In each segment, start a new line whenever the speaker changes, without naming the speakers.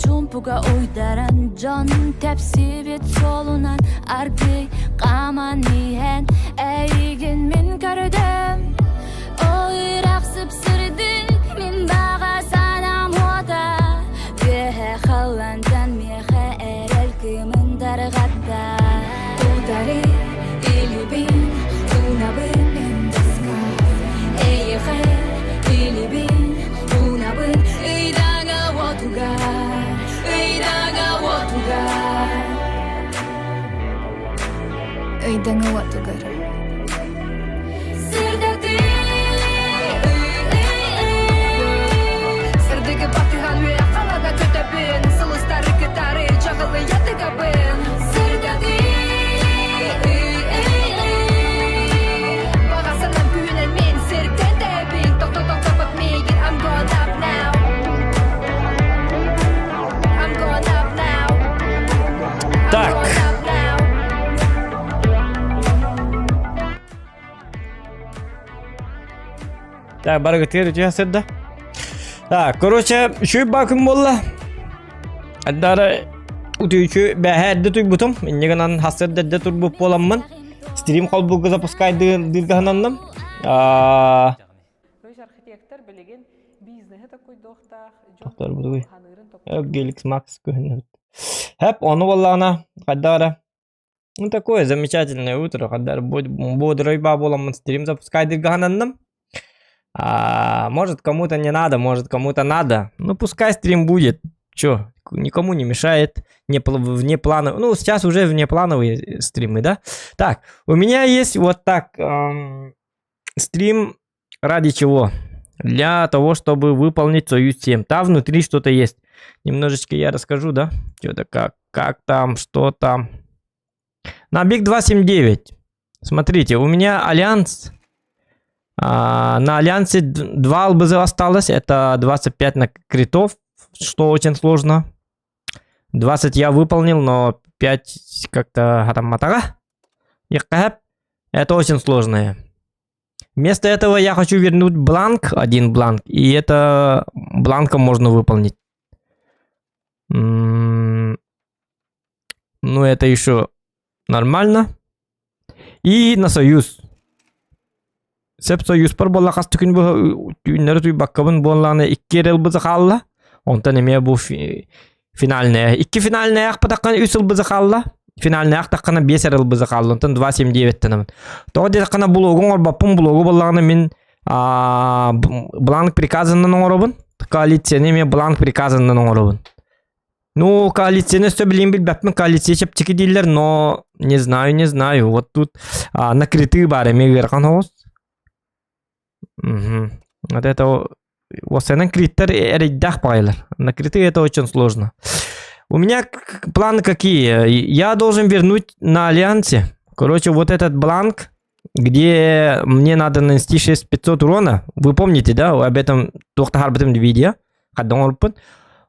Чуумпуга уйдаран дьон тэпсибит суолунан аргыый хааман иһэн эйигин мин көрдүм Ол ыраах сып-сырдык мин баҕа санаам уота Үөһэ халлаантан миэхэ эрэл кыымын тарҕатта Утары илибин уунабын мин тоска Эйиэхэ илибин уунабын ыйдаҥа уотугар Ыйдаҥа уотугар
Ыйдаҥа уотугар
Сырдатыы
Сырдыгы батыһан үөрэх халана көтөбүн Сылыстары кытары чаҕылыйа тыгабын
Сырдатыы
Баҕа санаам күүһүнэн мин сиртэн тэйэбин Тохто тохтоппот миигин I'm going up now I'm going up now I'm
Так.
going up now
Так, барыгытыгар үтүө сырда. Так, короче, үчүгэй баакым буолла. Ардары утуйчу бэһэ эрдэ туйбутум. Инньэ гынан хасырда эрдэ турбут буоламмын. Стрим холбуга запускайдыыргаһынанным. Аа,
архитектор билигин бизнеһи такуйдуохтаах, дьон
тохтор
ханыырын
Геликс Макс көһүннэбит. Хэп, ону буоллаҕына, хайдах эрэ Ну, такое замечательное утро, когда бодрой бабуламмын стрим запускайдыргаһананным. А, может, кому-то не надо, может, кому-то надо. Ну, пускай стрим будет. Чё, никому не мешает. Не, вне плана. Ну, сейчас уже внеплановые стримы, да? Так, у меня есть вот так эм, стрим ради чего? Для того, чтобы выполнить свою 7. Там внутри что-то есть. Немножечко я расскажу, да? Что-то как, как там, что там. На Big 279. Смотрите, у меня Альянс. А, на Альянсе 2 ЛБЗ осталось. Это 25 на критов, что очень сложно. 20 я выполнил, но 5 как-то харамматаҕа. Это очень сложное. Вместо этого я хочу вернуть бланк, один бланк, и это бланком можно выполнить. Ну, это еще нормально. И на союз. Сөп союзпар буолла хас күн бу түүннэри түйбаккабын буоллаҕына икки эрэл бызы хаалла. Онтон эмиэ бу финальная. Икки финальная ахпатаххана үс ыл бызы хаалла. Финальная ахтаххана биэс эрэл бызы хаалла. Онтон 2.79-тэнэбин. Тоҕо диэтэххинэ блогу оҥорбоппун. Блогу буоллаҕына мин бланк приказынан оҥоробун. Коалицияны эмиэ бланк приказынан оҥоробун. Ну, коалицияны өссө билин билбэппин, коалиция чэпчэки дииллэр, но не знаю, не знаю. Вот тут а, накрытыы баар эмиэ ыарахан соҕус. Мгм. Вот это Осенен криттер эрэйдээх баҕайылар. Накрытые это очень сложно. У меня планы какие? Я должен вернуть на Альянсе. Короче, вот этот бланк, где мне надо нанести 6500 урона. Вы помните, да? Об этом туохтаһарбытым видео.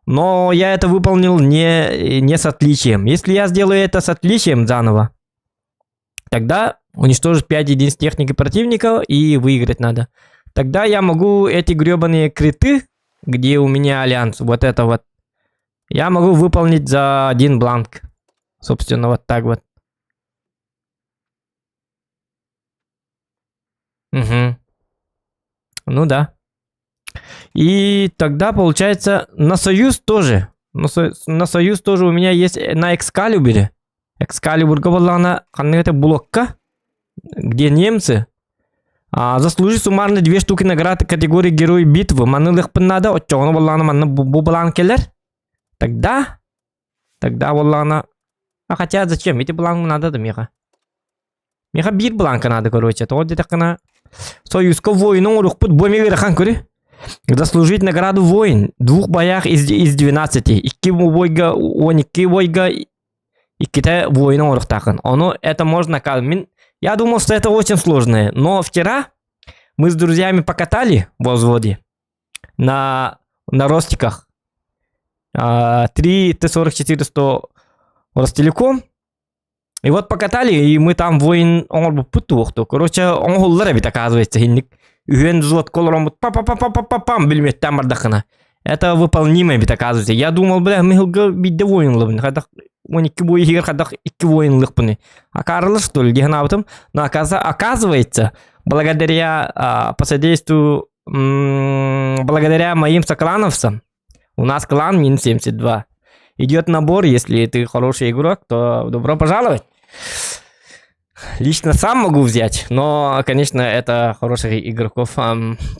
Но я это выполнил не, не с отличием. Если я сделаю это с отличием заново, тогда уничтожить 5 единиц техники противника и выиграть надо. Тогда я могу эти гребаные криты, где у меня альянс, вот это вот, я могу выполнить за один бланк. Собственно, вот так вот. Угу. Ну да. И тогда, получается, на Союз тоже. На, со- на Союз тоже у меня есть на Экскалибуре. Экскалибурга буоллаҕына ханнык это блокка, где немцы. А, заслужить суммарно две штуки наград категории Герой битвы. Маны ылыахпын наада, оччоҕуна буоллаҕына манна бу, бу бланк кэлэр. Тогда, тогда буоллаҕына... А хотя зачем? Эти бланк надо да миэхэ. Миэхэ биир бланка надо, короче. Тоҕо диэтэххинэ Союзка воин оҥоруохпут бу эмиэ ыарахан көрү. Заслужить награду воин. Двух боях из, из 12. Икки бойга, 12 бойга, иккитэ воин оҥоруохтааххын. Ону это можно... Мин, я думал, что это очень сложное. Но вчера мы с друзьями покатали во взводе на, на ростиках. 3 Т-44-100 Ростелеком. И вот покатали, и мы там воин оҥорбуппут туохту. Короче, оҥоһуллар эбит, оказывается, инник. Үһүөн взвод олороммут па па па па па па пам билиметтэн бардахына. Это выполнимо ведь оказывается. Я думал, бля, мыһылга биирдэ воинлыбын. Хайдах 12 бой иһигэр хайдах икки воинлыхпыный. Акаарылар что ли, диэн Но оказывается, благодаря по содействию, благодаря моим соклановцам, у нас клан Мин-72, идет набор, если ты хороший игрок, то добро пожаловать. Лично сам могу взять, но, конечно, это хороших игроков.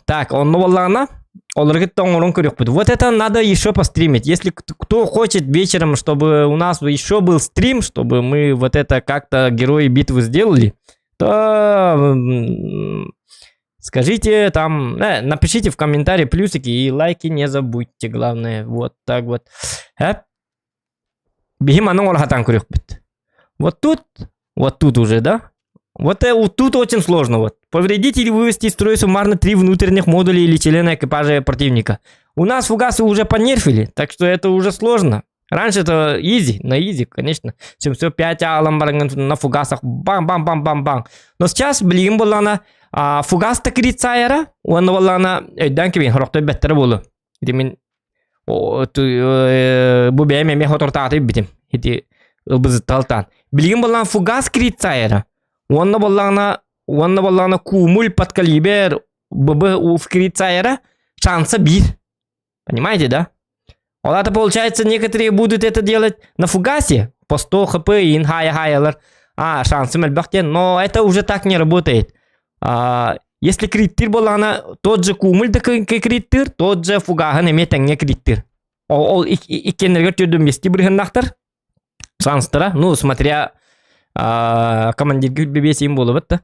Так, он буоллаҕына, олоргит оҥорон көрүөхпүт. Вот это надо еще постримить. Если кто хочет вечером, чтобы у нас еще был стрим, чтобы мы вот это как-то герои битвы сделали, то скажите там, напишите в комментарии плюсики и лайки не забудьте, главное. Вот так вот. Биһи маны оҥоро көрүөхпүт. Вот тут, вот тут уже, да? Вот, вот тут очень сложно. Вот. Повредить или вывести из строя суммарно три внутренних модуля или члена экипажа противника. У нас фугасы уже понерфили, так что это уже сложно. Раньше это изи, на изи, конечно. 705 на фугасах, бам-бам-бам-бам-бам. Но сейчас, билигин буоллаҕына, фугас да крит саайара, уонна буоллаҕына, өйдөөн кэбиһиҥ, сорохтор бэттэрэ буолуо. Ити мин бу бэйэм эмиэ хотортааты битим. Ити ылбызытталтаан. Билигин буоллаҕына фугас крит саайара. Уонна буоллаҕына кумуль подкалибер ББ в крит саайара шанса биир. Понимаете, да? Вот это получается, некоторые будут это делать на фугасе по 100 хп и хая хаялар. А, шансы элбэх диэн, но это уже так не работает. А, если криттиир буоллаҕына, тот же кумуль да криттиир, тот же фугаһын эмиэ тэҥҥэ криттиир. Ол иккиэннэригэр түөрт вместе бырыһыннахтар. Шанстара, ну, смотря командирга бэбиэсиин буолубут да.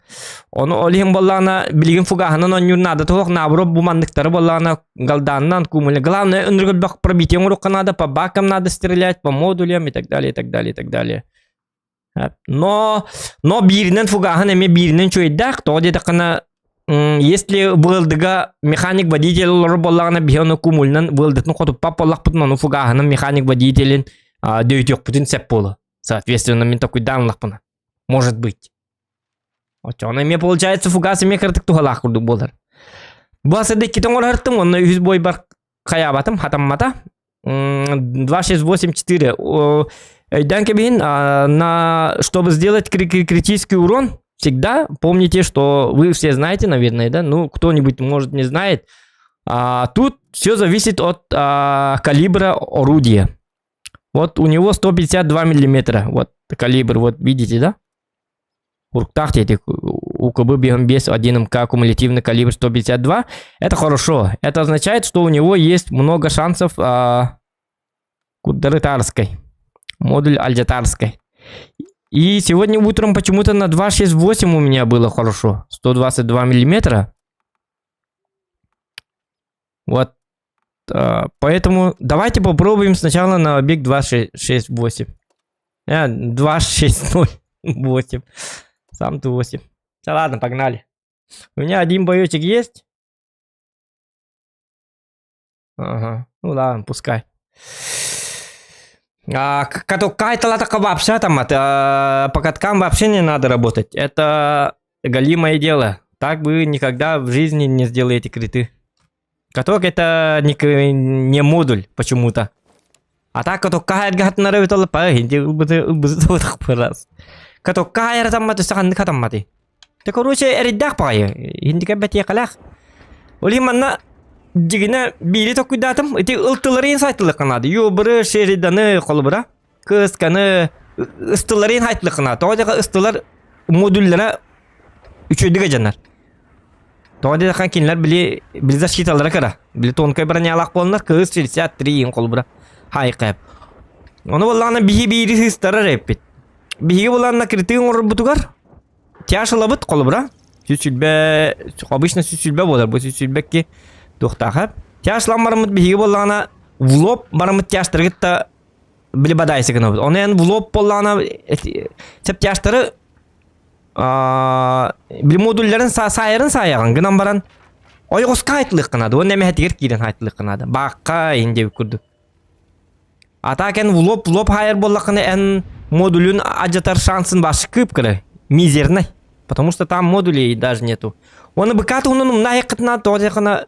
Ону ол иһин буоллаҕына билигин фугаһынан оонньуур наада суох, наоборот бу манныктары буоллаҕына галдаанынан кумуля. Главное ынырык элбэх пробитие оҥоруохха надо, по бакам надо стрелять, по модулям и так далее, и так далее, и так далее. Но бииринэн фугаһын эмиэ бииринэн үчүгэйдээх, тоҕо диэтэххинэ если ВЛД-га механик водитель олорор буоллаҕына биһи ону кумулунан ВЛД-тын хотуппат буоллахпытын ону фугаһынан механик водителин дөйүтүөхпүтүн сөп буолуо. Соответственно, мин толкуйдаан ыллахпына. Может быть. Оччоҕуна эмиэ получается фугас эмиэ кыратык туһалаах курдук буолар. Бу асырда иккитин оҥорортум, онно үһүс бойбар хайаабатым, хатаммата. 2, 6, 8, 4. Өйдөөн кэбиһин, на, чтобы сделать критический урон, всегда помните, что вы все знаете, наверное, да? Ну, кто-нибудь, может, не знает. Тут все зависит от калибра орудия. Вот у него 152 миллиметра. Вот калибр, вот видите, да? Уруктаах этих УКБ 5 1 МК кумулятивный калибр 152. Это хорошо. Это означает, что у него есть много шансов Кударытарской. Модуль Альджатарской. И сегодня утром почему-то на 2.6.8 у меня было хорошо. 122 миллиметра. Вот. Поэтому давайте попробуем сначала на объект 2.6.8. 2.6.0.8. Сам ты 8. Да ладно, погнали. У меня один боечек есть. Ага. Ну ладно, пускай. А, каток вообще там, это, по каткам вообще не надо работать. Это галимое дело. Так вы никогда в жизни не сделаете криты. Каток это не модуль почему-то. А так катокка раз. Катокка хатамматы. Те короче эрэйдээх баҕайы. Индика бэтиэхэлээх. Ол манна дьиҥинэ биири толкуйдаатым. Ити ылтыларын сайтылык наада. Юбры, Шериданы, холобура. Кысканы, ыстыларын сайтылык наада. Тоҕо диэхэ ыстылар модуллара үчүгэйдик дьанар. Тоҕо диэтэххэ кинилэр били били защиталара кыра. Били тонкай бронялаах буоланнар кыыс 63 иин холобура. Хайкап. Ону буоллаҕына биһи биири сыыстарар эппит. Биһиги буоллаҕына критык оҥорорбутугар тяж ылабыт холобура. 120 обычно 120 буолар бу 122 туохтааха. Тяж ылан бараммыт биһиги буоллаҕына в лоб бараммыт тяжтары кытта били бадайсы гынабыт. Ону эн в лоб буоллаҕына сөп тяжтары били модулларын саайарын саайаҕын гынан баран ойоҕоско айтылыахха наада уонна эмэһэтигэр киирэн айтылыахха наада баахха иһин диэбит курдук. А так эн в лоб в лоб хаайар буоллаххына эн модулун алдьатар шансын башы кып-кыра мизерный. Потому что там модулей даже нету. Оны БК туһунан умна айыккытына тоҕо диэххинэ.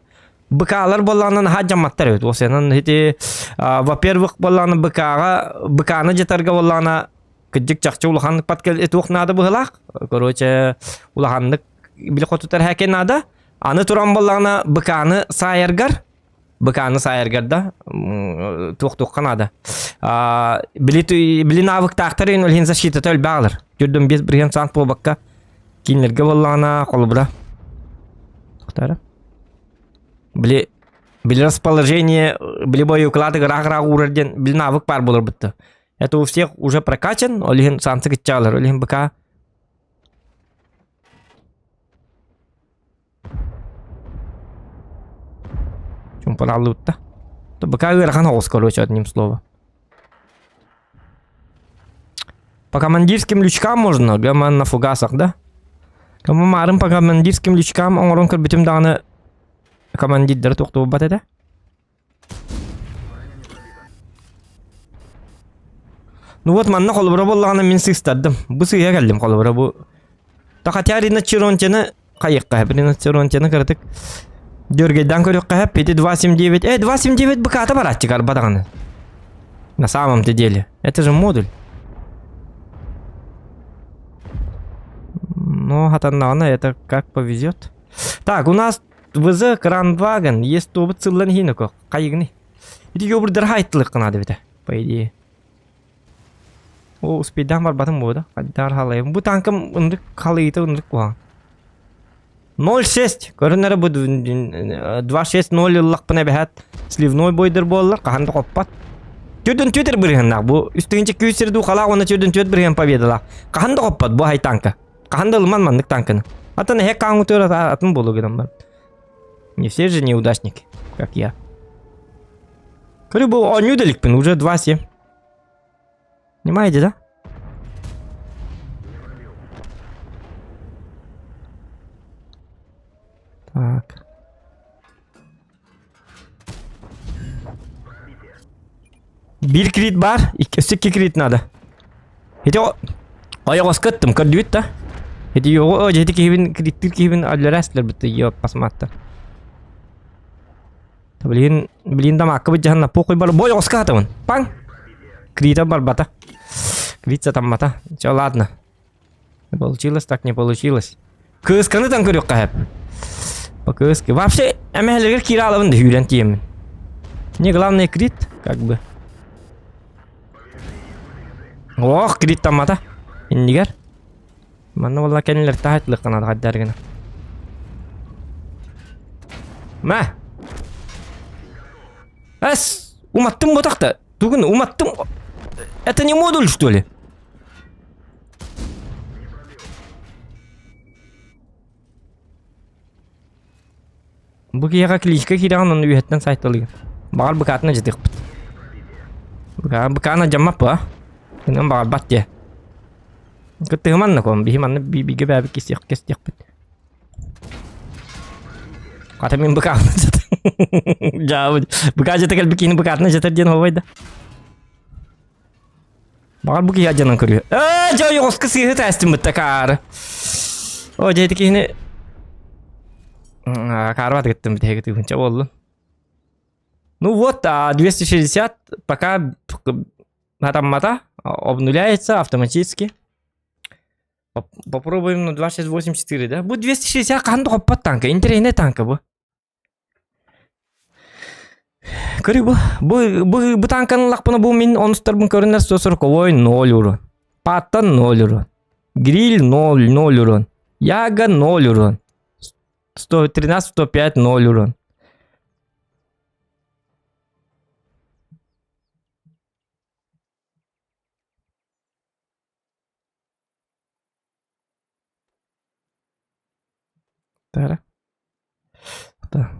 БК-лар буоллаҕына наһаа дьамматтар эбит. Уосайынан ити во-первых буоллаҕына БК-ҕа БК-ны дьатарга буоллаҕына кырдьык чахчы улахан подкал туох наада быһылаах. Короче, улаханнык били хотутар хэкэ наада. Аны туран буоллаҕына БК-ны саайаргар БК-ны саайаргар да туох туохха наада. Били били навыктаахтар ин олин защитата өлбөҕөлөр. Түрдүн без бирген сант буолбакка кинилерге буоллаҕына холобура. Тохтара. Били били расположение били боеуклады ыраах-ыраах уурар диэн били навык баар буолар бытта. Это у всех уже прокачан, ол иһин сансы кыччаалар, ол иһин БК Чумпаналлыбытта. БК ыарахан оҕус, короче, одним словом. По командирским лючкам можно, гаман на фугасах, да? Марын по командирским лючкам оҥорон көрбүтүм даҕаны командирдары тохтубат этэ. Ну вот манна холобура буоллаҕына мин сыыстардым. Бу сыыһа кэллим холобура бу. Та хотя риночеронтины хайыахха риночеронтины кыратык дөргейдан көрүөххэ пяти 279 279 быкаата барааччы арба даҕаны. На самом-то деле. Это же модуль. Но хатаннаҕына это как повезет. Так, у нас ВЗ Крандваген есть тобут сыллан иһин хайыгыны. Ити йобурдар хайттылык гына дебите, по идее. О, успейдаан барбатым буо да. Хайдар халайым. Бу танкам ындык халыйыта ындык куһаҕан. 0-6 көрүнэрэ бу 2-6-0 ыллахпына эбэһээт сливной бойдор буоллар хаһан да хоппот. Түрдүн түөтэр бырыһыннаах бу үстүгүнчэ күүс сир дуу халаах уонна түрдүн түөт бырыһын победалаах. Хаһан да хоппот бу хай танка. Хаһан да ылыман маннык танканы. Атын эһэ кааңутур атын болу гынан бар. Не все же неудачники, как я. Көрү бу оонньуу да иликпин, уже 2-7. Понимаете, да? Так. Биир крит бар, өссө икки крит надо. Ити ойоҕоско ыттым, көрдүбүт да? Ити йоҕу, о, ити киһибин, криттир киһибин өллөрөөстүлэр бытты, йо, пасматта. Блин, блин, дамаакка быдьаһан похуй бар, бу ойоҕоско атабын. Паҥ! Крита барбата. Крит сатаммата. Чё, ладно. Не получилось, так не получилось. Кыысканы там көрүөххэ сөп. По кыыске. Вообще, эмэһэлэргэр киирэ алабын да сүүрэн тиийэммин. Не главное крит, как бы. Ох, крит таммата. Иннигэр. Манна буолла кэннилэр таһайтылык гына хайдар гына. Мэ! Эс! Уматтым ботахта. Тугун уматтым. Это не модуль, что ли? Бу киһиэхэ кличка киирэҕин онно үөһэттэн сайталыыр. Баҕар быкаатына дьытыахпыт. Быка быкаана дьаммаппа а? Гынан баҕарбат диэ. Кыттыһыманна ком биһи манна бигэ бээбит кистиэх кестиэхпит. Хата мин быкаатына дьытым. Дьаабы быкаа дьыта кэлбит киһини быкаатына дьытар диэн оһуобай да. Баҕар бу киһи адьанан көрүө. Ээ, дьэ ойоҕоско сыыһы тээстим бытта каары. О, дьэ ити киһини каарбат гыттым битэһиги тыгынча буоллун. Ну вот, 260 пока хатаммата, обнуляется автоматически. Попробуем на 2684, да? Бу 260 хаһан да хоппот танка, интэриэһинэй танка бу. Көрү бу, бу, бу, бу танканы ыллахпына бу мин онустарбын көрүнэр 140 ноль урон. Паттан 0 урон. Гриль 0, 0 урон. Яга 0 урон. 113, 105, 0 урон. Тара. Да.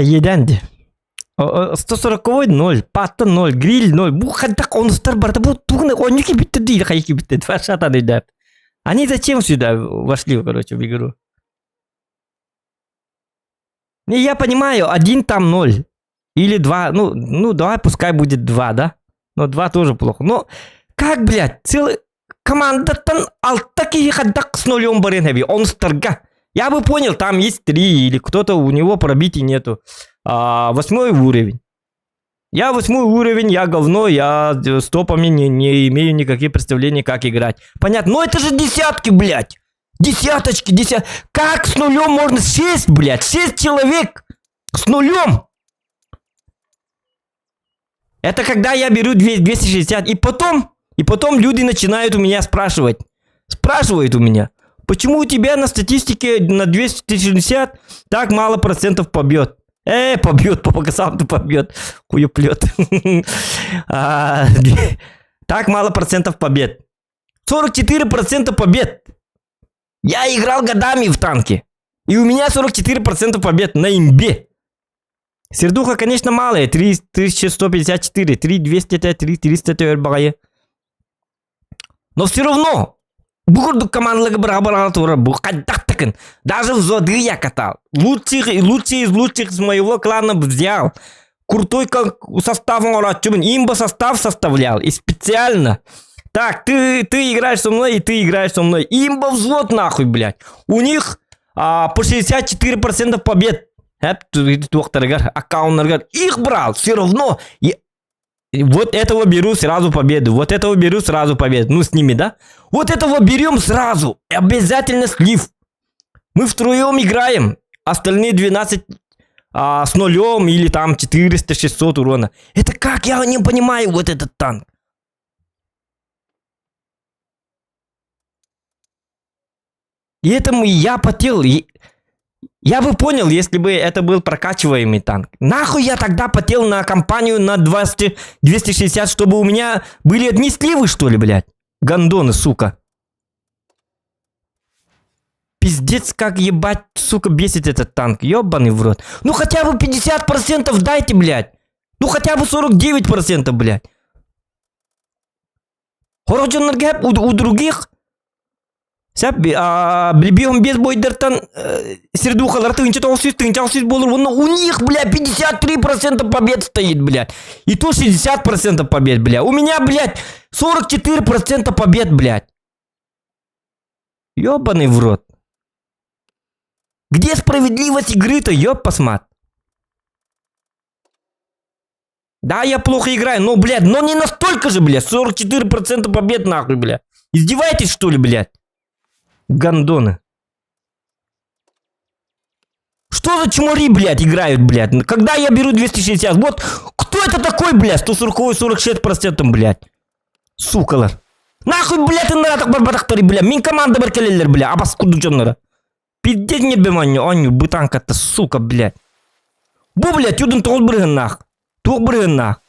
Иэдээн дии. 140 ноль, патта ноль, гриль ноль. Бу хайдах онустар барыта бу тугун оонньуу киирбиттэр дии хайа киирбиттэр. Фаршатан өйдөөп. Они зачем сюда вошли, короче, в игру? Не, я понимаю, один там ноль. Или два, ну, ну давай пускай будет два, да? Но два тоже плохо. Но как, блядь, целый командаттан алта киһи хайдах с нулем барыан эбий, онустарга. Я бы понял, там есть три, или кто-то у него пробитий нету. А, восьмой уровень. Я восьмой уровень, я говно, я с топами не, не имею никаких представлений, как играть. Понятно, но это же десятки, блядь. Десяточки, десят... Как с нулем можно сесть, блядь? Шесть человек с нулем. Это когда я беру 260, и потом, и потом люди начинают у меня спрашивать. Спрашивают у меня, почему у тебя на статистике на 260 так мало процентов побьет? Э, побьет, по сам-то побьет. Хуеплет. А, так мало процентов побед. 44% побед. Я играл годами в танки. И у меня 44% побед на имбе. Сердуха, конечно, малая. 3154, 3203, 300 баҕайы. Но все равно, бу курдук командаларга быраҕа турар бу хайдах такын. Даже в зоды я катал. Лучших, лучший из лучших из моего клана взял. Крутой как состав оҥорооччубун. Имба состав составлял. И специально. Так, ты, ты играешь со мной, и ты играешь со мной. Имба взвод нахуй, блядь. У них а, по 64% побед. Аккаунттарыгар их брал. Все равно. Я, вот этого беру сразу победу. Вот этого беру сразу победу. Ну, с ними, да? Вот этого берем сразу. Обязательно слив. Мы втроем играем. Остальные 12 а, с нулем или там 400-600 урона. Это как? Я не понимаю вот этот танк. И этому я потел. И я бы понял, если бы это был прокачиваемый танк. Нахуй я тогда потел на компанию на 20, 260, чтобы у меня были одни сливы, что ли, блядь? Гандоны, сука. Пиздец, как ебать, сука, бесит этот танк. Ебаный в рот. Ну хотя бы 50% дайте, блядь. Ну хотя бы 49%, блядь. Сорох дьоннорго у, у других Сөп, билбиһом без бойдартан сердухалар тыһыынча 900 тыһыынча 600 буолар, но у них, бля, 53% побед стоит, блядь. И то 60% побед, бля. У меня, блядь, 44% побед, блядь. Ёбаный в рот. Где справедливость игры-то, ёб посмат? Да, я плохо играю, но, блядь, но не настолько же, блядь. 44% побед, нахуй, блядь. Издеваетесь, что ли, блядь? Гандоны. Что за чмори, блядь, играют, блядь? Когда я беру 260, вот кто это такой, блядь, 140 46%, блядь? Сукалар. Нахуй, блядь, ыраах барбатахтар, бля. Мин командабар кэлэллэр, бля. Абас курдук дьонноро. Пиздец не беманю, оню, бутанка-то, сука, блядь. Бу, блядь, юдун тоҕус бырыһыаннаах. Туох бырыһыаннаах.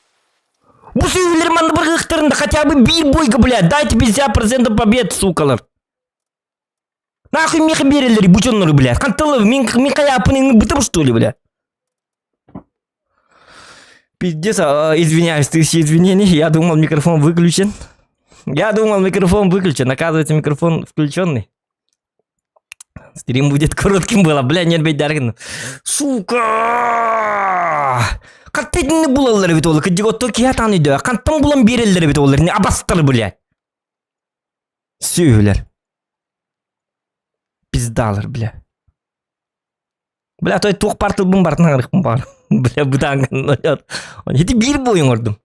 Бу сүөһүлэр манна быргыахтарында хотя бы биир бойга, блядь, дайте 50% побед, сукалар. Нахуй миэхэ биэрэллэр бу дьоннору, блядь. Хантан мин, мин хайааппын бытым, что ли, блядь? Пиздец, а, извиняюсь, тысячи извинений. Я думал, микрофон выключен. Я думал, микрофон выключен. Оказывается, микрофон включенный. Стрим будет коротким было. Бля, нет, бейдаргин. Сука! Хантан булаллар эбит ол. Кырдьык оттон киһи атаан өйдөө. Хантан булан биэрэллэр эбит ол. Абастар, блядь. Сүөһүлэр. Пиздалар, бля. Бля, той туох партылбын бартын аңырықпын бар. Бля, бытаан Ити биир бойун ордум.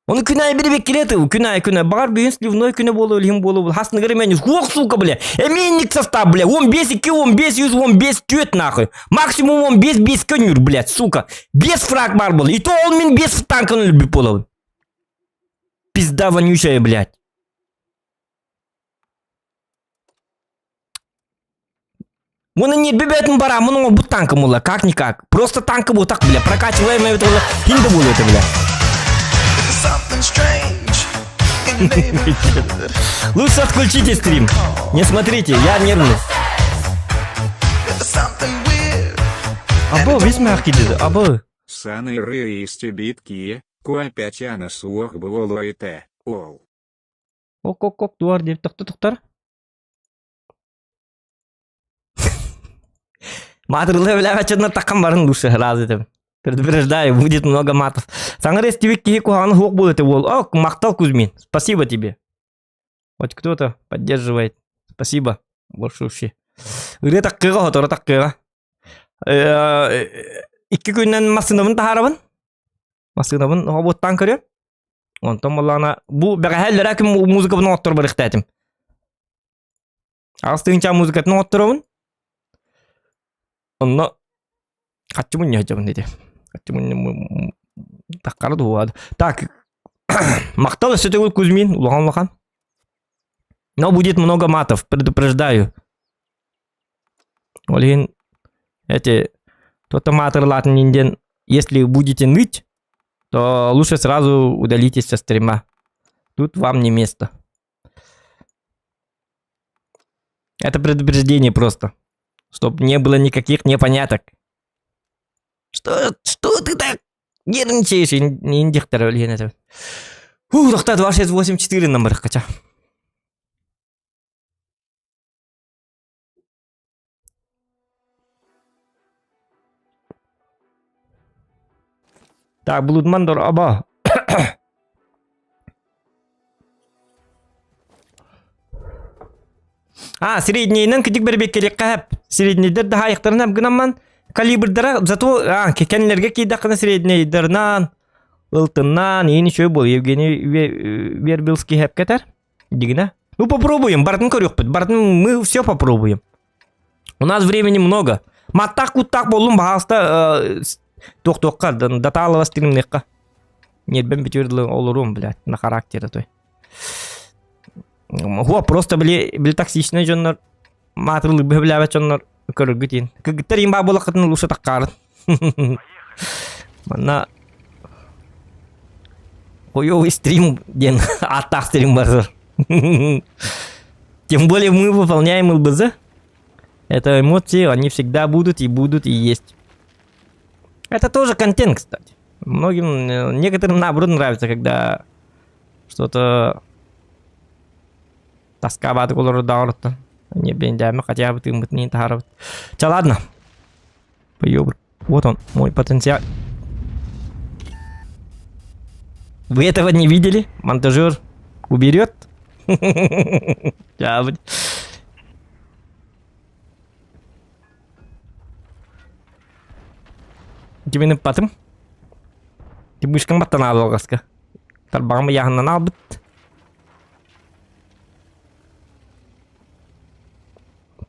Ону күн аайы бир килет, күн аайы күн аайы. Баҕар бүгүн сливной күнэ буолуо, илиһин буолуо. Хасныгар эмэн, суох, сука, бля. Эмиэнник состав, бля. 15, 2, 15, 115, түөрт, нахуй. Максимум 15, 5 көнүр, блядь, сука. 5 фраг баар буолар. И то ол мин 5 танканы өлбүт буолабын. Пизда вонючая, блядь. Муну не бебетин бара, муну бу танка мула, как-никак. Просто танка бу так, бля, прокачиваем это, хинда була это, бля.
Something strange in the neighborhood.
Лучше отключите стрим. Не смотрите, я нервный.
There's something weird
Або, весь мягкий dedi, або.
Саны истебит кие, куапятяна суох буолуойте, ол.
Ок ок ок дуар деп тохто тохтор. Маатырылы билээбэччиннэр таххан барын лучше разы этим. Предупреждаю, будет много матов. Саҥар эстибит киһи куһаҕаны суох буолуо этэ уол. Ок, махтал Кузьмин. Спасибо тебе. Хоть кто-то поддерживает. Спасибо. Большущий. Ырыа таккыга, хоторо таккыга. Икки күннэн массыынабын таһаарабын. Массыынабын оҕобуттаан көрүөм. Онтон буоллаҕына бу бэҕэһээ иллэрээ күн музыкабын оҥотторо барыахтаатым. Аҕыс тыһыынча музыкатын оҥотторобун. Онно хаччы мунньа сылдьабын ити. Хаччы мунньа таххара дуо. Так, махтал өссө төгүл Кузьмин, улахан улахан. Но будет много матов, предупреждаю. Ол иһин эти то-то маатырлаатын диэн если будете ныть, то лучше сразу удалитесь со стрима. Тут вам не место. Это предупреждение просто. Чтоб не было никаких непоняток. Что, что ты так нервничаешь? Индиктер өлген это. Фу, тоқта 2684 номер хотя. Так, Блудман дор аба. А, среднейинэн кыдьык бэрбиэккэлиэххэ сөп. Среднейдэр да хаайыктарынан гынамман калибрдара зато а, кэннилэргэ киирдэххинэ среднейдарынан ылтыннаан иин үчүгэй буол Евгений Вербилский хэпкэтэр дигинэ. Ну попробуем, бартын көрүөхпүт. Бартын мы все попробуем. У нас времени много. Маттах куттах боллум баһаалыста туох-туохха датаалабас тиримниэххэ. Нербен бүтүөр дылы олоруом, блядь, на характера той. Хуа, просто били, били токсичный дьоннор маатырлык бөһүлээбэт дьоннор көрөргүт иин. Кыргыттар иин баа буолаххытын лучше таккаарын. Манна хуёвый стрим диэн ааттаах стрим барар. Тем более мы выполняем ЛБЗ. Это эмоции, они всегда будут и будут и есть. Это тоже контент, кстати. Многим, э, некоторым наоборот нравится, когда что-то тоска олорор даҕарыттан. Не бендями хотя бы тыыммытын иин таһаарабыт. Ча ладно. Поёбр. Вот он, мой потенциал. Вы этого не видели? Монтажер уберет? Димини патым. Тибышкам баттан алгаска. Тарбаҕым ыйааһыннан аалбыт.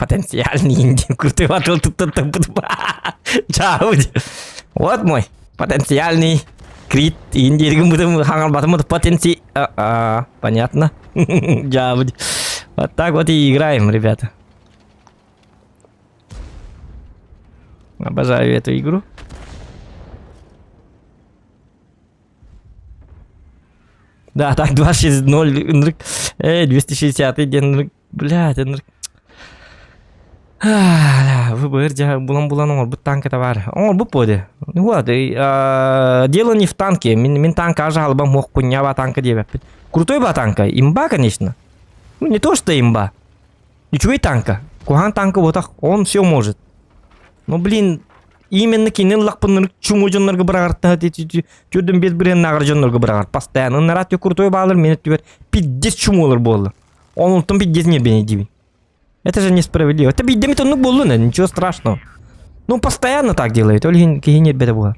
Потенциальный индин крутой батыл Вот мой потенциальный крит индиргин бутым хаҥарбатым потенци... А, понятно. Вот так вот и играем, ребята. Обожаю эту игру. Да, так 260, эй, 260 диэн, блядь, Выбор дьэ булан-булан оҥорбут танката баар. Оҥорбут буо дии. Вот, дело не в танке. Мин, мин танка ажаалбам муох кунньаба танка диэбэппит. Крутой ба танка. Имба, конечно. Ну, не то, что имба. Үчүгэй танка. Куһаҕан танка буотах, он все может. Ну, блин, именно кини ыллахпын чуҥу дьоннорго быраҕартаһа түрдүн без бырыаннааҕар дьоннорго быраҕар. Постоянно ыннараат крутой баалар мин өттүбэр пиздец чумуолар буолла. Онтон пиздец нербени диибин. Это же несправедливо. Это биирдэмит оннук буоллун, ничего страшного. Ну, постоянно так делает. Ол иһин киһи нербэтэ буолар.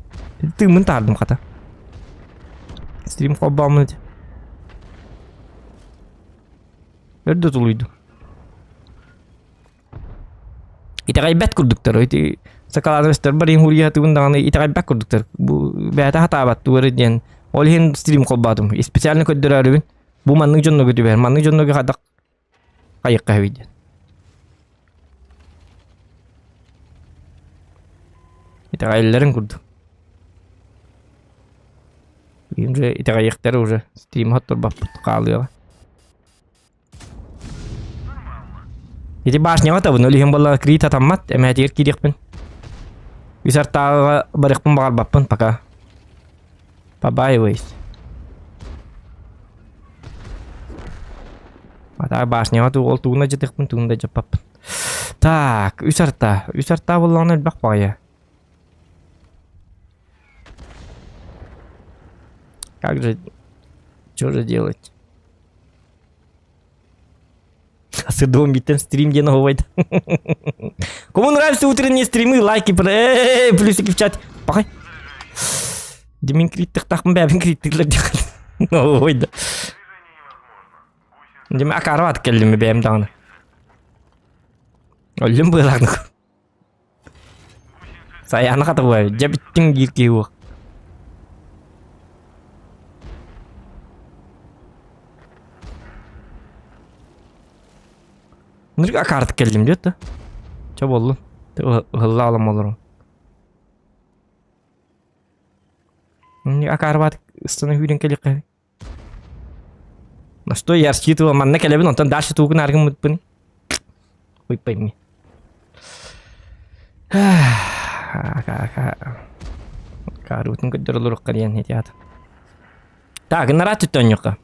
Тыыммын таардым хата. Стрим холбооммун Өр да тулуйдум. Итэҕэйбэт курдуктар. Ити сакалааныстар барин хуруйатыбын даҕаны итэҕэйбэт курдуктар. Бу бэйэтэ хатаабат тугары диэн. Ол иһин стрим холбоотум. Специально көрдөрөөрүбүн. Бу маннык дьоннорго түбэһэр. Маннык дьоннорго хайдах хайыкка эбит диэн. Итэҕэйэллэрин курдук. Уже итэҕэйиэхтэрэ уже стрим турбаппыт хаалыаҕа. Ити башняҕа табын, ол иһин буолла крит атаммат, эмэһэтигэр киириэхпин. Үс артааҕыга барыахпын баҕарбаппын пока. Побаиваюсь. А башняҕа туу ол тугуна дьытыахпын тугун да дьаппаппын. Так, үс арта. Үс арта буоллаҕына элбэх баҕайы. Как же... Что же делать? Сырдыгым биттен стрим диэн оһуобайда. Кому нравятся утренние стримы, лайки, эй, плюсики в чат. Пахай. Димин криттыктахпын бэбин криттиклер Ой да. Дим акарват келдим бэм даҕаны. Өллүм быылааны. Саяны хатыбай, дьэ бүттүҥ диир киһи уох. Нырга акаартык кэллим диэт да. Чэ буоллун. Ыһылла алам олорон. Акаарбаат ыстана сүүрэн кэлиэххэ. На что я рассчитывал, манна кэлэбин, онтон дальше тугун аргыммытпын. Хуй пойми. Каарыбытын көрдөр олоруохха диэн этият. Так, нараат түттөнньөххө.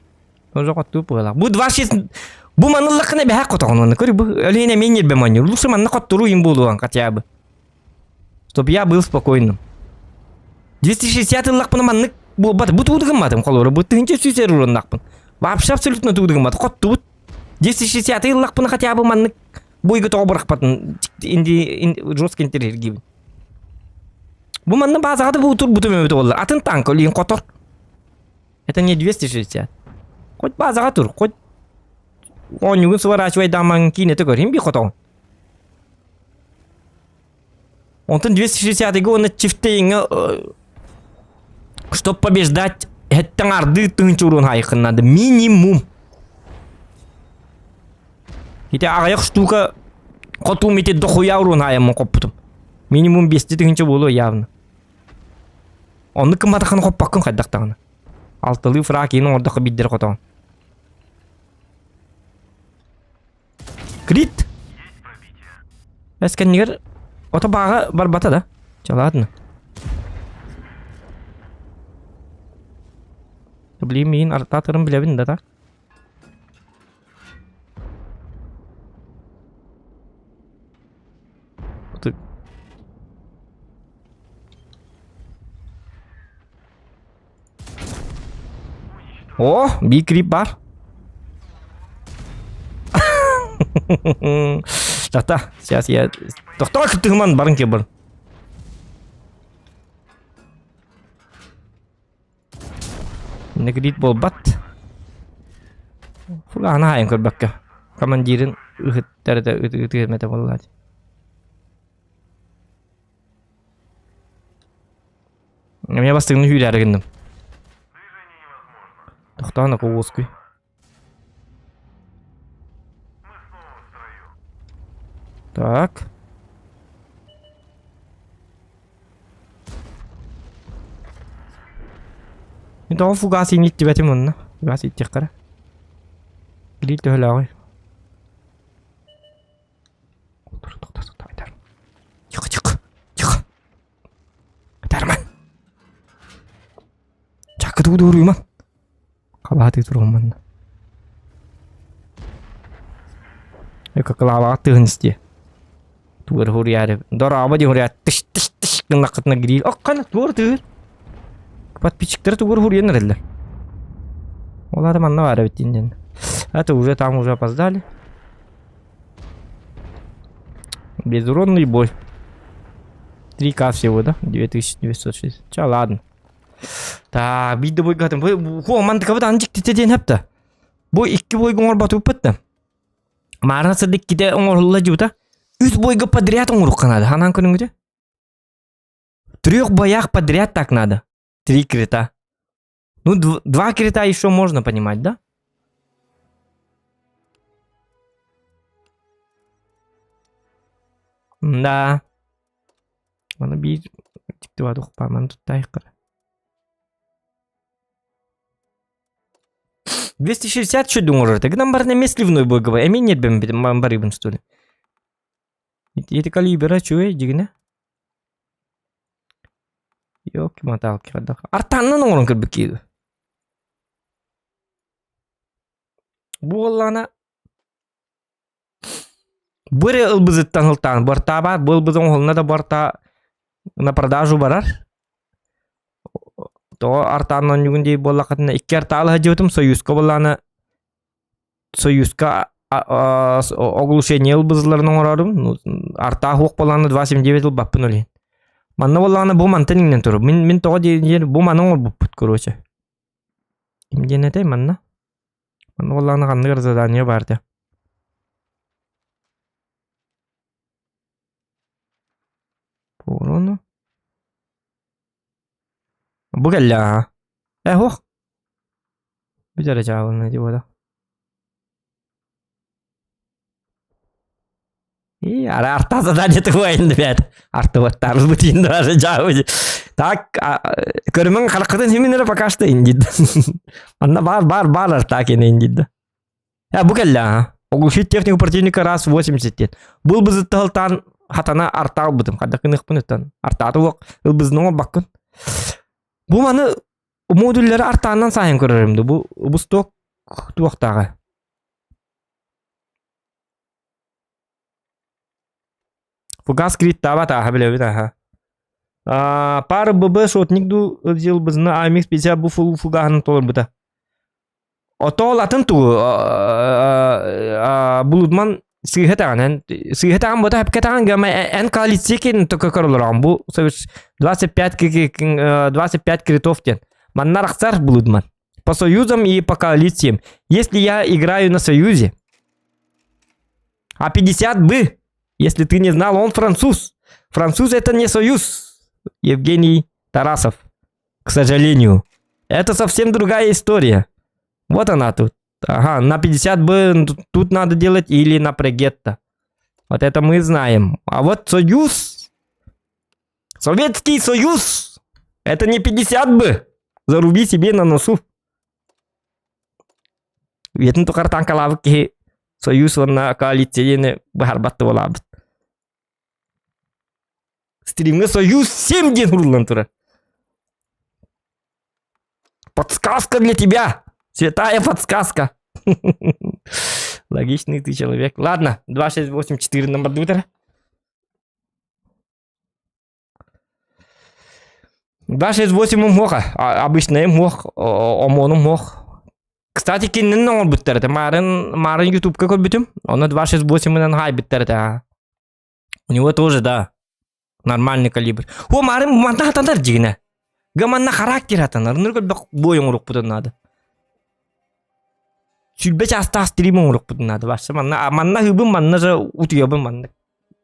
Тоже хоттуу пыалах. Бу 26 бу маныллаххына бэһэ хотоҕун Көрү бу өлүнэ мен нербем оонньуур. Лучше манна хотторуу им буолуон хотя бы. Чтоб я был спокойным. 260 ыллахпына маннык буолбат. Бу тууду гымматым холобура. Бу 1100 уруоннахпын. Вообще абсолютно тууду гыммат. Хоттубут. 260 ыллахпына хотя бы маннык бойга тоҕо бырахпатын. Инди жестко интерергибин. Бу манна базаҕа да бу турбутум эбит буоллар. Атын танк олиин хотор. Это не 260. Хоть базаҕа тур, хоть оонньуугун сворачивайдаамаҥ киинэтэ көр. Хим би хотоҕун. Онтон 260-га уонна чифтейҥҥэ чтоб побеждать эттэн ардыы тыһыынча уруон хаайыххын надо минимум. Ити аҕыйах штука хотуум ити дохуя уруон хаайаммын хоппутум. Минимум 200 тыһыынча буолуо явно. Оннук кымматаххын хоппоккун хайдах даҕаны. Алтылыы фрак иин оҥордоххо биирдэр хотоон. Крит! Эс кэннигэр ото бааҕа барбата да. Чэ ладно. Блин, миин артаатырын билэбин да так. О, биир крип бар. Тохто, сейчас я... Тохто, кыттыгыман барын кебір. Негрит буолбат. Фугаана хайын көрбөккө. Командирин ыһыттар ытыгымета буоллаат. Эмиэ бастыҥны сүүрээри гынным. Тохтоон аку уоскуй. Так. Мин тоҕо фугас иҥиттибэтим онно. Фугас иттиэххэ эрэ. Билиил төһөлөөҕүй? Тихо, тихо, тихо. Дарман. Чакы туудууруйман. Хабаатыы туругумманна. Эко клаваҕа тыһын истиэ. Тугар хуруйаары. Дорообо дии хуруйа тыш тыш тыш гыннаххытына гриль. Оккана тугар тыыр. Подписчиктары тугар хуруйан эрэллэр. Ол аата манна баар эбит диэн. Это уже там уже опоздали. Безуронный бой. 3К всего, да? 2906. Ча, ладно. Так, биир да бойгатым. Хо, мантыкабыт анчик титетен хапта. Бу икки бойга оҥорботуппут да. Маарына сырдык ките оҥорулла дьута. Үс бойга подряд оҥоруохха надо. Ханан көрүҥүтэ? Трех боях подряд так надо. Три крита. Ну, два крита еще можно понимать, да? Да. Аны биир тиктибатухпааман туттайыққара. 260 что думаешь? Так нам барна сливной бой говори. Эми нет бэм барыбын что ли? Эти калибра чуэ дигне? Ёлки-моталки, хайдах. Артаннан оҥорон көрбүт киһи. Буоллаҕына бу эрэ ылбызыттан сылтаан бортаабаат бу ылбыз оҥоһулунна да борта на продажу барар. Тоҕо артаан оонньуугун дии буоллаххытына икки артаалы сылдьыбытым Союзка буоллаҕына Союзка оглушение ылбызыларын оҥорорум. Артаа суох буоллаҕына 2,79 ылбаппын ол иһин. Манна буоллаҕына бу мантан иҥнэн турар. Мин мин тоҕо диэн бу маны оҥорбуппут короче. Ким диэн этэй манна? Манна буоллаҕына ханнык эрэ задание баар этэ. По урону. Бу кэллэ аа. Э һуох. Бүтэрэ чаабылына дии буола. И ара арта задание такое ребят. Артыбаттарыз бутин даже жабы. Так, көрүмүн харакытын химинere пока что индид. Анна бар бар бар арта кене индид. Я бу кэллэ аа. Оглушить технику противника раз 80 дет. Бұл бызыттыһылтан хатана арта албытым. Хадда кыныхпын өттөн. Артааты уок ылбызын баккын. Бу маны модуллары артааннан сайын көрөрүм да. Бу бу сток туохтааҕа. Фугас криттаабат ааха билэбит аха. Пара ББ шотник ду ылбызына АМХ 50 бу фугаһын толорбута. Отоол атын тугу булудман сыыһа таҕан эн сыыһа таҕан бута хапка таҕан гама эн коалиция кин только көрөлөрөҕүн бу 25 25 критов диэн манна арахсар булудман по союзам и по коалициям если я играю на союзе а 50 бы если ты не знал он француз француз это не союз Евгений Тарасов к сожалению. Это совсем другая история. Вот она тут. Ага, на 50 бы тут надо делать или на прегетто. Вот это мы знаем. А вот Союз... Советский Союз! Это не 50 бы. Заруби себе на носу. Үйэтин тухары танкалаабыт киһи Союз уонна коалиция диэни быһарбат буолаабыт. Стримҥэ Союз 7 диэн уруллан турар. Подсказка для тебя. Святая подсказка. Логичный ты человек. Ладно, 2, 6, 8, 4 на модутер. 2, 6, 8 муха. Обычная мух, омону мух. Кстати, киннин оҥорбуттар этэ. Марын, Марын ютубка көрбүтүм. Онно 2, 6, 8 хайбыттар этэ. У него тоже, да, нормальный калибр. О, марын манна хатанар дьигинэ. Га манна характер хатанар. Ныр көрбөх бой оҥорукпутун наада. Сүлбэ чаастаах стрим оҥорукпутун наада. Башы манна, а манна хыбын, манна же утуйабын манна.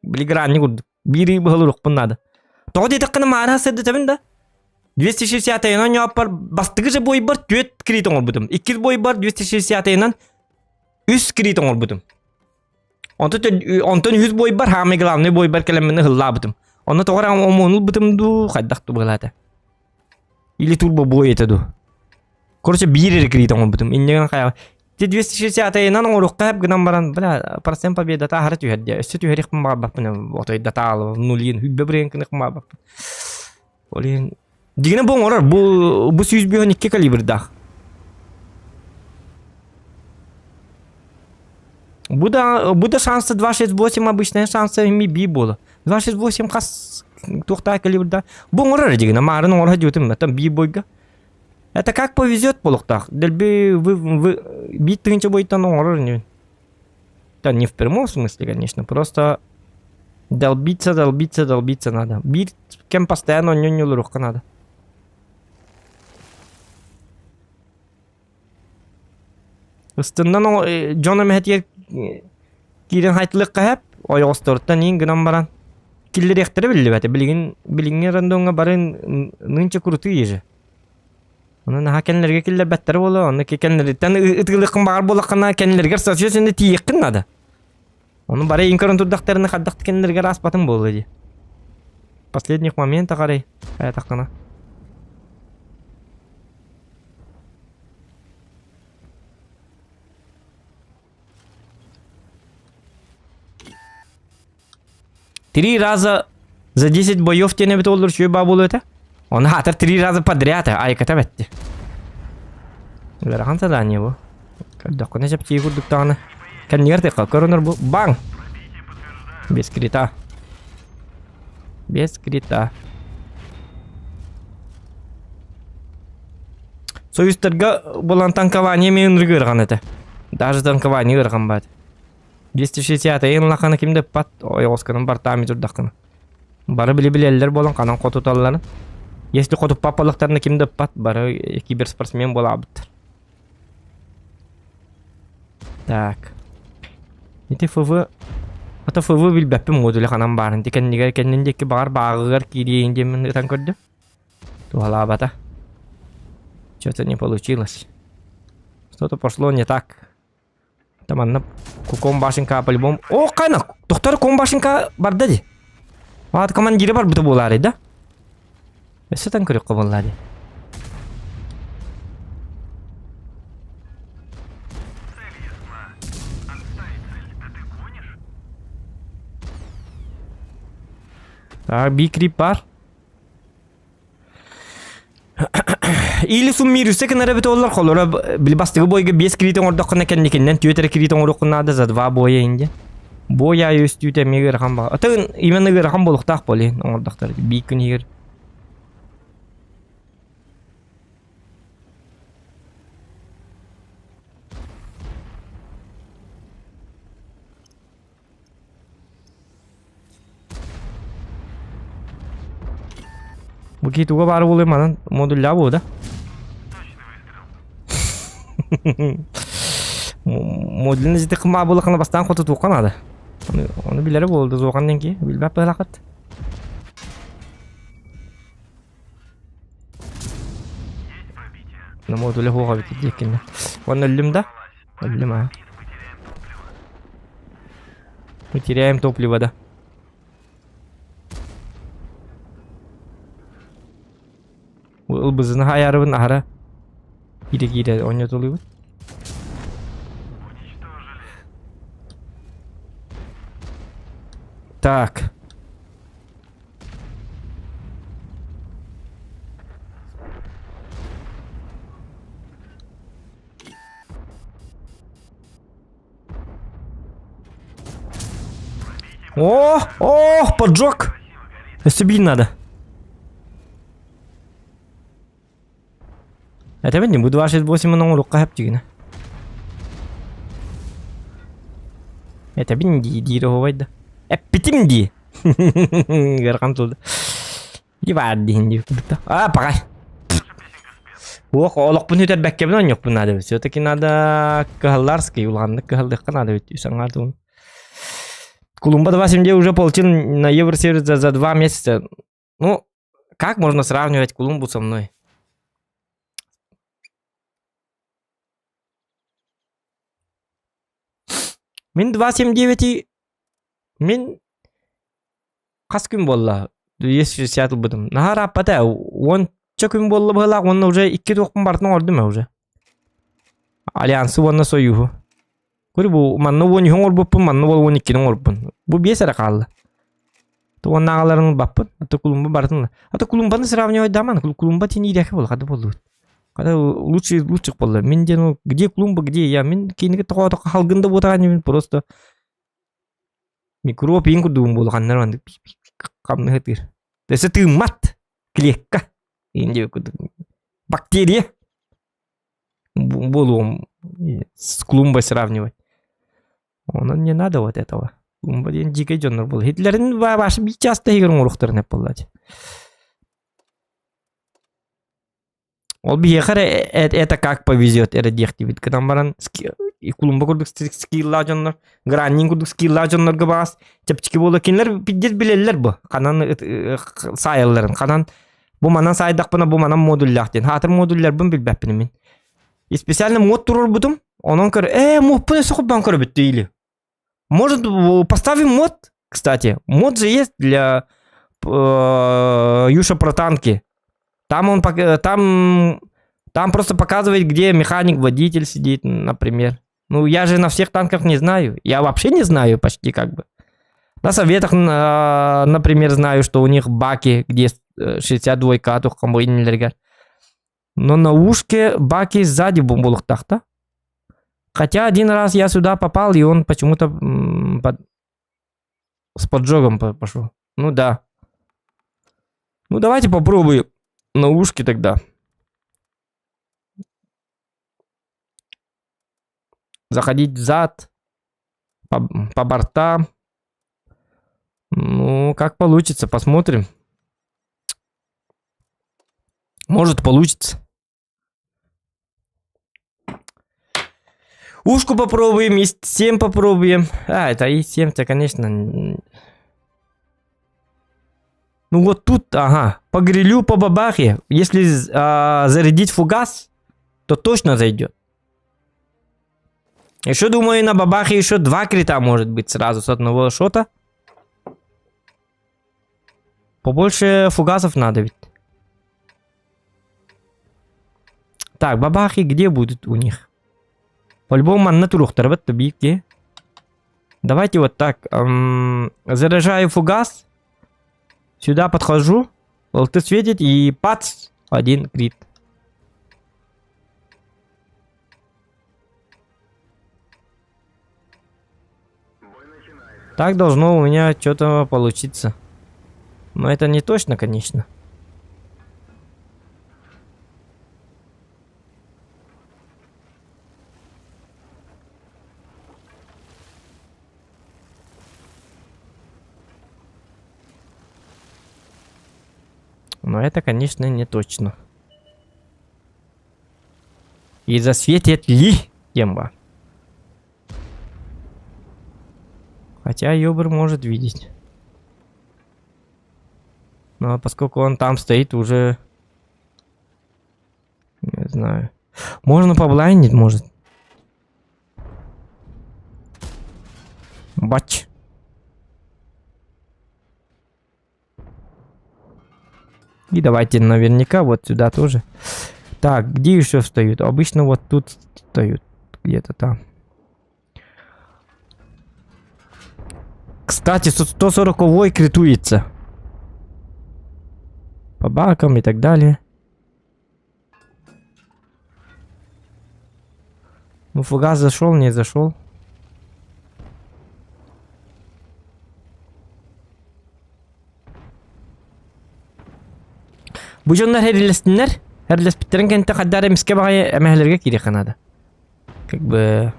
Били гранни курдук. Биир ый быһылырукпун наада. Тоҕо диэтэххинэ маараха сырдатабын да. 260 ньооппар бастакы же бойбар түөрт крит оҥорбутум. Иккис бойбар 260 үс крит оҥорбутум. Онтон онтон үһүс бойбар самый главный бойбар кэлэммин ыһыллаабытым. Онно тоҕо эрэ омуону ылбытым дуу, хайдах дуу быһалаата. Или турбо бой этэ дуу. Короче, биир эрэ крит оҥорбутум. Инньэ гынан хайа Ти 260-ынан оҥоруохха сөп гынан баран, бля, процент победата аһара түһэр диэ. Өссө түһэриэхпин баҕарбаппын, отой датаал нулин хүббэ бырыан гыныахпын баҕарбаппын. Ол иһин Дьиҥинэ бу оҥорор, бу бу 152 калибрдаах. Бу да бу да шансы 268 обычная шансы эми би буола. 268 хас туохтаах калибрдаах. Бу оҥорор дьиҥинэ маарын оҥоро дьиэтим там би бойга. Это как повезет буолуохтаах. Дэлби вы, вы биир тыһыынча бойтан оҥорор инибин. Да не в прямом смысле, конечно, просто долбиться, долбиться, долбиться надо. Биир кем постоянно онньонньулуруохха надо. Ыстыннан дьон эмэһэтигэр киирэн хайтылыахха сөп, ойоҕосторуттан иин гынан баран киллэриэхтэрэ биллибэтэ. Билигин билиҥҥи рандомҥа бары нынче крутые же. Ону наһаа кэннилэргэ киллэрбэттэрэ буолуо. Онно кэннилэриттэн ытыгылыаххын баҕар буоллаххына кэннилэригэр соответственно тиийиэххин наада. Ону бары иин көрөн турдахтарына хайдах кэннилэригэр ааспатым буолуо дии. Последних момента қарай хайатаххына. Три раза за 10 боев диэн эбит оллар үчүгэй баа буолуо этэ. Оны хатыр три раза подряд айката бэтти. Ыарахан задание бу. Көрдөххүнэ чэпчии курдук даҕаны. Кэннигэр тыка көрөнөр бу. Баҥ! Без крита. Без крита. Союзтарга булан танкование мен ыргырған это. Даже танкование ырган бат. 260 эйин лаханы кимде пат ойоҕосканын бартаами турдаххына. Бары били-билэллэр буолан ханан хотуталларын. Если хотуппат буоллахтарына ким да ыппат, бары киберспортсмен буолаабыттар. Так. Ити ФВ Ата ФВ билбэппин модуля ханан баарын. Ити кэннигэр кэннин диэки баҕар бааҕыгар киириэйин диэммин ытан көрдүм. Туһалаабата. Что-то не получилось. Что-то пошло не так. Там манна ком башенка по-любому. О, кайна, тохтор ком башенка барда ди. Аат командиры барбыта буолаарай да? Өссө тан көрүөххэ буоллаа ди. Так, би-крип бар. Или суммируйся гынар эбит олар холоро били бастыгы бойга 5 кредит оҥордоххуна кэнникиннэн түөрт эрэ кредит оҥоруоххун наада за два боя инде. Бой аайы үстүүтэ эмиэ ыарахан ба. Атын именно ыарахан буолуохтаах буолуо оҥордохтор биир күн иһигэр. Бу киһи туга баар буолуой манан модуллаах буолуо да? Модулун ити кымаа буоллахына бастаан хотутуохха наада. Ону, ону билэрэ буолду суохан диэн киһи билбэт быһалаахыт. На модуле хуоҕа бит диэккиннэ. Уонна өллүм да? Өллүм аа. Мы теряем топливо, да. Ылбызыны хаярыбын аһара киирэ-киирэ оонньотулуйбут. Так. О, о, поджог! Өссө биир надо. Этэбин не буду 268 оҥоруохха сөп дьигинэ. Этэбин дии диир оһуобай да. Эппитим дии. Ыарахан тылда. Дивар диһин дии курдук. А, пагай. Уох, олохпун үтэрбэккэбин оонньуохпун наада эбит. Все-таки надо кыһалларский, улаханнык кыһаллыахха наада эбит. Үс аҥаар тугун. Кулумба 2.7 уже получил на Евросервис за, за два месяца. Ну, как можно сравнивать Кулумбу со мной? Мин 2.79 мин хас күн буолла 260 ылбытым. Наһаа ырааппата уонча күн буолла быһыылаах уонна уже икки туохпун барытын оҥордум ээ уже. Альянсы уонна Союһу. Көрү бу манна уон үһү оҥорбуппун, манна уол уон иккини оҥорбуппун. Бу биэс эрэ хаалла. Уоннааҕыларын ылбаппын. А то Кулумба барытын А то Кулумбаны сравнивать дааман. Кулумба тиниирэхэ буолла, хата буоллубут. Хата лучший из лучших буолла. Мин диэн где Клумба, где я? Мин кинигэ тоҕоотоххо халгын да буотаҕын мин просто микроп иин курдугум буолла ханнар маннык хамныһытыыр. Өссө тыыммат клетка иин диэбит курдук бактерия буолуом с клумбой сравнивать. Онон не надо вот этого. Клумба диэн дьиикэй дьоннор буолла. Хитлерин башы биир чааста иһигэр оҥоруохтарын эп буоллаачы. Ол биһиэхэ эрэ это как повезет эрэ диэхтиибит гынан баран кулумба курдук скиллаах дьоннор граннин курдук скиллаах дьоннорго баҕас чэпчэки буолуо кинилэр пиздец билэллэр бу ханан саайалларын ханан бу манан саайдахпына бу манан модуллаах диэн хаатыр модулларбын билбэппин мин и специально мод туруорбутум онон көр ээ модпун өссө холбоон көрөбүт или может поставим мод кстати мод же есть для Юша про танки там он там там просто показывает, где механик-водитель сидит, например. Ну, я же на всех танках не знаю. Я вообще не знаю почти как бы. На советах, например, знаю, что у них баки, где... 62 туххан бу иннилэригэр. Но на ушке баки сзади буолуохтаах Хотя один раз я сюда попал, и он почему-то под... с поджогом пошел. Ну да. Ну давайте попробуем на ушке тогда. Заходить взад, по, по бортам. Ну, как получится, посмотрим. Может получится. Ушку попробуем, ИС-7 попробуем. А, это ИС-7-то, конечно... Ну вот тут, ага, по грилю, по бабахе. Если а, зарядить фугас, то точно зайдет. Еще, думаю, на бабахе еще два крита может быть сразу с одного шота. Побольше фугасов надо ведь. Так, бабахи где будут у них? По-любому на туруохтара бики. Давайте вот так. Эм, заряжаю фугас. Сюда подхожу. ЛТ светит и пац. Один крит. Так должно у меня что-то получиться. Но это не точно, конечно. Но это, конечно, не точно. И засветит ли Емба? Хотя Йобр может видеть. Но поскольку он там стоит, уже... Не знаю. Можно поблайнить, может. Бач. И давайте наверняка вот сюда тоже. Так, где еще встают? Обычно вот тут встают. Где-то там. Кстати, 140 критуется. По бакам и так далее. Ну, фугас зашел, не зашел. Бу дьоннор хэрилэстиннэр, хэрилэспиттэрин кэнтэ хаддар эмискэ баҕайы эмэһэлэргэ киириэххэ наада. Как бы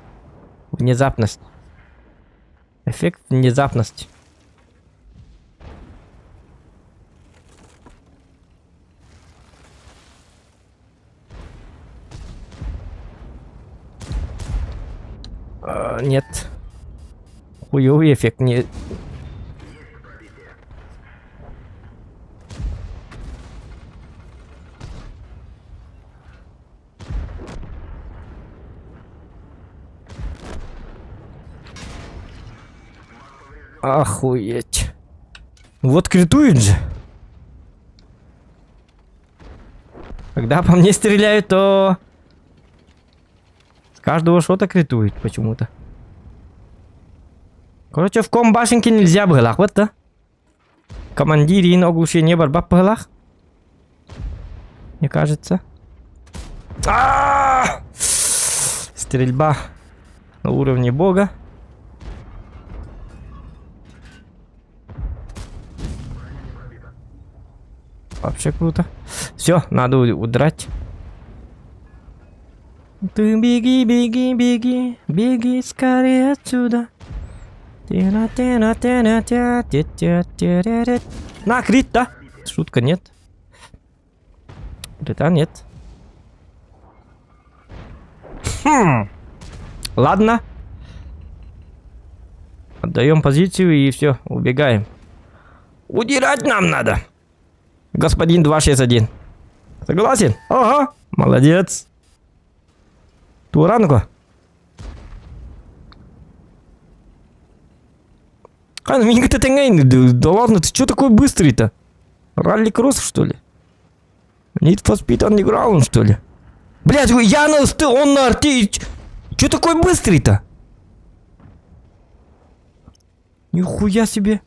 внезапность. Эффект внезапности. А, нет. Хуёвый эффект. Не... Охуеть. Вот критует же. Когда по мне стреляют, то... С каждого шота критует почему-то. Короче, в ком башенке нельзя было, вот да? Командирин оглушение барбак быһыылаах. Мне кажется. А-а-а! Стрельба на уровне бога. Вообще круто. Все, надо удрать. Ты беги, беги, беги, беги скорее отсюда. На, крит, да? Шутка, нет. Крита нет. Хм. Ладно. Отдаем позицию и все, убегаем. Удирать нам надо. Господин 261. Согласен? Ага, молодец. Туранку. А, ну да ладно, ты чё такой быстрый-то? Ралли-кросс, что ли? Need for Speed Underground, что ли? Блять, я на ты, он на арте. Чё такой быстрый-то? Нихуя себе.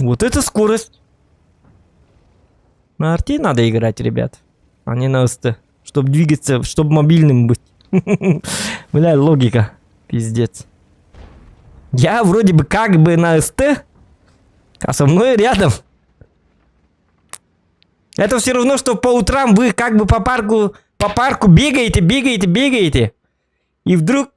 Вот это скорость! На арте надо играть, ребят, а не на СТ. Чтобы двигаться, чтобы мобильным быть. Бля, логика. Пиздец. Я вроде бы как бы на СТ, а со мной рядом. Это все равно, что по утрам вы как бы по парку, по парку бегаете, бегаете, бегаете. И вдруг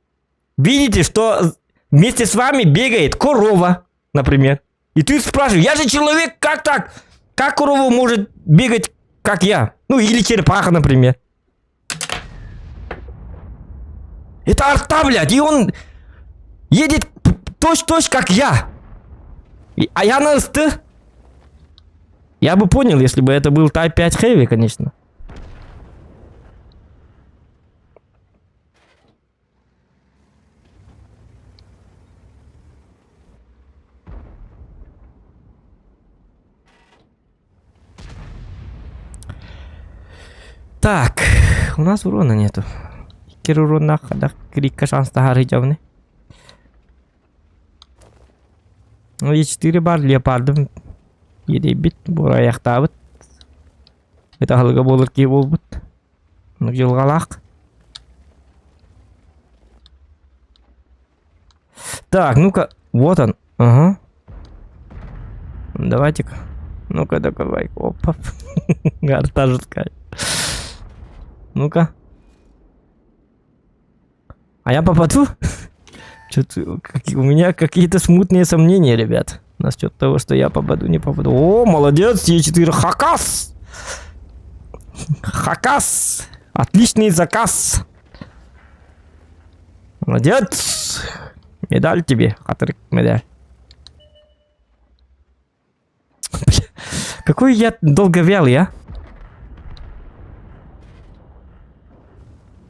видите, что вместе с вами бегает корова, например. И ты спрашиваешь, я же человек, как так? Как корова может бегать, как я? Ну, или черепаха, например. Это арта, блядь, и он едет точь-точь, как я. А я на СТ. Я бы понял, если бы это был Type 5 Heavy, конечно. Так, у нас урона нету. Иккер уроннаах хадах крикка шанстаһар ыдьабыны. Ну, Е4 бар, леопардым иэдэйбит, буорайахтаабыт. Ытаһылыга буолар киһи буолбут. Ну, дьылҕалаах. Так, ну-ка, вот он. Ага. Давайте-ка. Ну-ка, давай. Опа. Арта жесткая. Ну-ка. А я попаду? Что-то у меня какие-то смутные сомнения, ребят. Насчет того, что я попаду, не попаду. О, молодец, Е4 Хакас! Хакас! Отличный заказ! Молодец! Медаль тебе, хатырык медаль. Бля, какой я долговялый, а?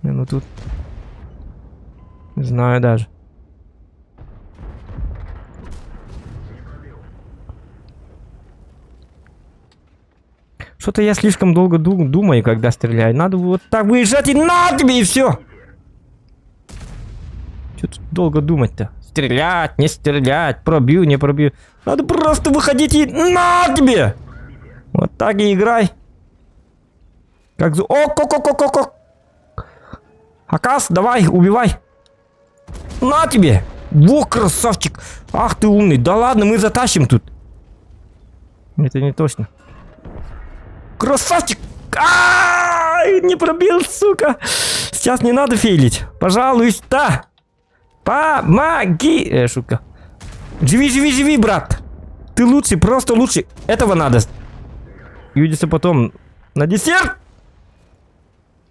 Не, ну тут... Не знаю даже. Что-то я слишком долго думаю, когда стреляю. Надо вот так выезжать и на тебе, и все. Что тут долго думать-то? Стрелять, не стрелять, пробью, не пробью. Надо просто выходить и на тебе! Вот так и играй. Как за... О, ко ко ко ко ко Акас, давай, убивай. На тебе! Во, красавчик! Ах ты умный. Да ладно, мы затащим тут. Это не точно. Красавчик! А, -а, -а, не пробил, сука! Сейчас не надо фейлить. Пожалуйста! Помоги! Э, шутка. Живи, живи, живи, брат! Ты лучший, просто лучший. Этого надо. Юдиса потом на десерт!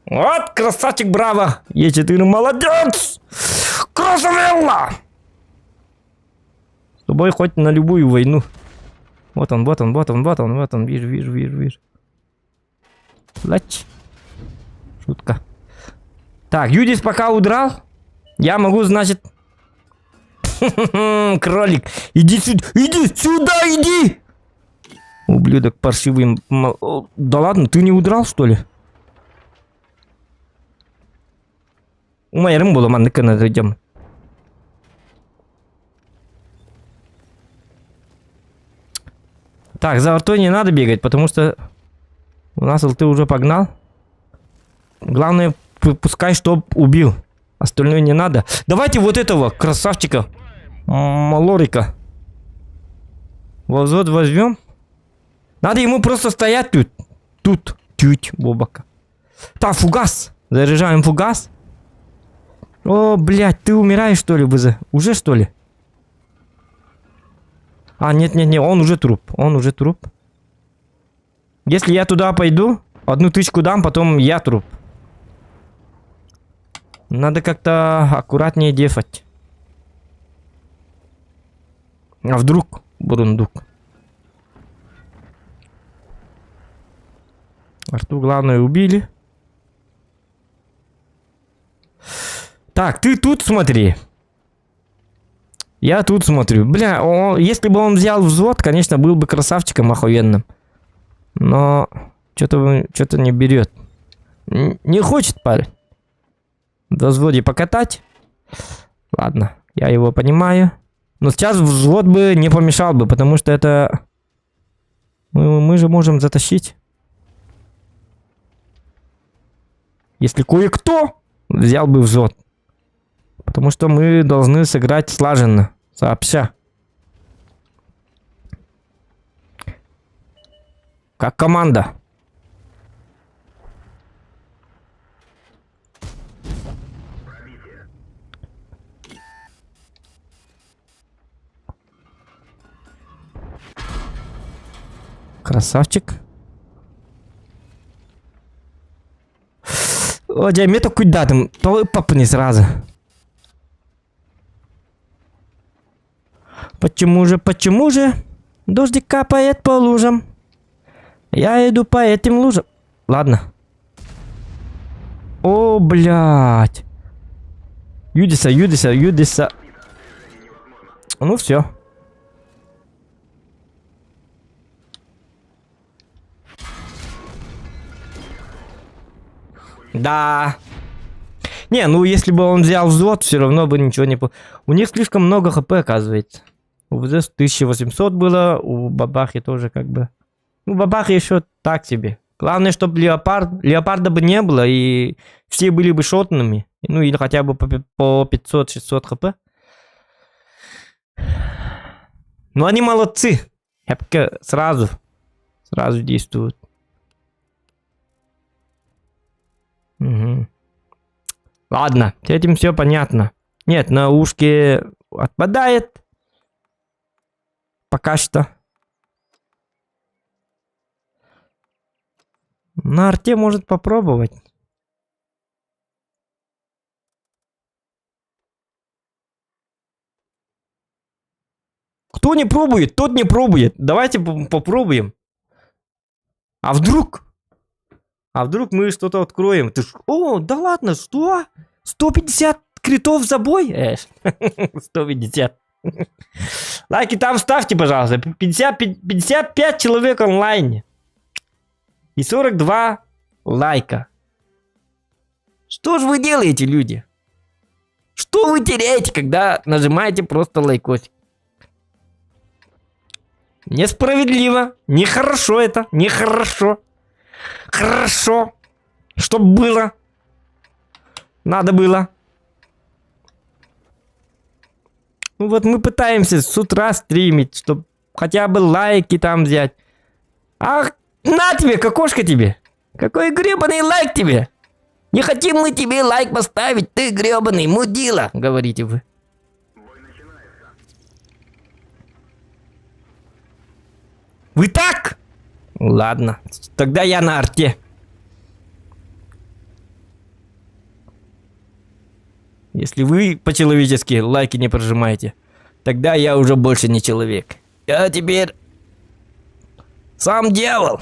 Вот, красавчик, браво! Е4, молодец! Красавелла! С тобой хоть на любую войну. Вот он, вот он, вот он, вот он, вот он. Вижу, вижу, вижу, вижу. Лач. Шутка. Так, Юдис пока удрал. Я могу, значит... Кролик, иди сюда, иди сюда, иди! Ублюдок паршивый. Да ладно, ты не удрал, что ли? Умайрым була маннык идем. Так, за артой не надо бегать, потому что у нас ЛТ уже погнал. Главное, пускай, чтоб убил. Остальное не надо. Давайте вот этого красавчика. Малорика. Возвод возьмем. Надо ему просто стоять тут. Тут. Чуть, бобака. Так, фугас. Заряжаем фугас. О, блядь, ты умираешь, что ли, БЗ? Уже, что ли? А, нет, нет, нет, он уже труп. Он уже труп. Если я туда пойду, одну тычку дам, потом я труп. Надо как-то аккуратнее дефать. А вдруг бурундук? Арту главное убили. Так, ты тут смотри. Я тут смотрю. Бля, он, если бы он взял взвод, конечно, был бы красавчиком охуенным. Но что-то что не берет. Не хочет парень. До взводе покатать. Ладно, я его понимаю. Но сейчас взвод бы не помешал бы, потому что это... Мы, мы же можем затащить. Если кое-кто взял бы взвод. Потому что мы должны сыграть слаженно, сообща. Как команда. Красавчик. О, дьэ, эмиэ токуйдаатым. Тоҕо ыппаппыный сразу? Почему же, почему же дождик капает по лужам? Я иду по этим лужам. Ладно. О, блядь. Юдиса, Юдиса, Юдиса. Ну все. Да. Не, ну если бы он взял взвод, все равно бы ничего не... У них слишком много хп, оказывается. У ВЗ 1800 было, у Бабахи тоже как бы... Ну, Бабахи еще так себе. Главное, чтобы леопард... леопарда бы не было, и все были бы шотными. Ну, или хотя бы по 500-600 хп. Ну, они молодцы. Хепке сразу, сразу действуют. Угу. Ладно, с этим все понятно. Нет, на ушке отпадает. Пока что. На арте может попробовать. Кто не пробует, тот не пробует. Давайте попробуем. А вдруг? А вдруг мы что-то откроем? Ты ж... О, да ладно, что? 150 критов за бой? 150. Лайки там ставьте, пожалуйста. 50, 55 человек онлайн. И 42 лайка. Что же вы делаете, люди? Что вы теряете, когда нажимаете просто лайкосик? Несправедливо. Нехорошо это. Нехорошо. Хорошо. Чтоб было. Надо было. Ну вот мы пытаемся с утра стримить, чтобы хотя бы лайки там взять. Ах, на тебе, кокошка тебе. Какой гребаный лайк тебе. Не хотим мы тебе лайк поставить, ты гребаный мудила, говорите вы. Вы так? Ладно, тогда я на арте. Если вы по-человечески лайки не прожимаете, тогда я уже больше не человек. Я теперь сам дьявол.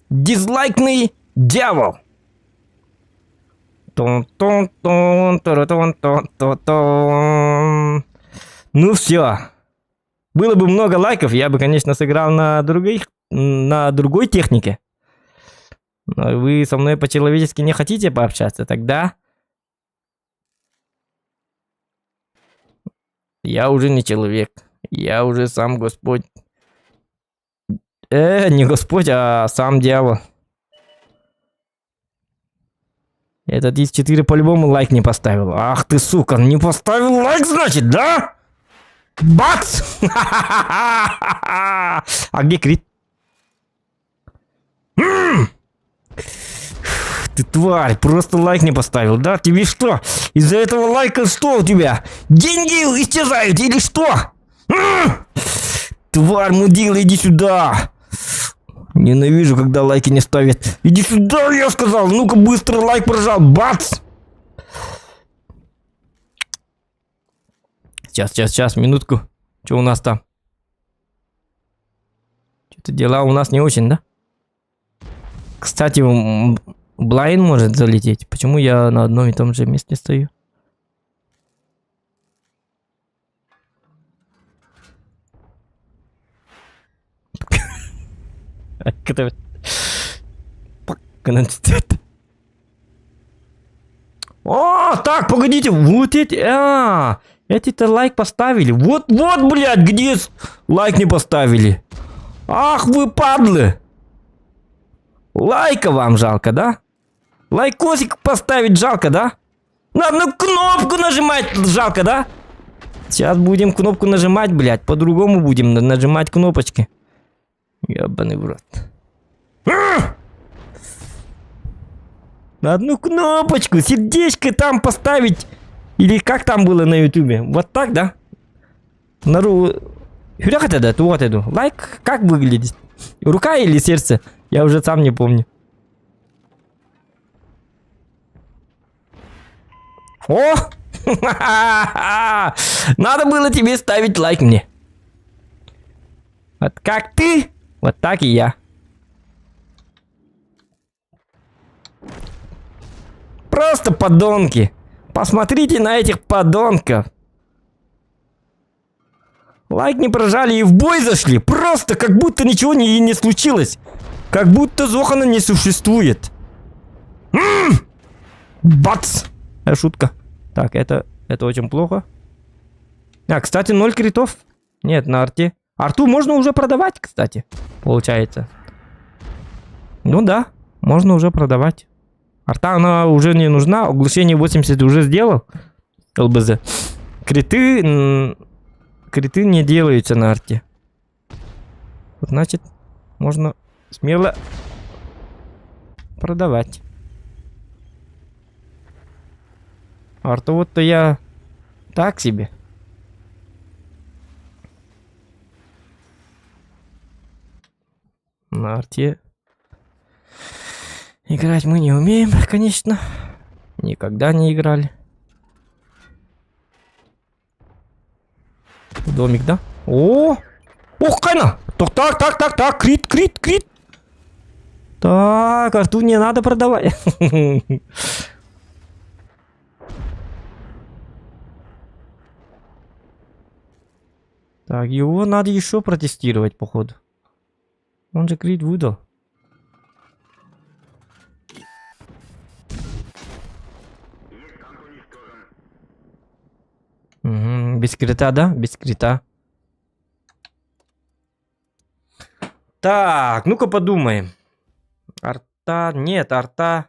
Дизлайкный дьявол. Тон-тон-тон, Ну все. Было бы много лайков, я бы, конечно, сыграл на других, на другой технике. Но вы со мной по-человечески не хотите пообщаться, тогда я уже не человек. Я уже сам Господь. Э, не Господь, а сам дьявол. Этот ИС-4 по-любому лайк не поставил. Ах ты, сука, не поставил лайк, значит, да? Бац! А где крит? Ты тварь, просто лайк не поставил, да? Тебе что? Из-за этого лайка что у тебя? Деньги исчезают или что? Тварь, мудила, иди сюда! Ненавижу, когда лайки не ставят. Иди сюда, я сказал! Ну-ка быстро лайк прожал! Бац! Сейчас, сейчас, сейчас, минутку. Что у нас там? Что-то дела у нас не очень, да? Кстати, Блайн может залететь. Почему я на одном и том же месте стою? О! А, так, погодите, вот эти, а, эти-то лайк поставили. Вот, вот, блядь, где лайк не поставили? Ах вы падлы! Лайка вам жалко, да? Лайкосик поставить жалко, да? На одну кнопку нажимать жалко, да? Сейчас будем кнопку нажимать, блядь. По-другому будем нажимать кнопочки. Ебаный в рот. А! На одну кнопочку, сердечко там поставить. Или как там было на ютубе? Вот так, да? На ру... да, вот эту. Лайк как выглядит? Рука или сердце? Я уже сам не помню. О! Надо было тебе ставить лайк мне. Вот как ты, вот так и я. Просто подонки. Посмотрите на этих подонков. Лайк не прожали и в бой зашли. Просто как будто ничего не, не случилось. Как будто Зохана не существует. М-м! Бац! Это шутка. Так, это, это очень плохо. А, кстати, 0 критов. Нет, на арте. Арту можно уже продавать, кстати. Получается. Ну да, можно уже продавать. Арта она уже не нужна. Оглушение 80 уже сделал. ЛБЗ. Криты... Криты не делаются на арте. Вот, значит, можно смело продавать. Арту вот-то я так себе. На арте играть мы не умеем, конечно. Никогда не играли. Домик, да? О! Ох, кайна! Так, так, так, так, так, крит, крит, крит. Так, арту не надо продавать. Так, его надо еще протестировать, походу. Он же крит выдал. Угу, без крита, да? Без крита. Так, ну-ка подумаем. Арта, нет, арта.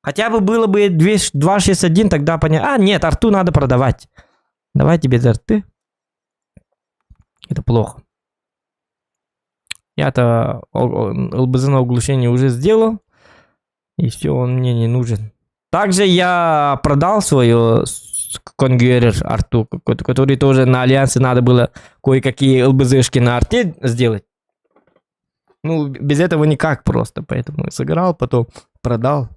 Хотя бы было бы 2.6.1, тогда понятно. А, нет, арту надо продавать. Давайте без арты. Это плохо. Я-то ЛБЗ на оглушение уже сделал. И все, он мне не нужен. Также я продал свою Конгерер арту, который тоже на Альянсе надо было кое-какие ЛБЗшки на арте сделать. Ну, без этого никак просто, поэтому сыграл, потом продал.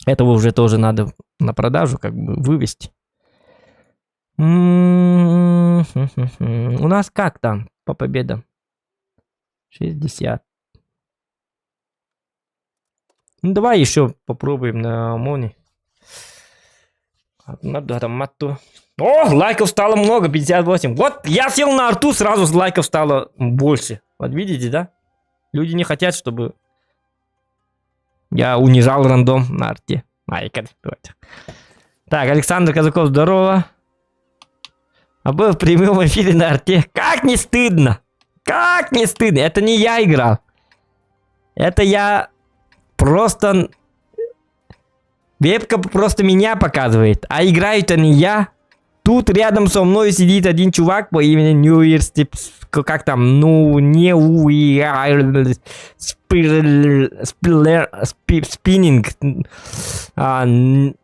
Этого уже тоже надо на продажу как бы вывести. У нас как там по победам? 60. Ну, давай еще попробуем на Моне. О, лайков стало много, 58. Вот я сел на арту, сразу лайков стало больше. Вот видите, да? Люди не хотят, чтобы я унижал рандом на арте. Ай, так, Александр Казаков, здорово. А был в прямом эфире на арте. Как не стыдно! Как не стыдно! Это не я играл. Это я просто... Вебка просто меня показывает. А играю-то не я. Тут рядом со мной сидит один чувак по имени New Year's, как там, ну, не у спиннинг,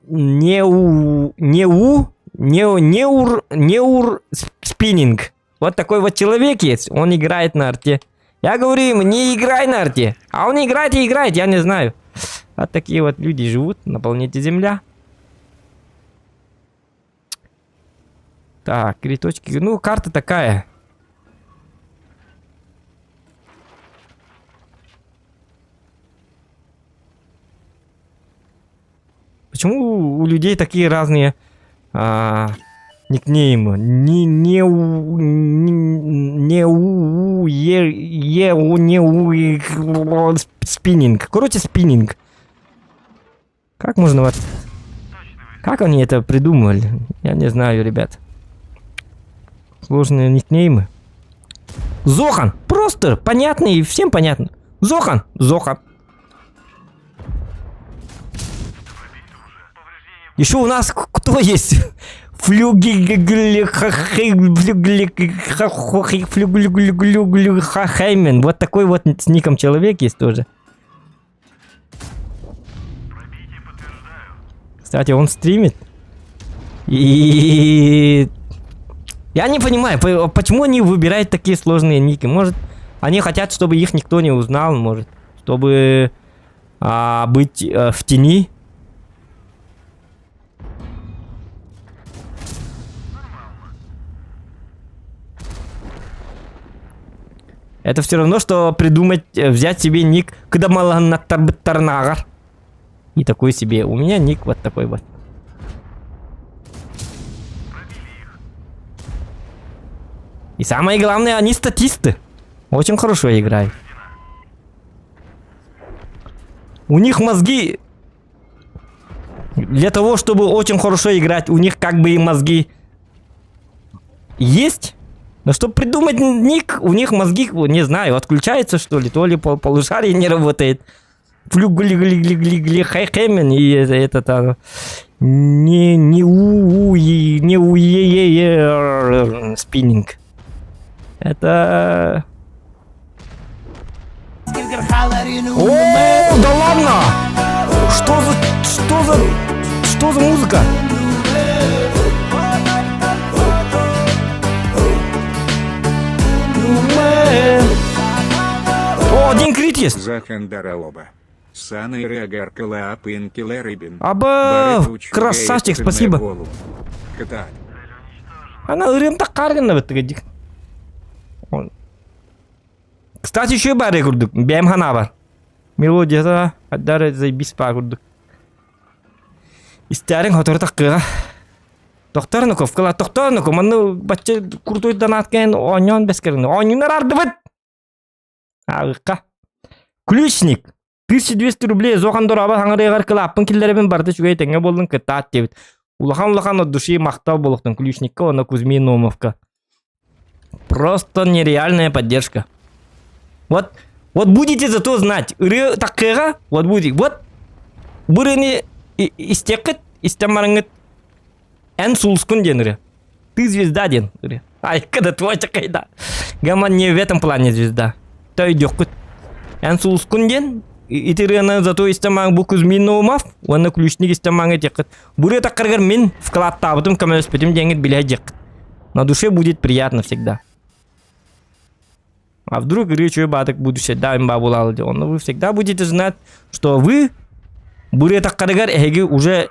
не у, не у, не, неур, неур спиннинг. Вот такой вот человек есть, он играет на арте. Я говорю ему, не играй на арте. А он играет и играет, я не знаю. Вот такие вот люди живут на планете Земля. Так, три точки. Ну, карта такая. Почему у людей такие разные никнеймы? Не, не, у, не, у, е, е, у, не, у, спиннинг. Короче, спиннинг. Как можно вот... Как они это придумали? Я не знаю, ребят. Сложные никнеймы. Зохан! Просто понятно и всем понятно. Зохан! Зохан. Еще у нас кто есть? Флюгиглихахаймен. Вот такой вот с ником человек есть тоже. Кстати, он стримит. И я не понимаю, почему они выбирают такие сложные ники. Может, они хотят, чтобы их никто не узнал, может, чтобы а, быть а, в тени. Это все равно, что придумать, э, взять себе ник Кдамаланаттарбыттарнагар. И такой себе. У меня ник вот такой вот. И самое главное, они статисты. Очень хорошо играют. У них мозги... Для того, чтобы очень хорошо играть, у них как бы и мозги есть. Но чтобы придумать ник, у них мозги, не знаю, отключаются что ли, то ли пол полушарие не работает. Флюгли хайхемен и это, это там не не у у не у е е е спиннинг. Это О, да ладно! Что за что за что за музыка? О, один крит есть.
Захандаралоба. Саны
Аба, красавчик, спасибо. Ана ырыам таккаргын быттыгы Кстати, еще бары курдук. Бэм хана бар. Мелодията аддары заебись баа курдук. Истээриҥ сотору таккыга. Тохтор нуков, кыла тохтор нуков, манны бачча крутой донат кэн оонньоон бэскэрин. Оонньуунар ардыбыт! Ааҕыкка. Ключник. 1200 рублей зохан дораба хаҥырыгар кылааппын киллэребин барыта үчүгэй тэҥҥэ буоллун кытаат диэбит. Улахан-улахан от души махтал буолуохтун Ключникка уонна Кузьмин Наумовка. Просто нереальная поддержка. Вот, вот будете зато знать, ырыа таккыга, вот будете, вот бу ырыаны истиэххит, истэн бараҥҥыт эн сулускун диэн ырыа. Ты звезда диэн ырыа. Айка да твой чакайда. Гаман не в этом плане звезда. Төйдүөххүт. Эн сулускун диэн ити ырыаны зато истэн маҥ бу Кузьмин Наумов уонна ключник истэн маҥ этиэххит. Бу ырыа таккарыгар мин вкладтаабытым көмөлөспүтүм диэҥҥит билэ дьиэххит. На душе будет приятно всегда. А вдруг ырыа баатык будущее да им бабулалы онно вы всегда будете знать, что вы бу ырыа таккарыгар эһиги уже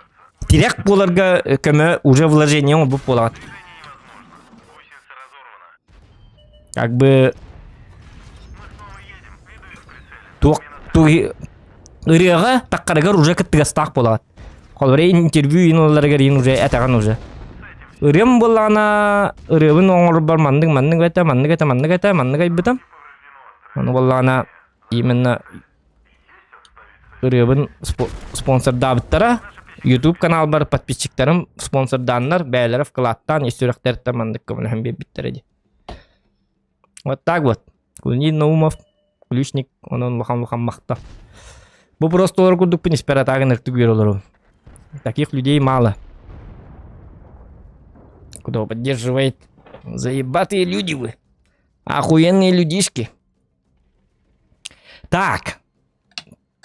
тирэх буоларга көмө уже вложение оҥорбут буолаҕыт. Как бы туох ырыаҕа таккарыгар уже кыттыгастаах буолаҕыт. Холобура интервью иин ылаларыгар иин уже этэҕин уже. Ырыам буоллаҕына ырыабын оҥорорбор маннык маннык этэ, маннык этэ, маннык этэ, маннык айбытым. Ону буоллаҕына именно ырыабын спонсордаабыттара. YouTube каналбар подписчиктарым спонсордааннар, бэйэлэрэ вкладтаан, ис сүрэхтэриттэн маннык көмөлөһөн биэрбиттэрэ дии. Вот так вот. Кузьмин Наумов, ключник, онон улахан-улахан махтал. Бу просто олор курдукпун испэр атаагын ыртык үөр олору. Таких людей мало. Кто поддерживает. Заебатые люди вы. Охуенные людишки. Так.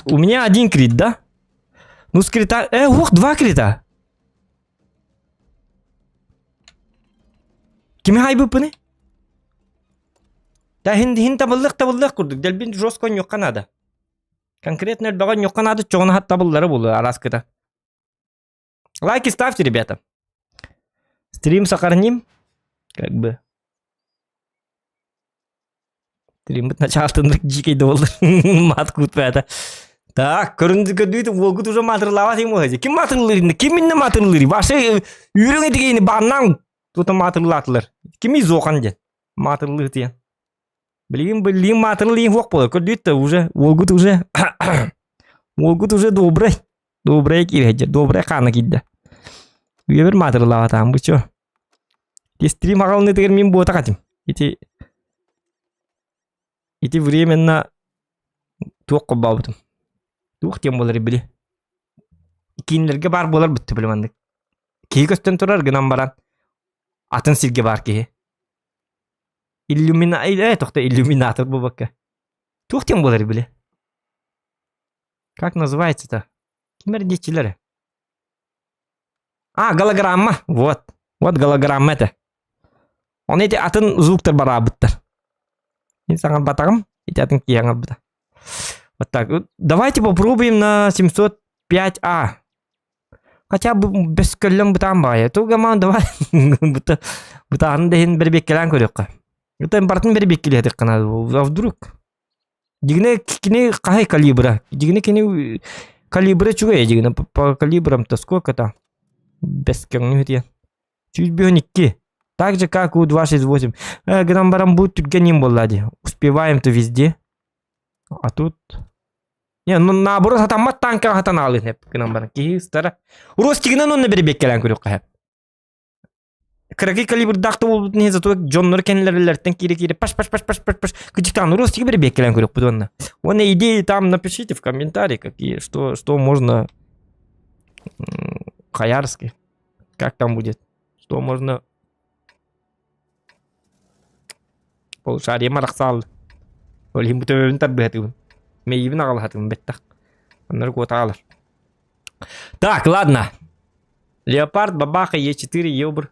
У меня один крит, да? Ну, с крита... Э, ух, два крита. Кими хайбыппыный? Да хин хин табыллых табыллых курдук. Дэлбин жестко ньуохха наада. Конкретно элбэҕи ньуохха наада чоҕун хат табыллара буолуо араскыта. Лайки ставьте, ребята. Стрим сохраним. Как бы. Стриммит начаалтыннык дьиикэй да буоллар маат куутпаата. Так, көрүндү уолгут уже маатырлаабат им уһази. Ким маатырлыыр? Ким инне маатырлыыр? Ваша үөрүҥ этигейни бааннаан тута маатырлаатылар. Кими зохан диэн маатырлыы диэн. Билигин билигин маатырлыын хуох буолар. Көрдүүт да уже уолгут уже уолгут уже добрый. Добрый киирэ добрый хаана киирдэ. Үйэбэр маатырылаабатаҕым бу чё. Ити стрим аҕалыныытыгар мин буотах этим. Ити ити временно туох холбообутум. Туох диэн буолар били. Кииннэргэ баар буолар бутта били маннык. Киһи көстөн турар гынан баран атын сиргэ баар киһи. Иллюмина э тохто иллюминатор буолбакка. Туох диэн буолар били. Как называется-то? Ким эрдиэччилэрэ? А, голограмма. Вот. Вот голограмма это. Оны ити атын звуктар бараабыттар. Мин саҥарбатаҕым, ити атын киһи аҥарбыта. Вот так. Давайте попробуем на 705А. Хотя бы бэс көллөм бытаан баҕайы. Тугамаан давай. Бытаанын да иһин бэрбиэккэлээн көрүөххэ. Это бартын бэрбиэккэлиэтик А вдруг? Дьиҥинэ кини хаһай калибра? Дьиҥинэ кини калибра үчүгэй дьиҥинэ по калибрам-то сколько там? Бэс көҥү диэн. 152. Так же, как у 268. Э, гынан баран бу түргэн им буолла дии. Успеваем-то везде. А тут... Не, ну наоборот хатаммат танка хатан аалын гынан баран. Киһи ыстара. Ростигынан онно бэрбиэккэлээн көрүөххэ. Кыракый калибрдаах да буолбутун иһин зато дьоннор кэннилэрилэртэн киирэ-киирэ паш паш паш паш паш паш кычытаан уростиги бэрбиэккэлээн көрүөхпүт уонна. Уонна идеи там напишите в комментарии, какие, что, что можно Хаярский. Как там будет? Что можно полушарием арахсаал. Ол иһин бу төбөбүн тарбыһатыбын. Мэйиибин аҕалаһатыбын бэттэх. Аннары куотаалар. Так, ладно. Леопард, бабаха, Е4, Елбр.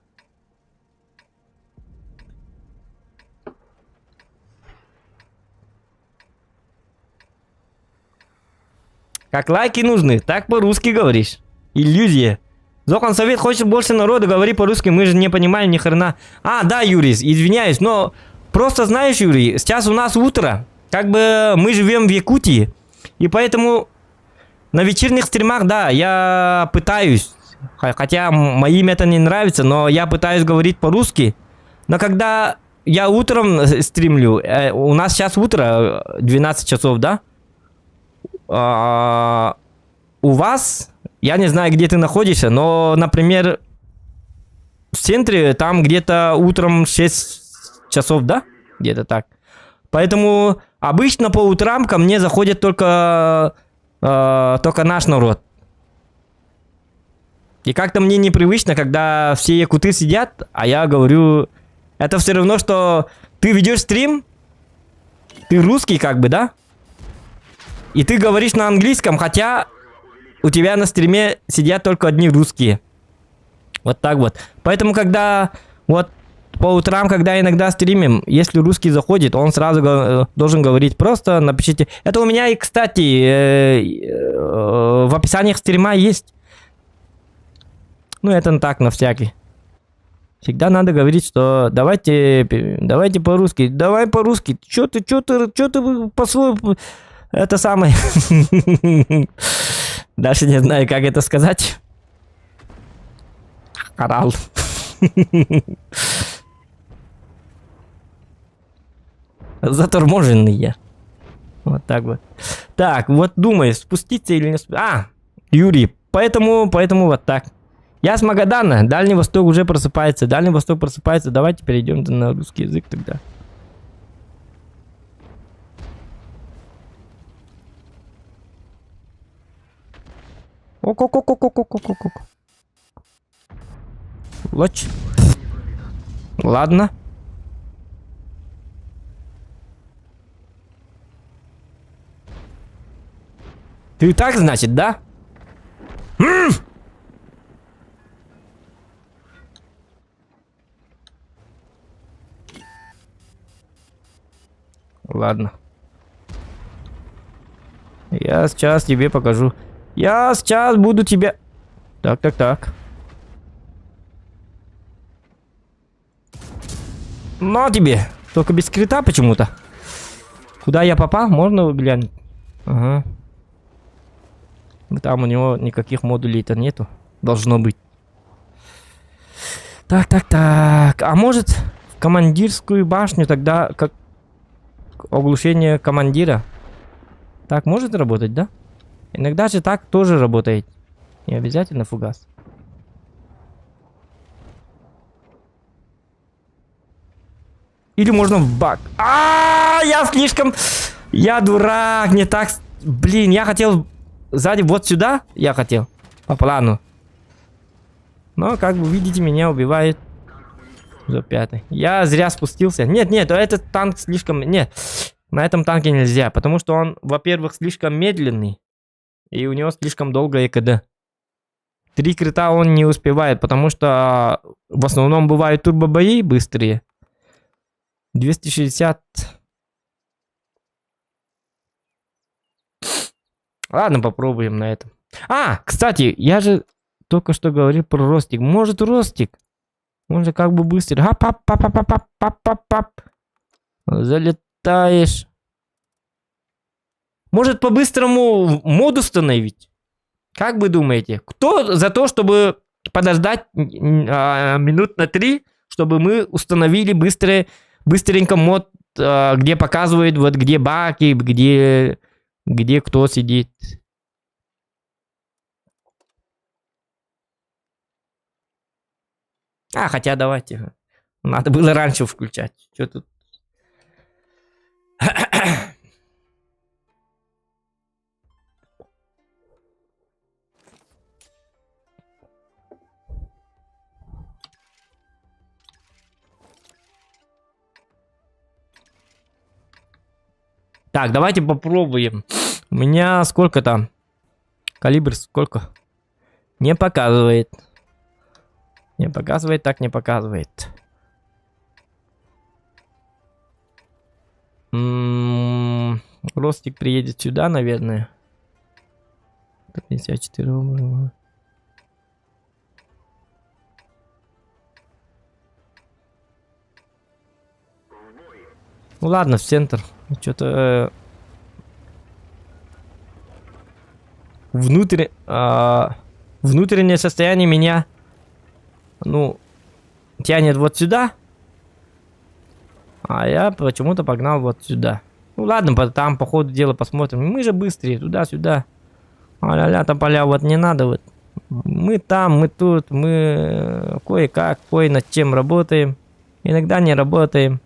Как лайки нужны, так по-русски говоришь. Иллюзия. Зохан Совет хочет больше народа, говори по-русски, мы же не понимаем ни хрена. А, да, Юрий, извиняюсь, но просто знаешь, Юрий, сейчас у нас утро. Как бы мы живем в Якутии, и поэтому на вечерних стримах, да, я пытаюсь, хотя моим это не нравится, но я пытаюсь говорить по-русски. Но когда я утром э, стримлю, э, у нас сейчас утро, 12 часов, да? А, у вас, я не знаю, где ты находишься, но, например, в центре там где-то утром 6 часов, да? Где-то так. Поэтому обычно по утрам ко мне заходит только, э, только наш народ. И как-то мне непривычно, когда все якуты сидят, а я говорю... Это все равно, что ты ведешь стрим, ты русский как бы, да? И ты говоришь на английском, хотя у тебя на стриме сидят только одни русские. Вот так вот. Поэтому, когда вот по утрам, когда иногда стримим, если русский заходит, он сразу э, должен говорить просто напишите. Это у меня и, кстати, э, э, в описаниях стрима есть. Ну, это так, на всякий. Всегда надо говорить, что давайте, давайте по-русски, давай по-русски. Чё ты, чё ты, чё ты по-своему... Это самое. Дальше не знаю, как это сказать. Орал. Заторможенный я. Вот так вот. Так, вот думаю, спуститься или не спуститься. А, Юрий, поэтому, поэтому вот так. Я с Магадана. Дальний Восток уже просыпается. Дальний Восток просыпается. Давайте перейдем на русский язык тогда. Ок-ок-ок-ок-ок-ок-ок-ок. Лоч. Ладно. Ты так, значит, да? М! Ладно. Я сейчас тебе покажу. Я сейчас буду тебя... Так, так, так. На тебе! Только без крита почему-то. Куда я попал? Можно глянуть? Ага. Там у него никаких модулей-то нету. Должно быть. Так, так, так. А может в командирскую башню тогда как оглушение командира? Так может работать, да? Иногда же так тоже работает. Не обязательно фугас. Или можно в бак. А, я слишком... Я дурак, не так... Блин, я хотел сзади вот сюда, я хотел. По плану. Но, как вы видите, меня убивает за пятый. Я зря спустился. Нет, нет, этот танк слишком... Нет, на этом танке нельзя, потому что он, во-первых, слишком медленный. И у него слишком долгое КД. Три крита он не успевает, потому что в основном бывают турбобои быстрые. 260. Ладно, попробуем на этом. А, кстати, я же только что говорил про Ростик. Может, Ростик? Он же как бы быстрый. Ап пап пап пап пап пап пап Залетаешь. Может, по-быстрому мод установить? Как вы думаете? Кто за то, чтобы подождать минут на три, чтобы мы установили быстро, быстренько мод, где показывает, вот где баки, где, где кто сидит? А, хотя давайте. Надо было раньше включать. Что тут? Так, давайте попробуем. У меня сколько там? Калибр сколько? Не показывает. Не показывает, так не показывает. М-м, Ростик приедет сюда, наверное. 54 рубля. Ну ладно, в центр. Что-то... Э, внутрь, э, внутреннее состояние меня, ну, тянет вот сюда. А я почему-то погнал вот сюда. Ну ладно, там по ходу дела посмотрим. Мы же быстрее, туда-сюда. А-ля-ля, там поля вот не надо вот. Мы там, мы тут, мы кое-как, кое над чем работаем. Иногда не работаем.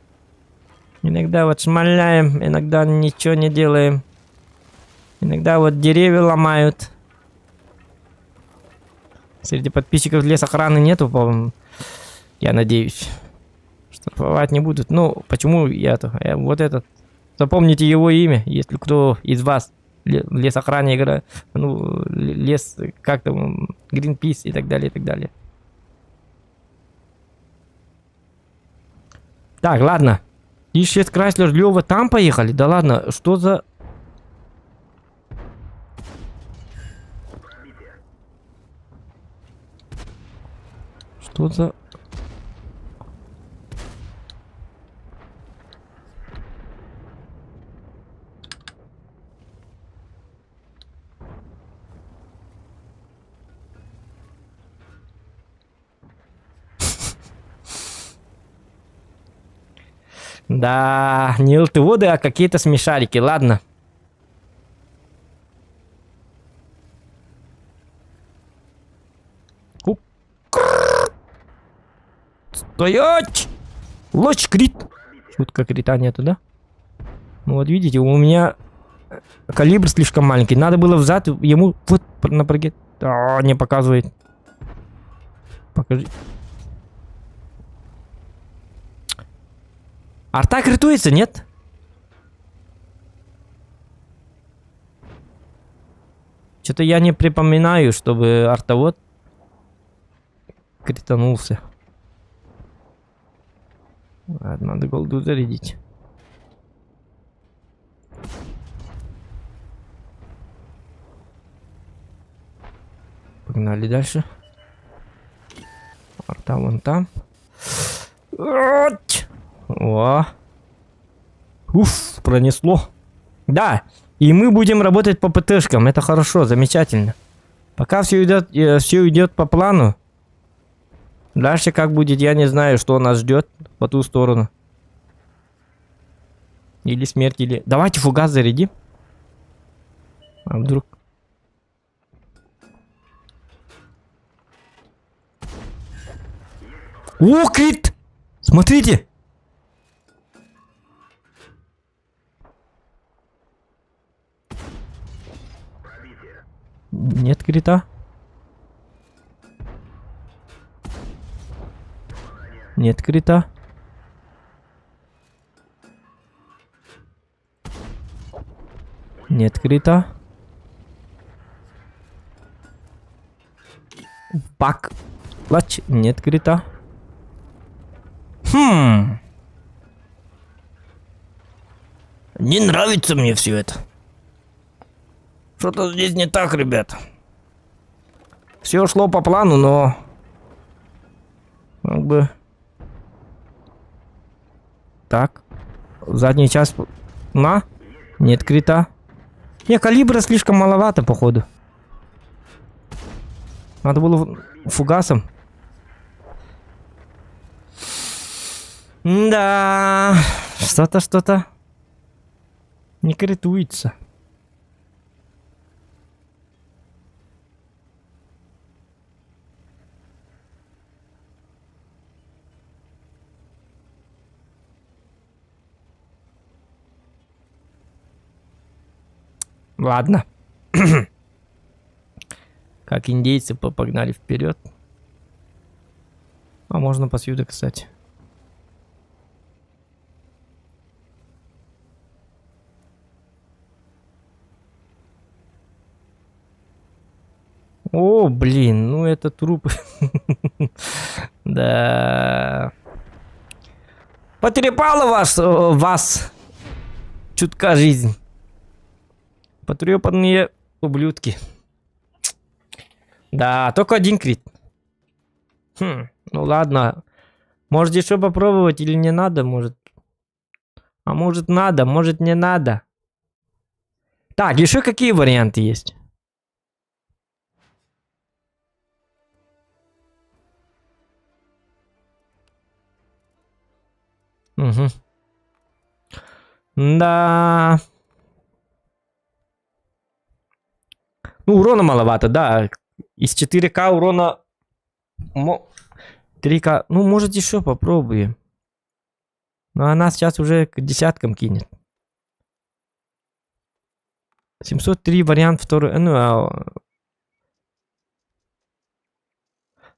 Иногда вот шмаляем, иногда ничего не делаем. Иногда вот деревья ломают. Среди подписчиков лесохраны нету, по-моему. Я надеюсь. Штрафовать не будут. Ну, почему я-то? Вот этот. Запомните его имя, если кто из вас в лесохране играет. Ну, лес, как там, Greenpeace и так далее, и так далее. Так, ладно. Ищет Крайслер Лева там поехали? Да ладно, что за... Что за... Да, не ЛТВоды, а какие-то смешарики. Ладно. Стоять! Лочь крит! Шутка крита нету, да? Ну вот видите, у меня калибр слишком маленький. Надо было взад ему вот на прогет. А, не показывает. Покажи. Арта критуется, нет? Что-то я не припоминаю, чтобы артовод кританулся. Ладно, надо голду зарядить. Погнали дальше. Арта вон там. О. Уф, пронесло. Да, и мы будем работать по ПТшкам. Это хорошо, замечательно. Пока все идет, все идет по плану. Дальше как будет, я не знаю, что нас ждет по ту сторону. Или смерть, или... Давайте фугас зарядим. А вдруг... О, крит! Смотрите! Нет крита. Нет крита. Нет крита. Бак. Лач. Нет крита. Хм. Не нравится мне все это. Что-то здесь не так, ребят. Все шло по плану, но... Как бы... Так. Задняя часть... На. Нет крита. Не, калибра слишком маловато, походу. Надо было фугасом. Да, что-то, что-то не критуется. Ладно. Как индейцы погнали вперед. А можно посюда, кстати. О, блин, ну это труп. Да. Потрепала вас, вас чутка жизнь. Потрепанные ублюдки. Да, только один крит. Хм, ну ладно. Может еще попробовать или не надо, может. А может надо, может не надо. Так, еще какие варианты есть? Угу. Да. Ну, урона маловато, да. Из 4К урона... 3К... Ну, может, еще попробуем. Но она сейчас уже к десяткам кинет. 703 вариант второй... Ну, а...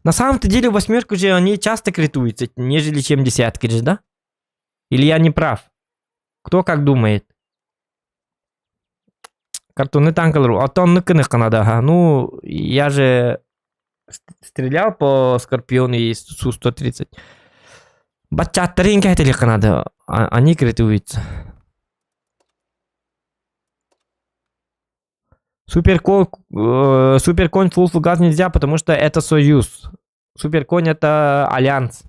На самом-то деле восьмерку же они часто критуются, нежели чем десятки же, да? Или я не прав? Кто как думает? Картонный танк, а то надо. Ну, я же стрелял по Скорпиону и Су-130. Бачаттарын надо, они критуются. Суперконь, Суперконь фулл фугас нельзя, потому что это союз. Суперконь это альянс.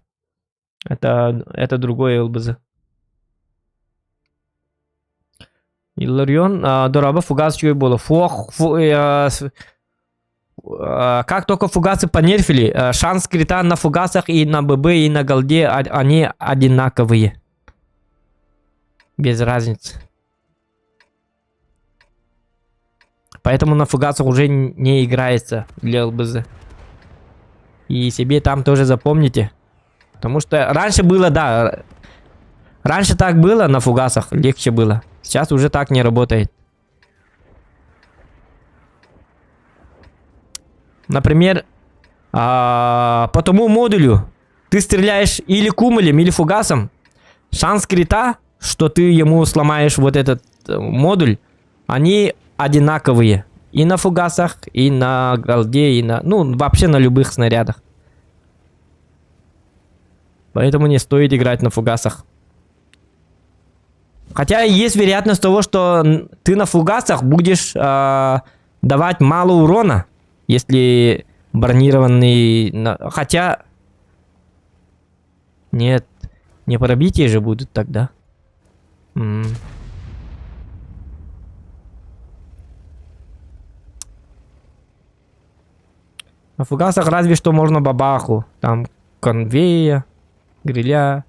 Это другой ЛБЗ. Илларион, дорообо фугас үчүгэй буолла. Фуох, фу, как только фугасы понерфили, шанс крита на фугасах и на ББ, и на голде, они одинаковые. Без разницы. Поэтому на фугасах уже не играется для ЛБЗ. И себе там тоже запомните. Потому что раньше было, да. Раньше так было на фугасах, легче было. Сейчас уже так не работает. Например, по тому модулю ты стреляешь или кумулем, или фугасом. Шанс крита, что ты ему сломаешь вот этот модуль, они одинаковые. И на фугасах, и на голде, и на... Ну, вообще на любых снарядах. Поэтому не стоит играть на фугасах. Хотя есть вероятность того, что ты на фугасах будешь давать мало урона, если бронированный... Хотя... Нет, не пробитие же будут тогда. На фугасах разве что можно бабаху. Там конвея, гриля.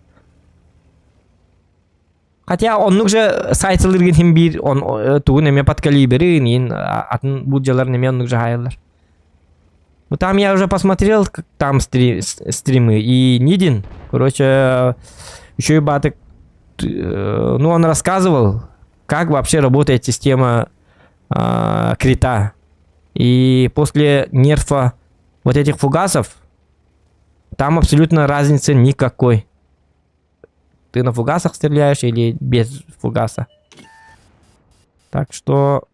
Хотя оннук же сайтылыргын хим биир он тугун эмиэ подкалиберын иин атын буулдьаларын эмиэ оннук дьаһайаллар. Ну там я уже посмотрел там стримы и Нидин, короче, еще и Батык, ну он рассказывал, как вообще работает система крита. И после нерфа вот этих фугасов, там абсолютно разницы никакой. Ты на фугасах стреляешь или без фугаса. Так что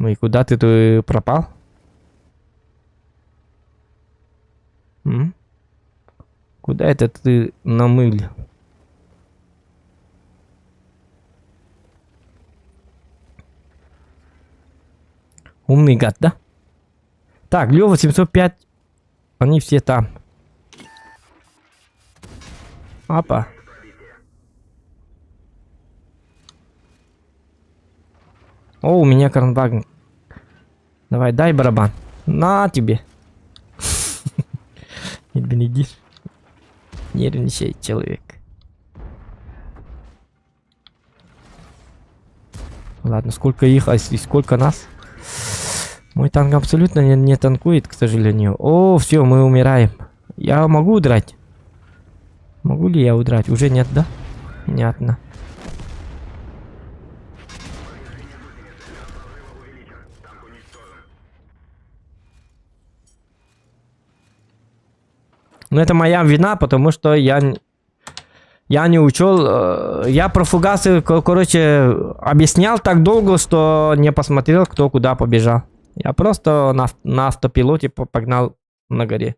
Ну и куда ты, ты пропал? М? Куда это ты намылил? Умный гад, да? Так, Лева 705. Они все там. Апа. О, у меня кранваген. Давай, дай барабан. На тебе. Не Нервничает человек. Ладно, сколько их, а и сколько нас? Мой танк абсолютно не, не танкует, к сожалению. О, все, мы умираем. Я могу удрать? Могу ли я удрать? Уже нет, да? Понятно. Но это моя вина, потому что я, я не учел. Э, я про фугасы, короче, объяснял так долго, что не посмотрел, кто куда побежал. Я просто на, на автопилоте погнал на горе.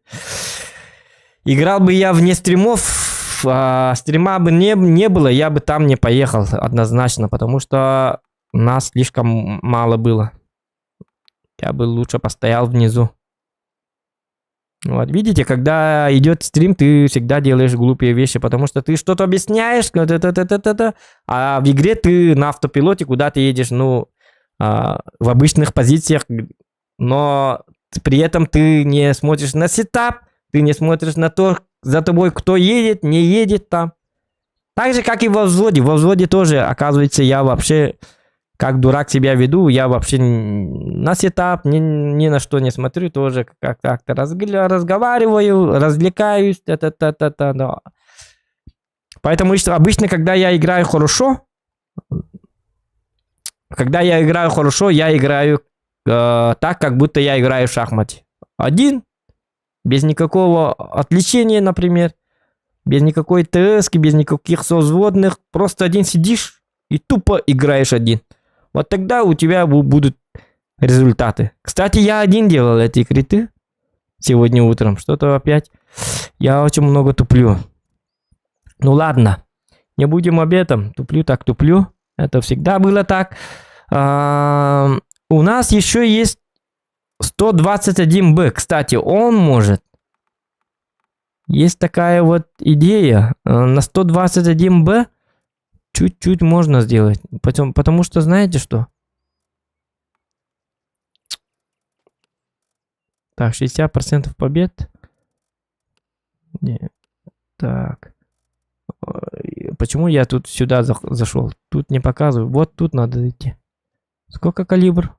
Играл бы я вне стримов, а, стрима бы не, не было, я бы там не поехал однозначно, потому что нас слишком мало было. Я бы лучше постоял внизу. Вот, видите, когда идет стрим, ты всегда делаешь глупые вещи, потому что ты что-то объясняешь, а в игре ты на автопилоте куда ты едешь, ну, а, в обычных позициях, но при этом ты не смотришь на сетап, ты не смотришь на то, за тобой кто едет, не едет там. Так же, как и во взводе. Во взводе тоже, оказывается, я вообще как дурак себя веду, я вообще на сетап ни, ни на что не смотрю, тоже как-то разговариваю, развлекаюсь, та-та-та-та-та, да. Поэтому обычно, когда я играю хорошо, когда я играю хорошо, я играю э, так, как будто я играю в шахматы. Один, без никакого отвлечения, например, без никакой ТС, без никаких созводных, просто один сидишь и тупо играешь один. Вот тогда у тебя будут результаты. Кстати, я один делал эти криты сегодня утром. Что-то опять я очень много туплю. Ну ладно, не будем об этом. Туплю так туплю. Это всегда было так. А, у нас еще есть 121Б. Кстати, он может. Есть такая вот идея. Э, на 121Б чуть-чуть можно сделать. Потом, потому что знаете что? Так, 60% побед. Не. Так. Почему я тут сюда зашел? Тут не показываю. Вот тут надо идти. Сколько калибр?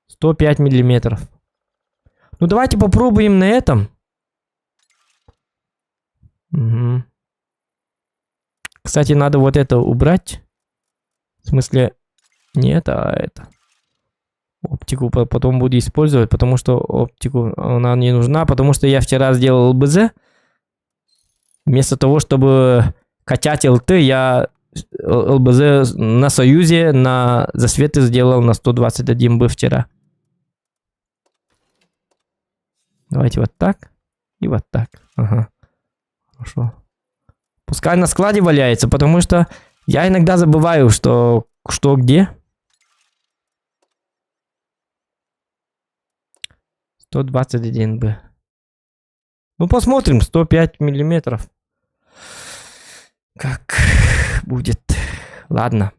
105 миллиметров. Ну давайте попробуем на этом. Угу. Кстати, надо вот это убрать. В смысле, не это, а это. Оптику потом буду использовать, потому что оптику она не нужна, потому что я вчера сделал ЛБЗ. Вместо того, чтобы качать ЛТ, я ЛБЗ на Союзе на засветы сделал на 121Б вчера. Давайте вот так и вот так. Ага. Хорошо. Пускай на складе валяется, потому что я иногда забываю, что, что где. 121 Б. Ну, посмотрим. 105 миллиметров. Как будет. Ладно.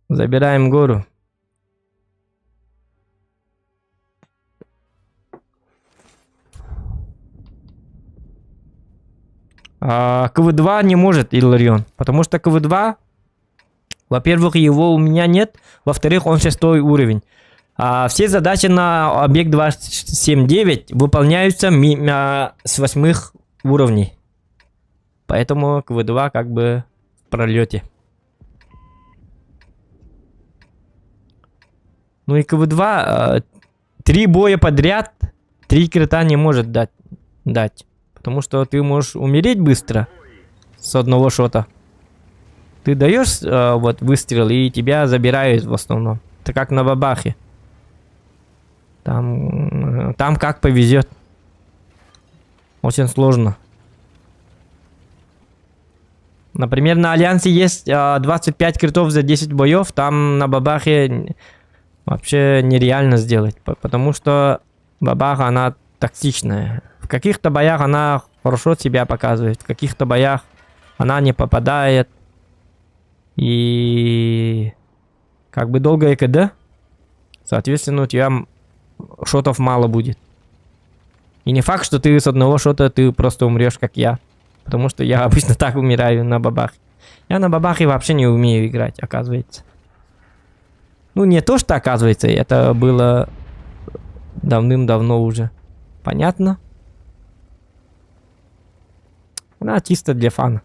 Забираем гору. А, КВ-2 не может Илларион, потому что КВ-2 Во-первых, его у меня нет. Во-вторых, он шестой уровень. А, все задачи на объект 279 выполняются а, с восьмых уровней. Поэтому КВ-2 как бы в пролете. Ну и КВ-2 а, три боя подряд, три крита не может дать. дать. Потому что ты можешь умереть быстро с одного шота. Ты даешь э, вот выстрел, и тебя забирают в основном. Это как на бабахе. Там, там как повезет. Очень сложно. Например, на Альянсе есть 25 критов за 10 боев. Там на бабахе вообще нереально сделать. Потому что бабаха, она токсичная. В каких-то боях она хорошо себя показывает. В каких-то боях она не попадает. И как бы долгое КД, соответственно, у тебя шотов мало будет. И не факт, что ты с одного шота ты просто умрешь, как я. Потому что я обычно так умираю на бабахе. Я на бабахе вообще не умею играть, оказывается. Ну, не то, что оказывается, это было давным-давно уже. Понятно? Она чисто для фана.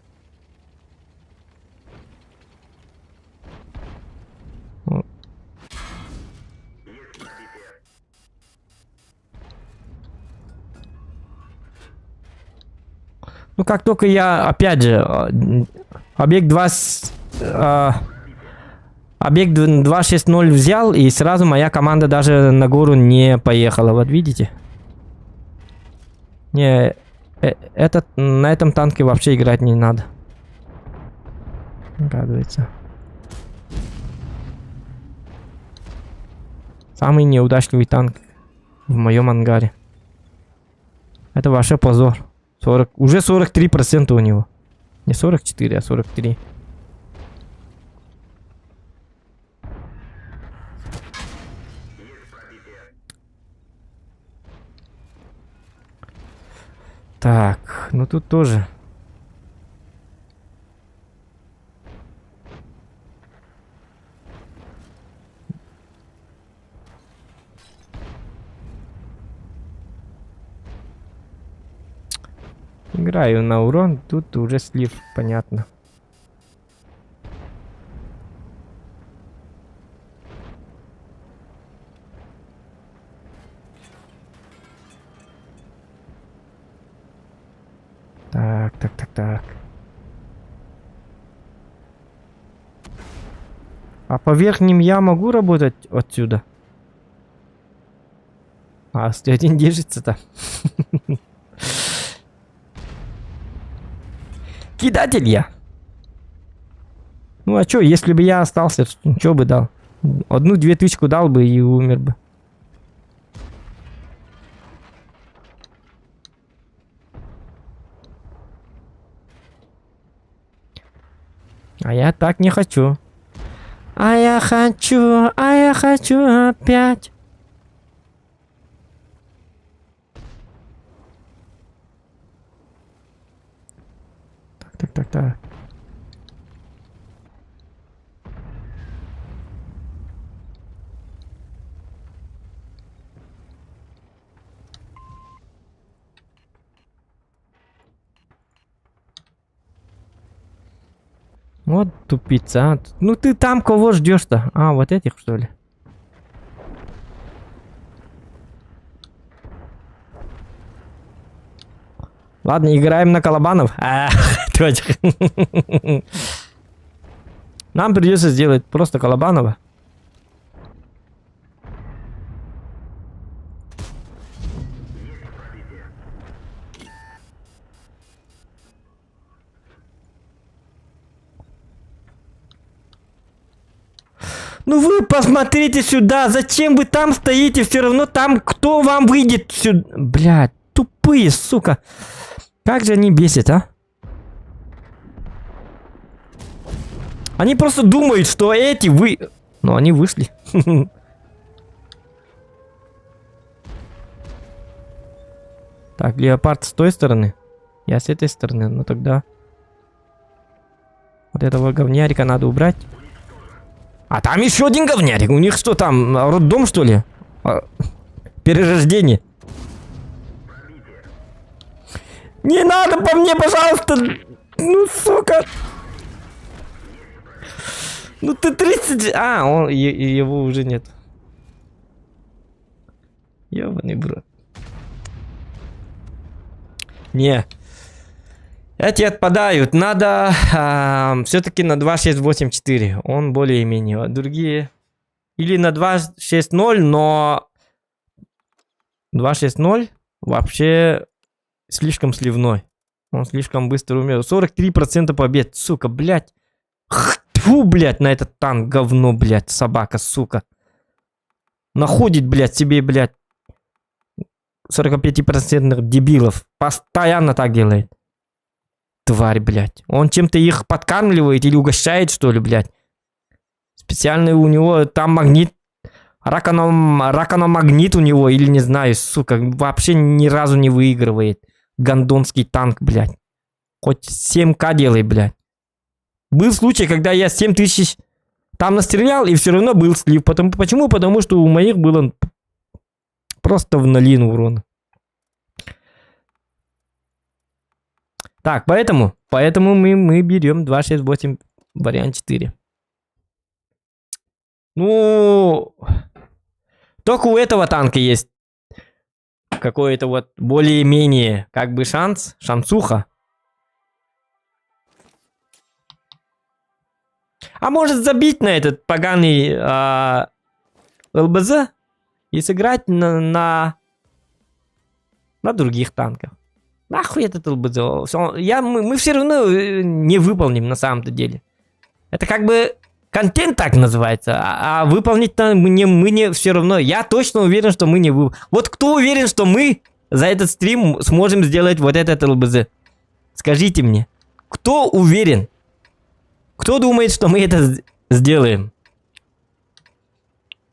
Ну, как только я, опять же, объект 2, объект 260 взял, и сразу моя команда даже на гору не поехала. Вот видите? Не, этот, на этом танке вообще играть не надо. Оказывается. Самый неудачливый танк в моем ангаре. Это вообще позор. 40, уже 43% у него. Не 44, а 43. Так, ну тут тоже. Играю на урон, тут уже слив, понятно. Так, так, так, так. А по верхним я могу работать отсюда? А, один держится-то. Кидатель я. Ну а чё, если бы я остался, чё бы дал? Одну-две тычку дал бы и умер бы. А я так не хочу. А я хочу, а я хочу опять. Так, так, так, так. Вот тупица. А. Ну ты там кого ждешь-то? А, вот этих что ли? Ладно, играем на колобанов. А, точка. Нам придется сделать просто Колобанова. Ну вы посмотрите сюда, зачем вы там стоите, все равно там кто вам выйдет сюда? Блядь, тупые, сука. Как же они бесят, а? Они просто думают, что эти вы... Но они вышли. Так, леопард с той стороны. Я с этой стороны, ну тогда... Вот этого говнярика надо убрать. А там еще один говнярик. У них что там, роддом что ли? А, перерождение. Не надо по мне, пожалуйста. Ну, сука. Ну ты 30... А, он, его уже нет. Ёбаный брат. Не. Эти отпадают. Надо а, все-таки на 2.6.8.4. Он более-менее. Другие... Или на 2.6.0, но... 2.6.0 вообще слишком сливной. Он слишком быстро умер. 43% побед. Сука, блядь. Тьфу, блядь, на этот танк говно, блядь, собака, сука. Находит, блядь, себе, блядь, 45% дебилов. Постоянно так делает. Тварь, блядь. Он чем-то их подкармливает или угощает, что ли, блядь. Специальный у него там магнит. Раконом, ракономагнит у него, или не знаю, сука, вообще ни разу не выигрывает. Гондонский танк, блядь. Хоть 7к делай, блядь. Был случай, когда я 7000 там настрелял, и все равно был слив. Потому, почему? Потому что у моих было просто в нолин урона. Так, поэтому, поэтому мы, мы берем 268 вариант 4. Ну, только у этого танка есть какой-то вот более-менее как бы шанс, шансуха. А может забить на этот поганый а, ЛБЗ и сыграть на, на, на других танках. Нахуй этот ЛБЗ? Я, мы, мы все равно э, не выполним на самом-то деле. Это как бы контент так называется, а, а выполнить-то мы не, мы не все равно. Я точно уверен, что мы не выполним. Вот кто уверен, что мы за этот стрим сможем сделать вот этот ЛБЗ? Скажите мне. Кто уверен? Кто думает, что мы это сделаем?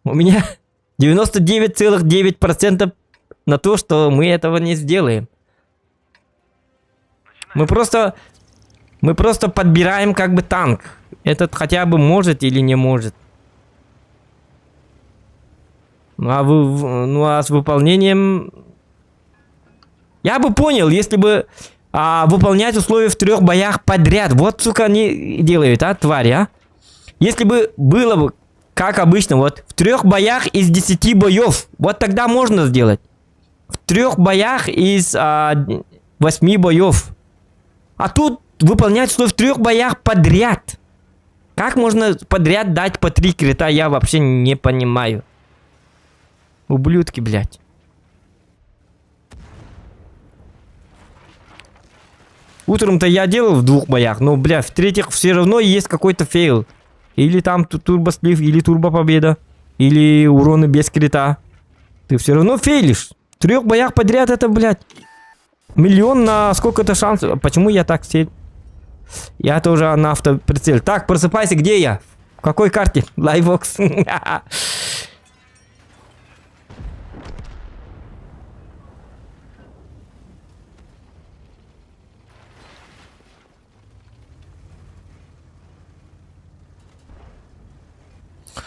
У меня 99,9% на то, что мы этого не сделаем. Мы просто... Мы просто подбираем как бы танк. Этот хотя бы может или не может. Ну а, вы, ну, а с выполнением... Я бы понял, если бы а, выполнять условия в трех боях подряд. Вот, сука, они делают, а, твари, а. Если бы было бы, как обычно, вот, в трех боях из 10 боев, вот тогда можно сделать. В трех боях из а, 8 боев. А тут выполнять условия в трех боях подряд. Как можно подряд дать по три крита, я вообще не понимаю. Ублюдки, блядь. Утром-то я делал в двух боях, но, бля, в третьих все равно есть какой-то fail. Или там турбослив, или турбо-победа, или уроны без крита. Ты все равно фейлишь. В трех боях подряд это, блядь, миллион на сколько-то шансов. Почему я так сел? Я тоже на автоприцел. Так, просыпайся, где я? В какой карте? Лайвокс.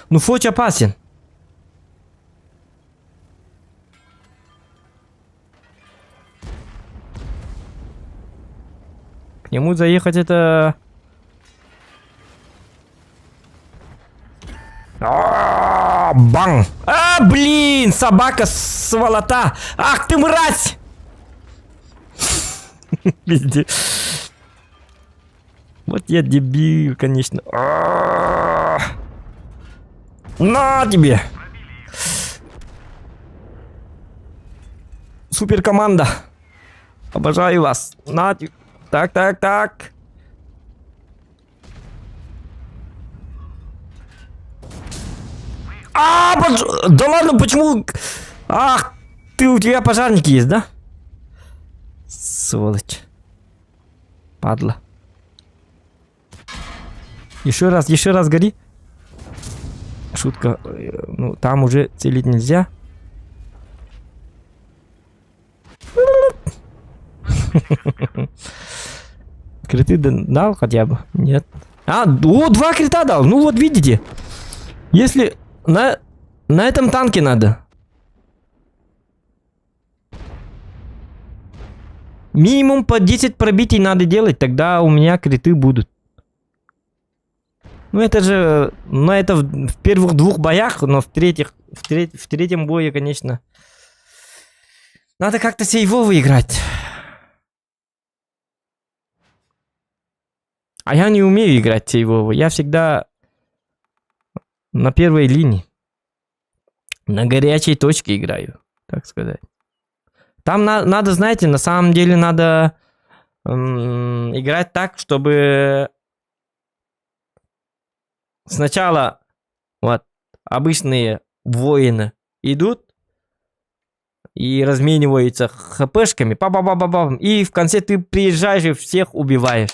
Ну, Фоч опасен. К нему заехать это... А, бан! А, блин, собака сволота! Ах ты мразь! Пиздец. Вот я дебил, конечно. А. На тебе! Супер команда. Обожаю вас. На тебе. Так, так, так. А, да ладно, почему? Ах, ты, у тебя пожарники есть, да? Сволочь. Падла. Еще раз гори. Шутка. Ну, там уже целить нельзя. Криты дал хотя бы? Нет. А, о, два крита дал. Ну вот видите. Если на, на этом танке надо. Минимум по 10 пробитий надо делать, тогда у меня криты будут. Ну это же, ну это в, в первых двух боях, но в третьих, в, треть, в третьем бое, конечно. Надо как-то сейво выиграть. А я не умею играть сейвово. Я всегда на первой линии. На горячей точке играю, так сказать. Там на, надо, знаете, на самом деле надо играть так, чтобы сначала вот обычные воины идут и размениваются хпшками, па па па па па и в конце ты приезжаешь и всех убиваешь.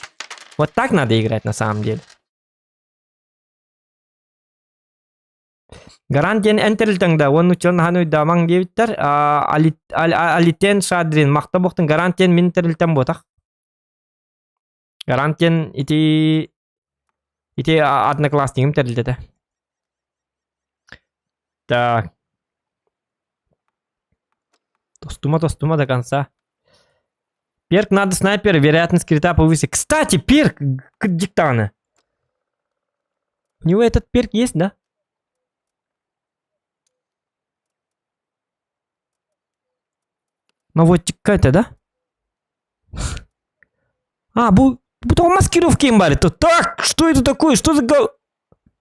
Вот так надо играть на самом деле. Гарант диэн эн тэрилтэҥ да уонна дьон хаһан өйдөмөҥ диэбиттэр Алитен Шадрин махта буохтун Гарант диэн мин тэрилтэм буотах. Гарант диэн ити ити одноклассникым тэрилтэтэ. Так. Тостума, тостума до конца. Перк надо снайпер, вероятность крита повысить. Кстати, перк диктана. У него этот перк есть, да? Ну вот какая-то, да? А, бу, бу маскировки им баар. Так, что это такое? Что за гол...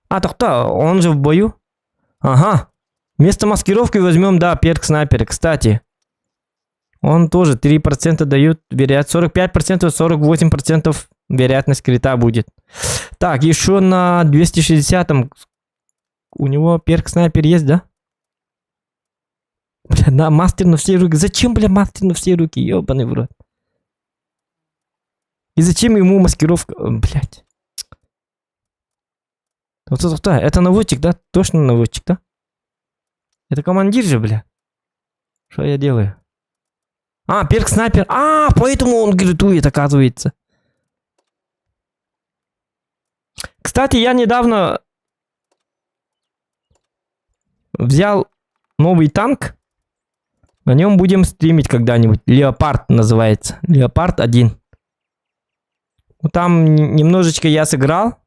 А, так-то, он же в бою. Ага. Вместо маскировки возьмем, да, перк снайпера. Кстати, он тоже 3% дает, вероятность 45%, 48% вероятность крита будет. Так, еще на 260 у него перк снайпер есть, да? Бля, на мастер на все руки. Зачем, бля, мастер на все руки? Ебаный в рот. И зачем ему маскировка? Блять. Вот это, это наводчик, да? Точно наводчик, да? Это командир же, бля. Что я делаю? А, перк снайпер. А, поэтому он критует, оказывается. Кстати, я недавно взял новый танк. На нем будем стримить когда-нибудь. Леопард называется. Леопард 1. Ну, там немножечко я сыграл.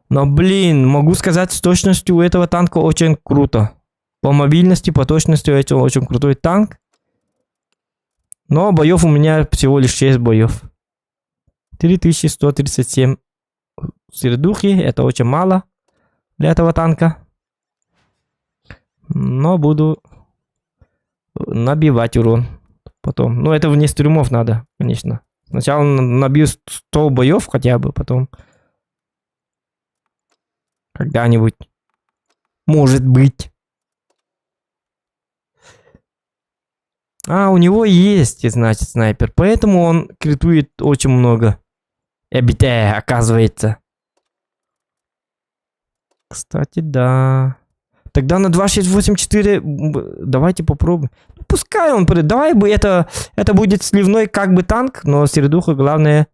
Но, блин, могу сказать с точностью, у этого танка очень круто. По мобильности, по точности это очень крутой танк. Но боев у меня всего лишь 6 боев. 3137 сердухи, это очень мало для этого танка. Но буду набивать урон потом. Ну, это вне стримов надо, конечно. Сначала набью 100 боев хотя бы, потом когда-нибудь. Может быть. А, у него есть, значит, снайпер. Поэтому он критует очень много. Эбите, оказывается. Кстати, да. Тогда на 2684 давайте попробуем. Ну, пускай он... Давай бы это... Это будет сливной как бы танк, но середуха главное...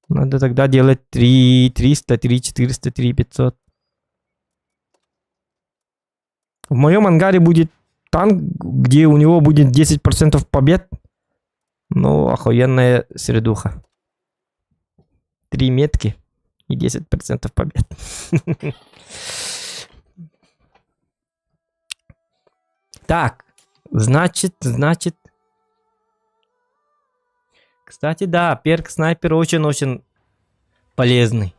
Надо тогда делать 3 300, 3 400, 3 500. В моем ангаре будет танк, где у него будет 10% побед. Ну, охуенная средуха. Три метки и 10% побед. Так, значит, значит. Кстати, да, перк снайпер очень-очень полезный.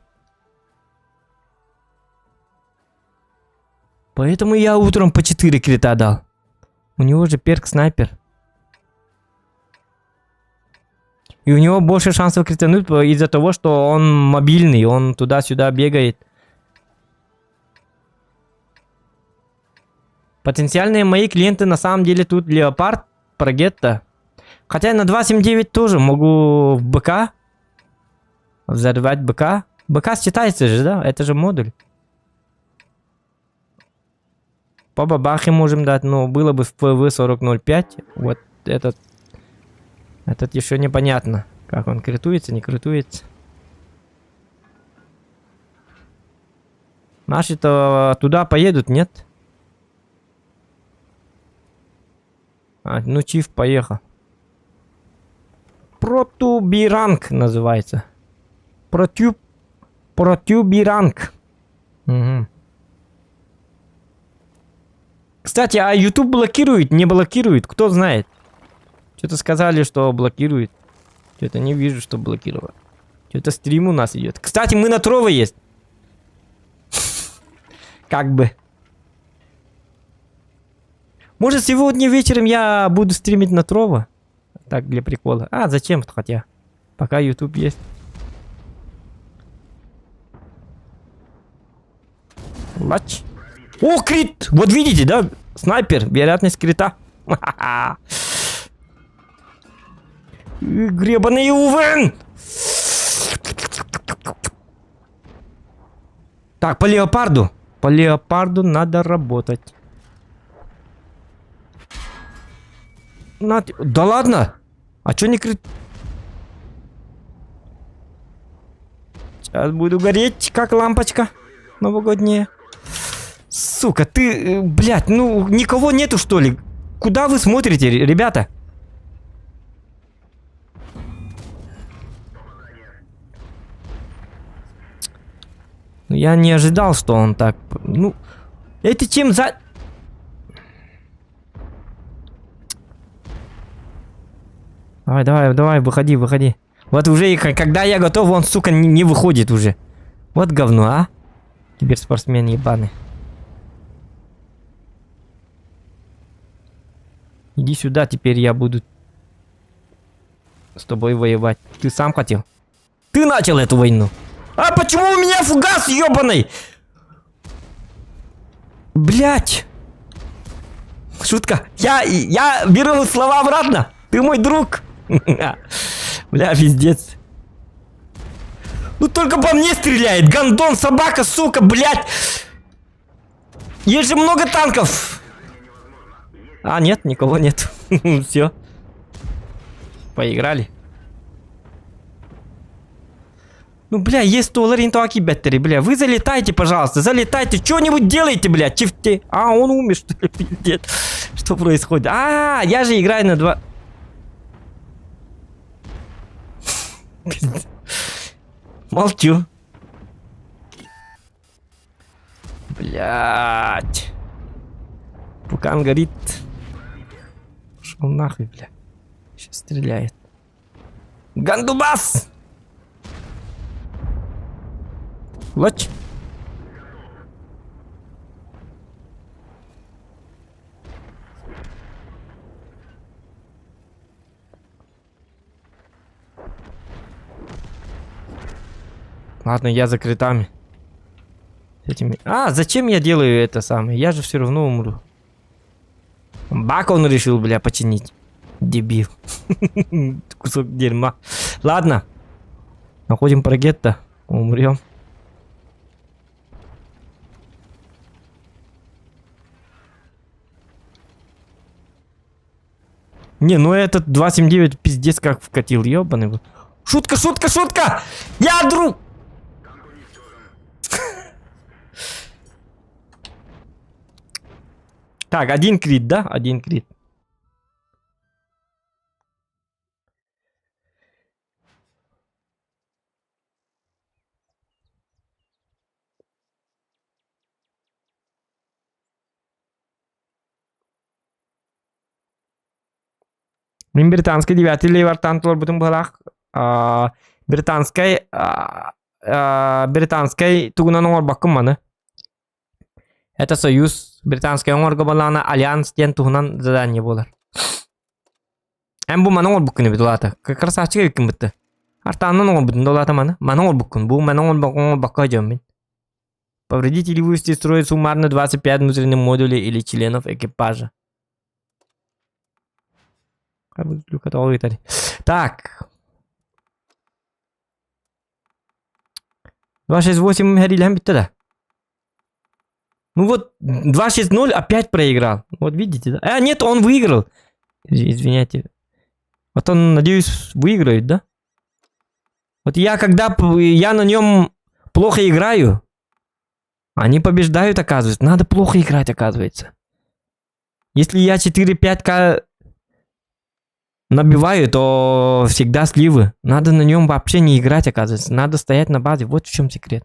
Поэтому я утром по 4 крита дал. У него же перк снайпер. И у него больше шансов критануть из-за того, что он мобильный, он туда-сюда бегает. Потенциальные мои клиенты на самом деле тут Леопард, Прогетта. Хотя на 2.7.9 тоже могу в БК взорвать БК. БК считается же, да? Это же модуль. По бабахе можем дать, но было бы в ПВ 40.05. Вот этот. Этот еще непонятно, как он критуется, не критуется. Наши-то туда поедут, нет? А, ну, Чиф поехал. Протуберанк называется. Протюб... Протюберанк. Угу. Кстати, а YouTube блокирует, не блокирует, кто знает? Что-то сказали, что блокирует. Что-то не вижу, что блокировал. Что-то стрим у нас идет. Кстати, мы на Trovo есть. Как бы. Может, сегодня вечером я буду стримить на Trovo? Так, для прикола. А, зачем хотя? Пока YouTube есть. Лач. О, крит! Вот видите, да? Снайпер. Вероятность крита. Гребаный УВН! Так, по леопарду. По леопарду надо работать. На, да ладно! А чё не крит? Сейчас буду гореть, как лампочка новогодняя. Сука, ты, э, блядь, ну никого нету что ли? Куда вы смотрите, ребята? Ну, я не ожидал, что он так... Ну, это чем за... Давай, давай, давай, выходи, выходи. Вот уже, когда я готов, он, сука, не, не выходит уже. Вот говно, а? Киберспортсмен ебаный. Иди сюда, теперь я буду с тобой воевать. Ты сам хотел. Ты начал эту войну. А почему у меня фугас ебаный? Блять. Шутка. Я, я беру слова обратно. Ты мой друг. Бля, пиздец. Ну только по мне стреляет. Гондон, собака, сука, блядь. Есть же много танков. А, нет, никого нет. Все. Поиграли. Ну, бля, есть доллар баттери, бля. Вы залетайте, пожалуйста, залетайте. Что-нибудь делайте, бля. Чифте. А, он умер, что ли, пиздец. Что происходит? А, я же играю на два... Молчу. Блять. Пукан горит. Пошел нахуй, бля. Сейчас стреляет. Гандубас! Лач. Ладно, я за критами. Этими... А, зачем я делаю это самое? Я же все равно умру. Бак он решил, бля, починить. Дебил. Кусок дерьма. Ладно. Находим прогетто. Умрем. Не, ну этот 279 пиздец как вкатил, ёбаный. Шутка, шутка, шутка! Я друг! Так, один крит, да? Один крит. Мин британскай девятый левартан толорбутум быһалаах британскай британскай тугунан оҥорбоккун маны. Это союз британскай оҥорго балаана альянс диэн туһунан задание буолар. Эн бу маны оҥорбуккун эбит улаата. Красавчик эбиккин бытты. Артааннан оҥорбутун да улаата маны. Маны оҥорбуккун. Бу маны оҥорбокко дьоммин. Повредить или вывести из строя суммарно 25 внутренних модулей или членов экипажа. Так. 268 Харилям битте да. Ну вот, 2-6-0 опять проиграл. Вот видите, да? А, нет, он выиграл. Извиняйте. Вот он, надеюсь, выиграет, да? Вот я когда я на нем плохо играю. Они побеждают, оказывается. Надо плохо играть, оказывается. Если я 4-5к набиваю, то всегда сливы. Надо на нем вообще не играть, оказывается. Надо стоять на базе. Вот в чем секрет.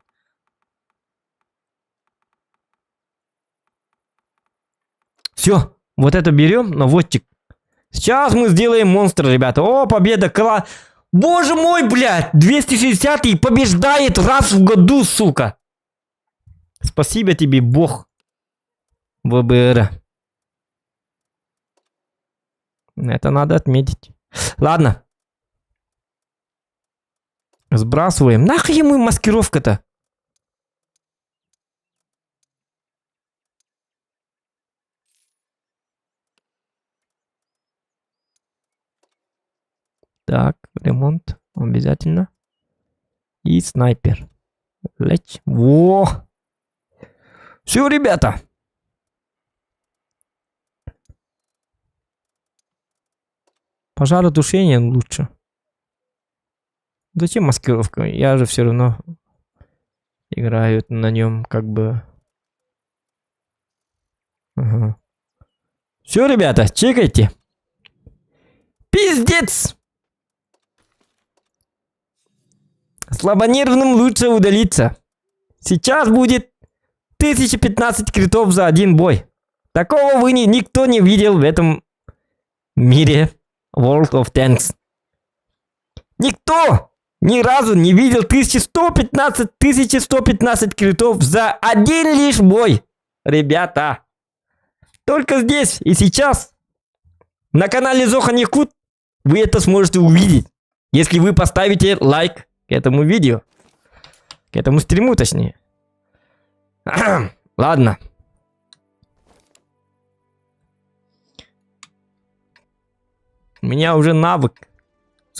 Все, вот это берем, наводчик. Сейчас мы сделаем монстра, ребята. О, победа, кла... Боже мой, блядь, 260 и побеждает раз в году, сука. Спасибо тебе, бог. ВБР. Это надо отметить. Ладно. Сбрасываем. Нахуй ему маскировка-то? Так, ремонт обязательно. И снайпер. Лечь. Во! Все, ребята. Пожаротушение лучше. Зачем маскировка? Я же все равно играю на нем как бы. Ага. Все, ребята, чекайте. Пиздец! Слабонервным лучше удалиться. Сейчас будет 1015 критов за один бой. Такого вы ни, никто не видел в этом мире World of Tanks. Никто ни разу не видел 1115, 1115 критов за один лишь бой. Ребята, только здесь и сейчас на канале Зохан Якут вы это сможете увидеть, если вы поставите лайк к этому видео. К этому стриму, точнее. Ладно. У меня уже навык.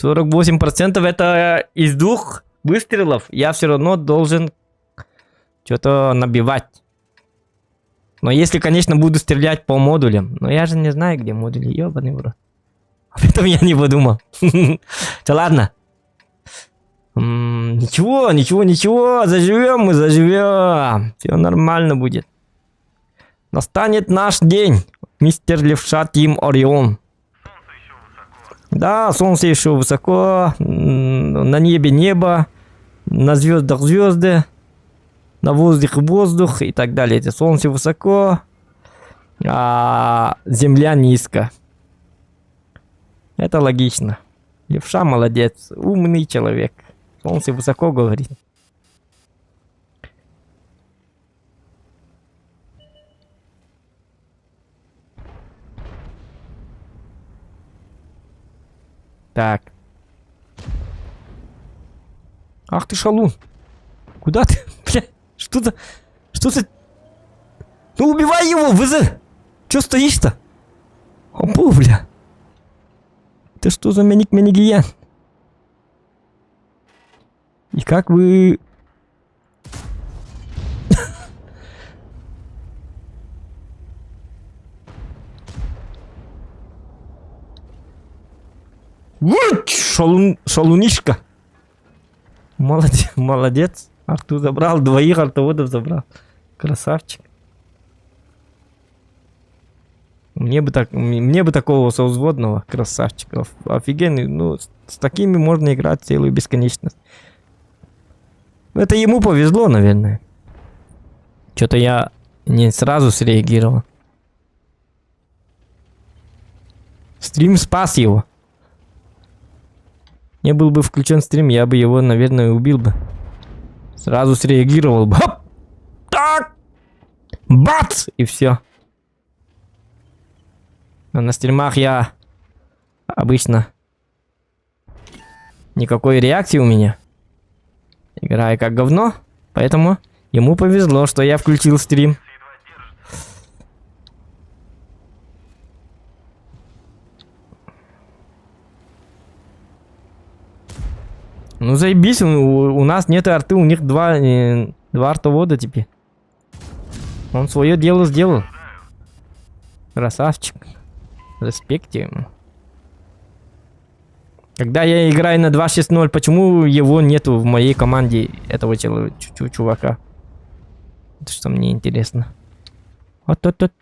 48% это из двух выстрелов. Я все равно должен что-то набивать. Но если, конечно, буду стрелять по модулям. Но я же не знаю, где модули. Ёбаный в рот. Об этом я не подумал. Да ладно. Ничего, ничего, ничего. Заживем мы, заживем. Все нормально будет. Настанет наш день. Мистер Левша Тим Орион. Да, солнце еще высоко. На небе небо. На звездах звезды. На воздухе воздух и так далее. Это солнце высоко, а земля низко. Это логично. Левша молодец, умный человек. Солнце высоко говорит. Так. Ах ты шалун. Куда ты? Бля, что за... Что за... Ну убивай его, ВЗ! Чё стоишь-то? Опу, бля. Ты что за меник менигиян? И как вы... Вот, шалун, шалунишка. Молодец, молодец. Арту забрал, двоих артоводов забрал. Красавчик. Мне бы, так, мне бы такого совзводного красавчика. Офигенный. Ну, с, с такими можно играть целую бесконечность. Это ему повезло, наверное. Что-то я не сразу среагировал. Стрим спас его. Не был бы включен стрим, я бы его, наверное, убил бы. Сразу среагировал бы. Хоп! Так! Бац! И все. Но на стримах я обычно никакой реакции у меня. Играю как говно, поэтому ему повезло, что я включил стрим. Ну заебись, у, у нас нет арты, у них два, э, два артовода теперь. Он свое дело сделал. Красавчик. Респект ему. Когда я играю на 2.6.0, почему его нету в моей команде, этого чувака? Это что мне интересно. Вот тут тут.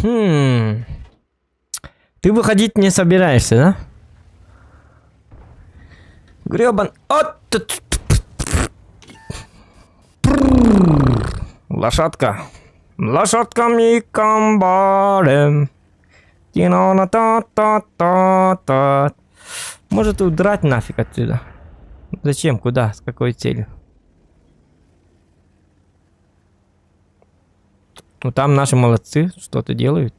Хм. Ты выходить не собираешься, да? Гребан. От! Лошадка. Лошадка ми камбарем. Тина-на-та-та-та-та. Может удрать нафиг отсюда? Зачем? Куда? С какой целью? Ну там наши молодцы что-то делают.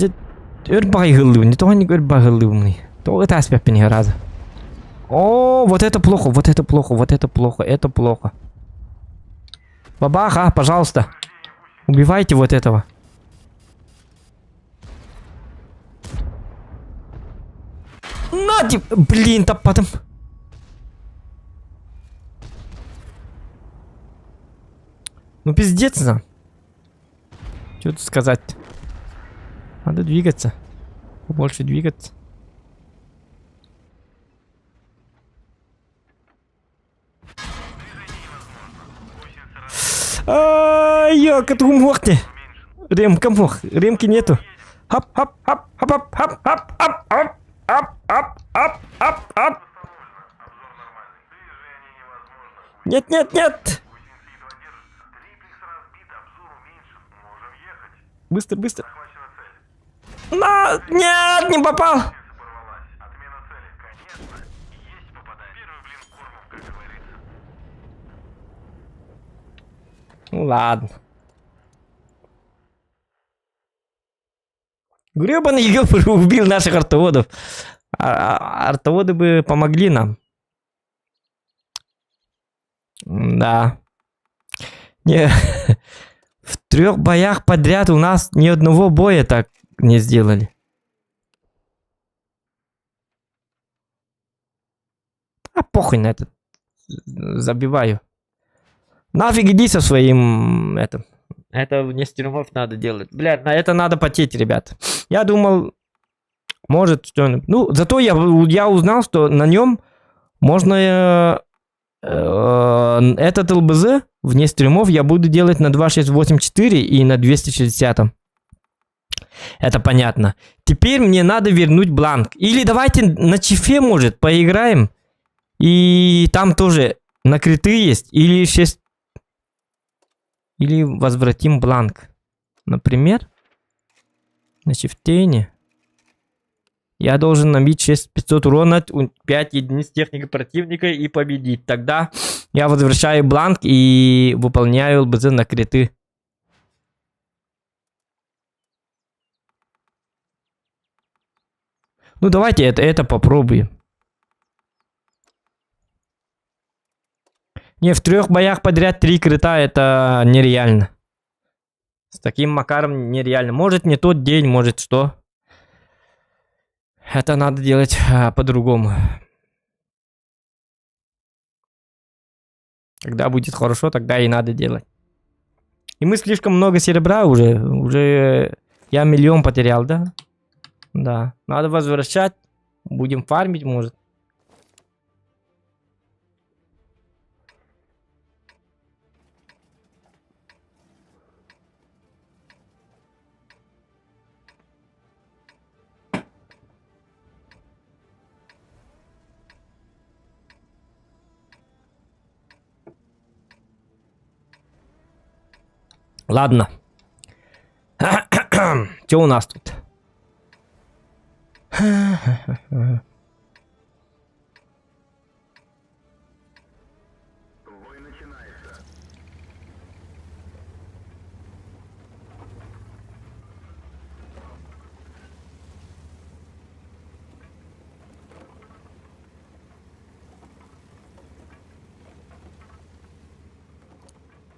Дьэ өр баҕайы Не өр баҕайы Тоҕо ытааспаппын раза. О, вот это плохо, вот это плохо, вот это плохо, это плохо. Бабаха, пожалуйста. Убивайте вот этого. На, блин, потом. Ну пиздец, на. Что тут сказать? Надо двигаться. Побольше двигаться. Ай, ты Ремка мох, ремки нету. Хап, хап, хап, хап, хап, хап, хап, хап, хап, хап, хап, хап, хап, хап. Нет, нет, нет. Быстро, быстро. На, нет, не попал. Ну ладно. Гребаный ёбр убил наших артоводов. А, артоводы бы помогли нам. Да. Не, в трех боях подряд у нас ни одного боя так не сделали. А похуй на этот. Забиваю. Нафиг иди со своим этим. Это вне стримов надо делать. Блядь, на это надо потеть, ребят. Я думал, может, что... Ну, зато я, я узнал, что на нем можно... этот ЛБЗ вне стримов я буду делать на 2684 и на 260. Это понятно. Теперь мне надо вернуть бланк. Или давайте на чифе, может, поиграем. И там тоже накрыты есть. Или 6... Или возвратим бланк. Например, на чифтейне я должен набить 6500 урона, 5 единиц техники противника и победить. Тогда я возвращаю бланк и выполняю ЛБЗ на криты. Ну давайте это попробуем. Не, в трех боях подряд три крита это нереально. С таким макаром нереально. Может не тот день, может что. Это надо делать по-другому. Когда будет хорошо, тогда и надо делать. И мы слишком много серебра уже. Уже я миллион потерял, да? Да. Надо возвращать. Будем фармить, может. Ладно. Что у нас тут?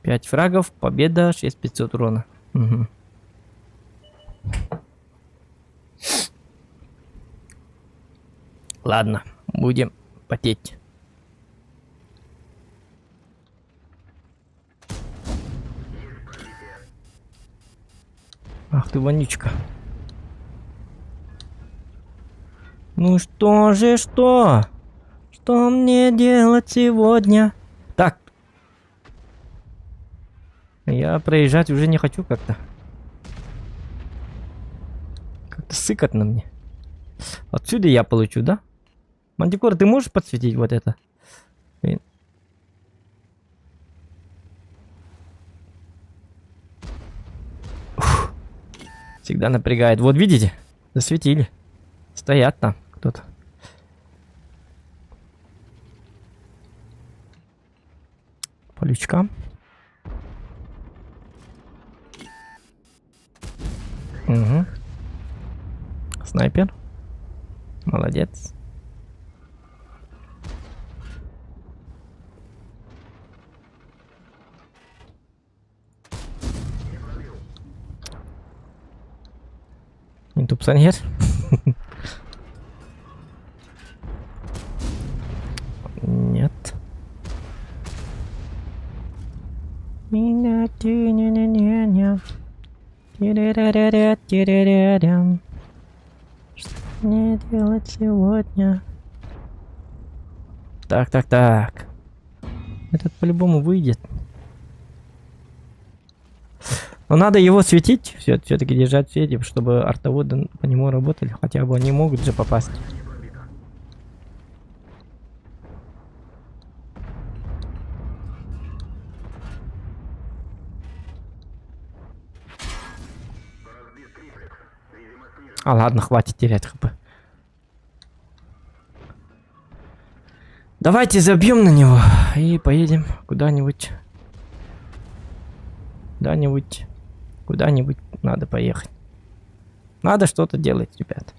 Пять фрагов, победа, 6500 урона. Угу. Ладно, будем потеть. Ах ты, вонючка. Ну что же, что? Что мне делать сегодня? Так. Я проезжать уже не хочу как-то. Как-то сыкотно мне. Отсюда я получу, да? Мантикор, ты можешь подсветить вот это? Блин. Фух. Всегда напрягает. Вот видите? Засветили. Стоят там кто-то. По лючкам. Угу. Снайпер. Молодец. Мин тупсан иһэр. Нет. Что мне делать сегодня? Так, так, так. Этот по-любому выйдет. Но надо его светить, все, все-таки держать в свете, чтобы артоводы по нему работали. Хотя бы они могут же попасть. А ладно, хватит терять хп. Давайте забьем на него и поедем куда-нибудь. Куда-нибудь. Куда-нибудь надо поехать. Надо что-то делать, ребят.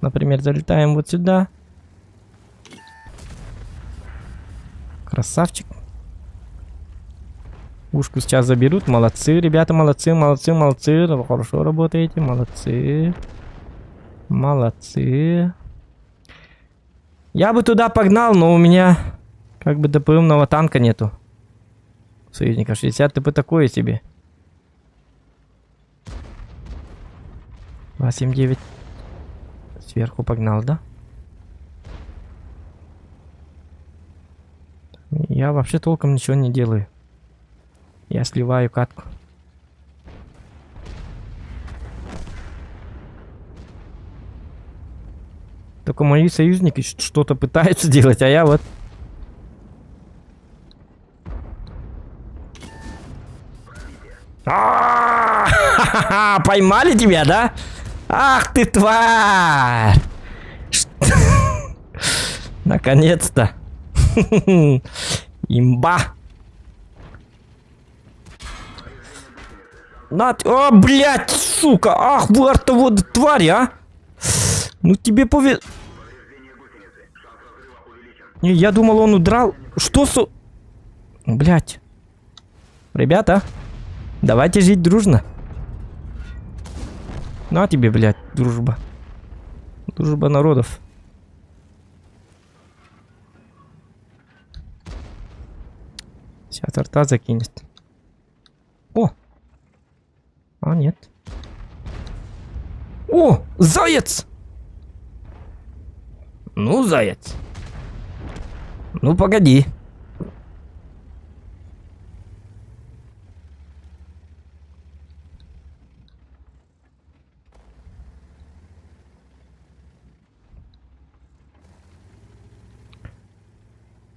Например, залетаем вот сюда. Красавчик. Ушку сейчас заберут. Молодцы, ребята, молодцы, молодцы, молодцы. Хорошо работаете, молодцы. Молодцы. Я бы туда погнал, но у меня как бы ДПМного танка нету. Союзника 60 ТП такое себе. 2, 7, 9. Сверху погнал, да? Я вообще толком ничего не делаю. Я сливаю катку. Только мои союзники что-то пытаются делать, а я вот... А-а-а! Поймали тебя, да? Ах ты тварь! Наконец-то! Имба! На, о, блядь, сука! Ах, вы артоводы твари, а! Ну тебе повез... Не, я думал, он удрал. Что с... Блядь. Ребята, давайте жить дружно. На тебе, блядь, дружба. Дружба народов. Сейчас арта закинет. О! А, нет. О, заяц! Ну, заяц. Ну, погоди.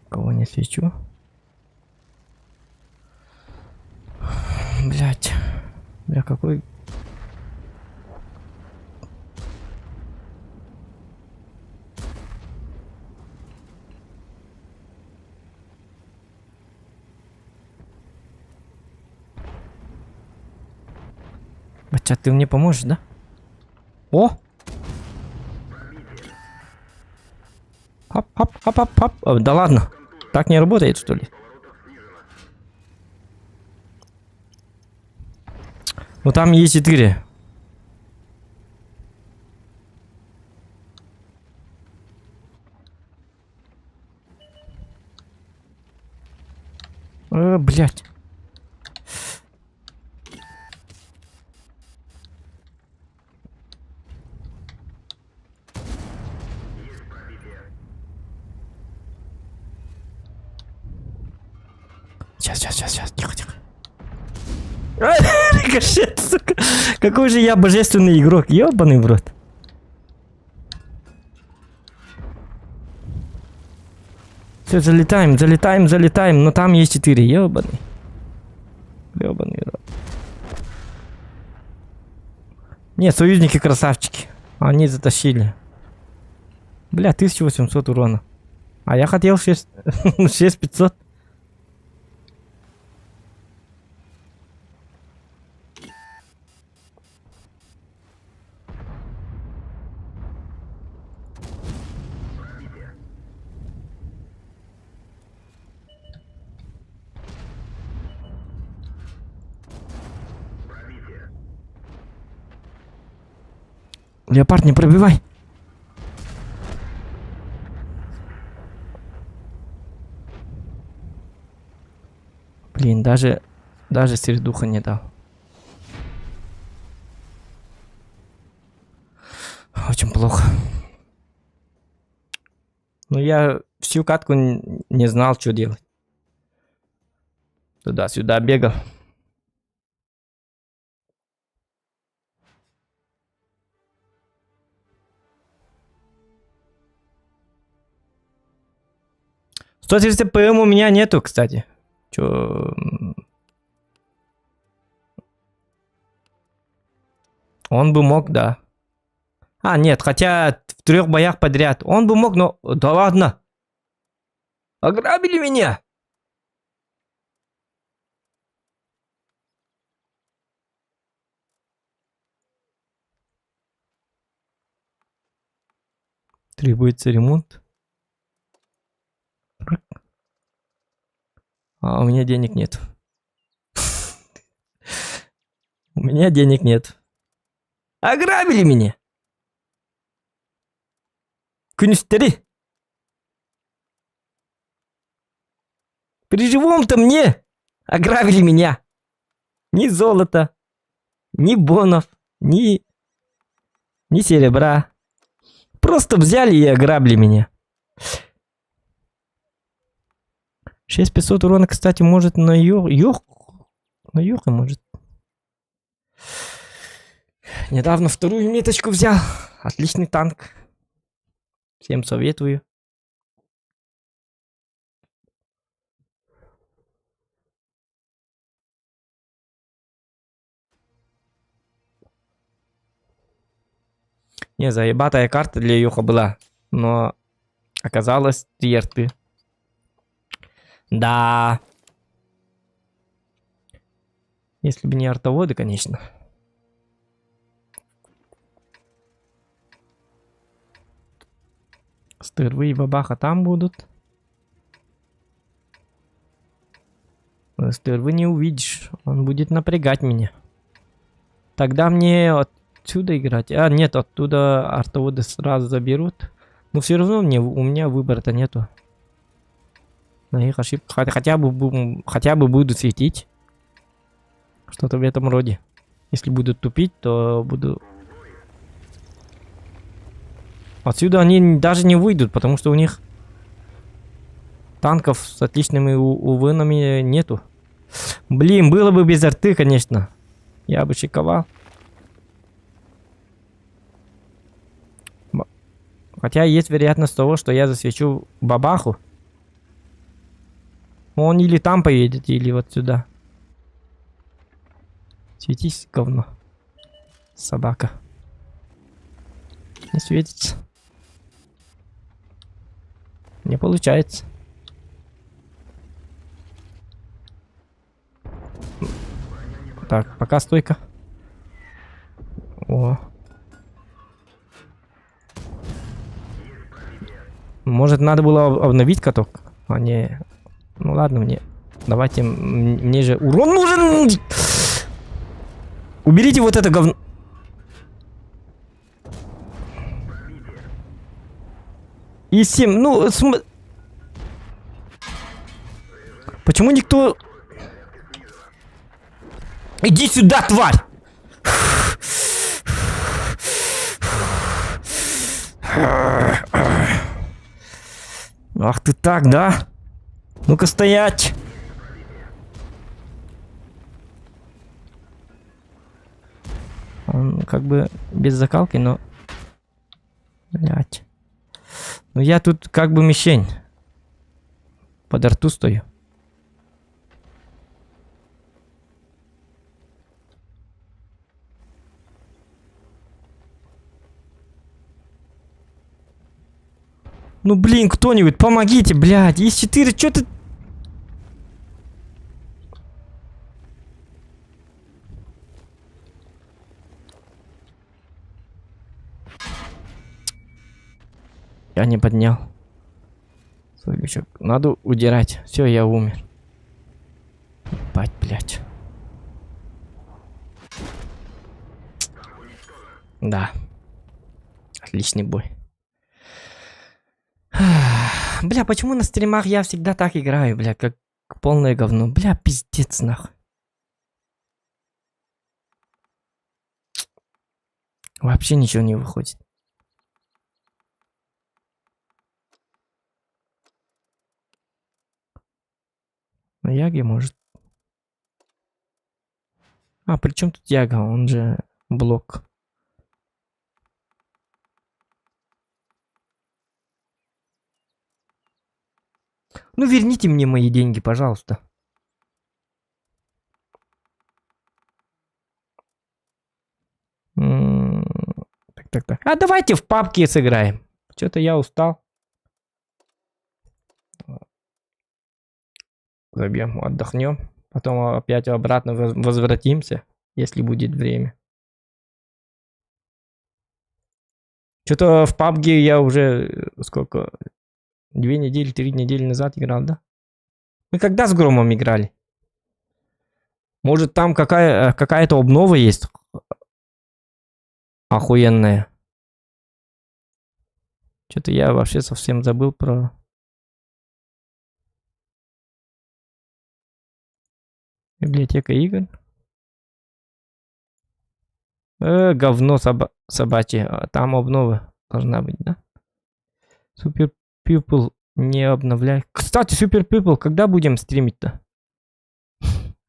Кого не свечу? Блять. Бля, какой... Батя, ты мне поможешь, да? О! Хоп, хоп, хоп, хоп, хоп. О, да ладно. Так не работает, что ли? Ну там Е4. Э, блядь. Сейчас, сейчас, сейчас, сейчас, тихо, тихо. Рикошет, сука. Какой же я божественный игрок, ебаный в рот. Все, залетаем, залетаем, залетаем. Но там есть 4, ебаный. Ебаный рот. Не, союзники красавчики. Они затащили. Бля, 1800 урона. А я хотел 6, 6500. Леопард, не пробивай. Блин, даже, даже сердуха не дал. Очень плохо. Ну, я всю катку не знал, что делать. Туда-сюда бегал. 130 ПМ у меня нету, кстати. Чё... Он бы мог, да. А, нет, хотя в трех боях подряд. Он бы мог, но... Да ладно! Ограбили меня! Требуется ремонт. А у меня денег нет. У меня денег нет. Ограбили меня! Күнүстэри! При живом-то мне ограбили меня. Ни золота, ни бонов, ни, ни серебра. Просто взяли и ограбили меня. 6500 урона, кстати, может на Йох... Йох... На Йоха может. Недавно вторую меточку взял. Отличный танк. Всем советую. Не, заебатая карта для Йоха была. Но оказалось три Да. Если бы не артоводы, конечно. Стервы и бабаха там будут. Стервы не увидишь. Он будет напрягать меня. Тогда мне отсюда играть. А, нет, оттуда артоводы сразу заберут. Но все равно мне, у меня выбора-то нету. На их ошибку. Хотя, бы, хотя бы буду светить. Что-то в этом роде. Если будут тупить, то буду... Отсюда они даже не выйдут, потому что у них танков с отличными УВНами нету. Блин, было бы без арты, конечно. Я бы шиковал. Хотя есть вероятность того, что я засвечу бабаху. Он или там поедет, или вот сюда. Светись, говно. Собака. Не светится. Не получается. Так, пока стойка. О. Может, надо было обновить каток? А не... Ну ладно мне. Давайте, мне же урон нужен! Уберите вот это говно. И 7, ну, см... Почему никто... Иди сюда, тварь! Ах ты так, да? Ну-ка стоять! Он как бы без закалки, но... Блять. Ну я тут как бы мишень. Под рту стою. Ну блин, кто-нибудь, помогите, блядь. ИС-4, чё ты... Я не поднял. Свой лючок. Надо удирать. Все, я умер. Ебать, блядь. Да. Отличный бой. Бля, почему на стримах я всегда так играю, бля, как полное говно? Бля, пиздец, нахуй. Вообще ничего не выходит. На Яге может. А, при чем тут Яга? Он же блок. Ну, верните мне мои деньги, пожалуйста. Так, так, так. А давайте в папке сыграем. Что-то я устал. Забьем, отдохнем. Потом опять обратно возвратимся, если будет время. Что-то в PUBG я уже сколько? 2 недели, 3 недели назад играл, да? Мы когда с Громом играли? Может там какая-то обнова есть? Охуенная. Чё-то я вообще совсем забыл про... Библиотека игр. Говно собачье. А, там обнова должна быть, да? Super People не обновляй. Кстати, Super People, когда будем стримить-то?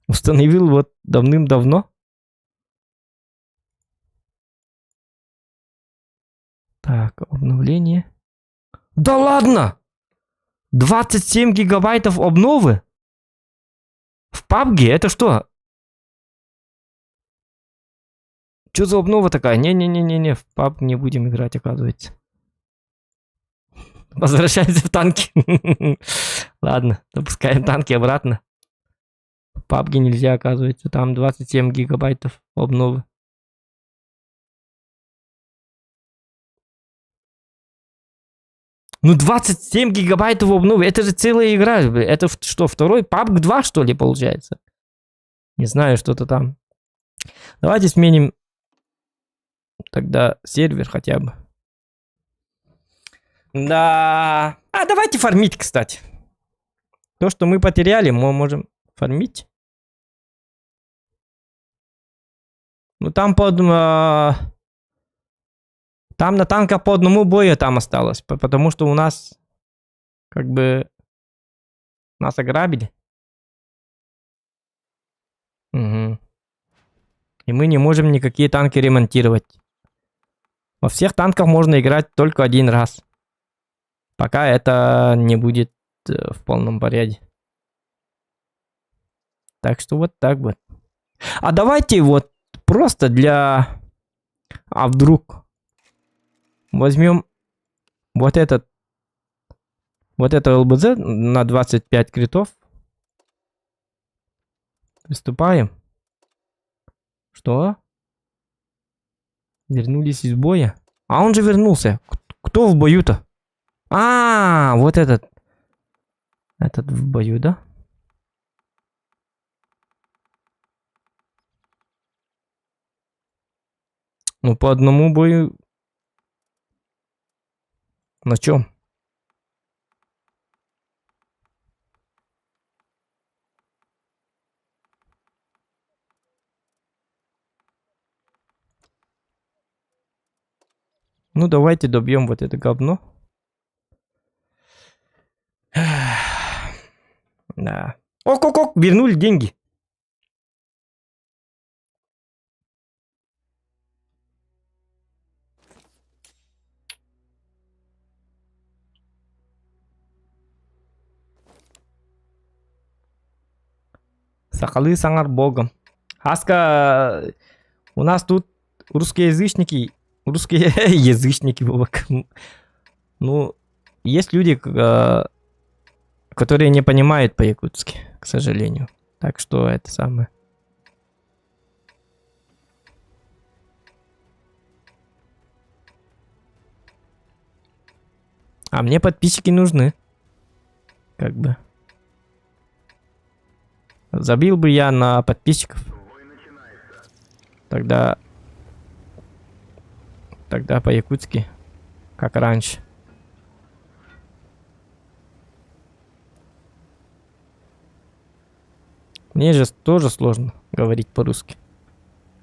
Установил вот давным-давно. Так, обновление. Да ладно! 27 гигабайтов обновы? В PUBG? Это что? Чё за обнова такая? Не-не-не-не-не, в PUBG не будем играть, оказывается. Возвращаемся в танки. Ладно, запускаем танки обратно. В PUBG нельзя, оказывается. Там 27 гигабайтов обновы. Ну 27 гигабайтов обновы, это же целая игра. Это что, второй PUBG 2, что ли, получается? Не знаю, что-то там. Давайте сменим тогда сервер хотя бы. Да. А давайте фармить, кстати. То, что мы потеряли, мы можем фармить. Ну там под... Там на танках по одному бою там осталось, потому что у нас как бы нас ограбили. Угу. И мы не можем никакие танки ремонтировать. Во всех танках можно играть только один раз. Пока это не будет в полном порядке. Так что вот так вот. А давайте вот просто для... А вдруг... Возьмем вот этот, вот это ЛБЗ на 25 критов. Приступаем. Что? Вернулись из боя? А он же вернулся. Кто в бою-то? А, вот этот. Этот в бою, да? Ну, по одному бою... На чем? Ну, давайте добьем вот это говно. Да. Ок-ок-ок, вернули деньги. Сахалыы саҥар богом. Аска, у нас тут русскоязычники, русские язычники, Ну, есть люди, э, которые не понимают по-якутски, к сожалению. Так что это самое. А мне подписчики нужны. Как бы. Забил бы я на подписчиков. Тогда... Тогда по-якутски. Как раньше. Мне же тоже сложно говорить по-русски.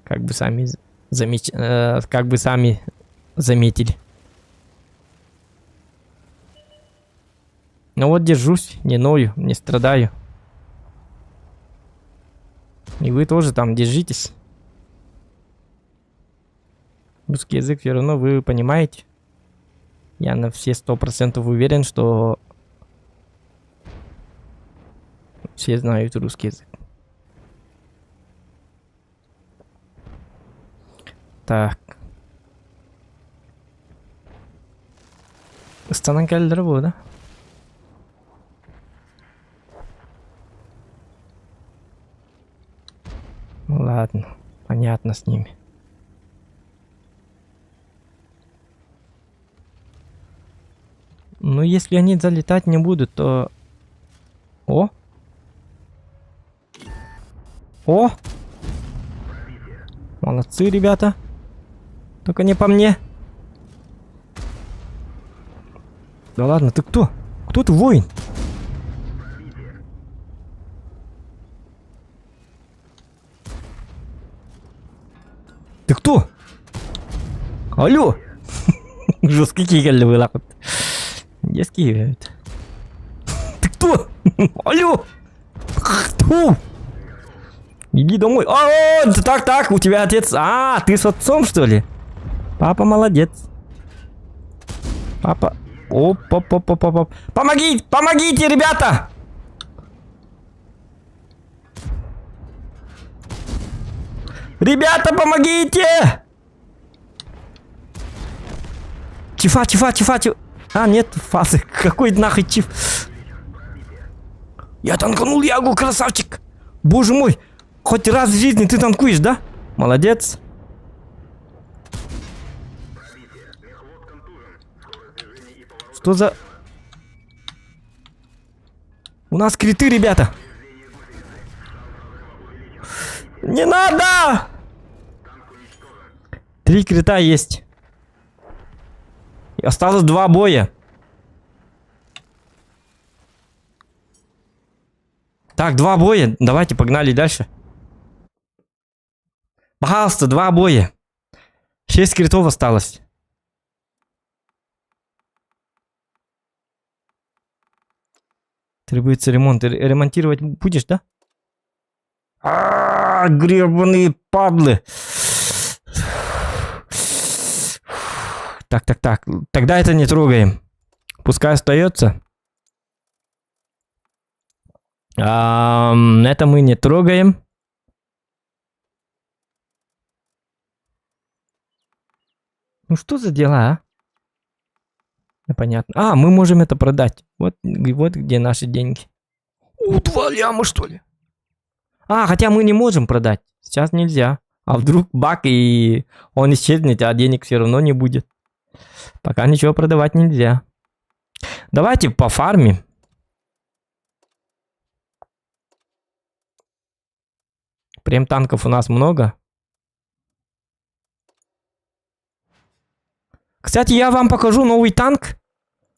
Как бы сами замеч... Э, как бы сами заметили. Ну вот держусь, не ною, не страдаю. И вы тоже там держитесь. Русский язык все равно вы понимаете. Я на все 100% уверен, что все знают русский язык. Так. Ыстанан кэллэр буо да? Ну ладно, понятно с ними. Ну, если они залетать не будут, то... О! О! Молодцы, ребята. Только не по мне. Да ладно, ты кто? Кто ты, воин? Ты кто? Алло! Жесткий кигелли вылақыт. Детский это. Ты кто? Алло! Кто? Иди домой. А, так, так, у тебя отец. А, ты с отцом, что ли? Папа молодец. Папа. Оп, оп, оп, оп, оп. Помогите, помогите, ребята! Ребята, помогите! Чифа, чифа, чифа, чифа. А, нет, фазы. Какой нахуй чиф? Я танканул Ягу, красавчик! Боже мой! Хоть раз в жизни ты танкуешь, да? Молодец. Что за... У нас криты, ребята. Не надо! Три крита есть. И осталось два боя. Так, два боя. Давайте, погнали дальше. Пожалуйста, два боя. Шесть критов осталось. Требуется ремонт. Ремонтировать будешь, да? А, -а, -а гребаные падлы. Так, так, так. Тогда это не трогаем. Пускай остается. А, это мы не трогаем. Ну что за дела, а? Непонятно. А, мы можем это продать. Вот, вот где наши деньги. У, два ляма, что ли? А, хотя мы не можем продать. Сейчас нельзя. А вдруг баг и он исчезнет, а денег все равно не будет. Пока ничего продавать нельзя. Давайте пофармим. Прем танков у нас много. Кстати, я вам покажу новый танк.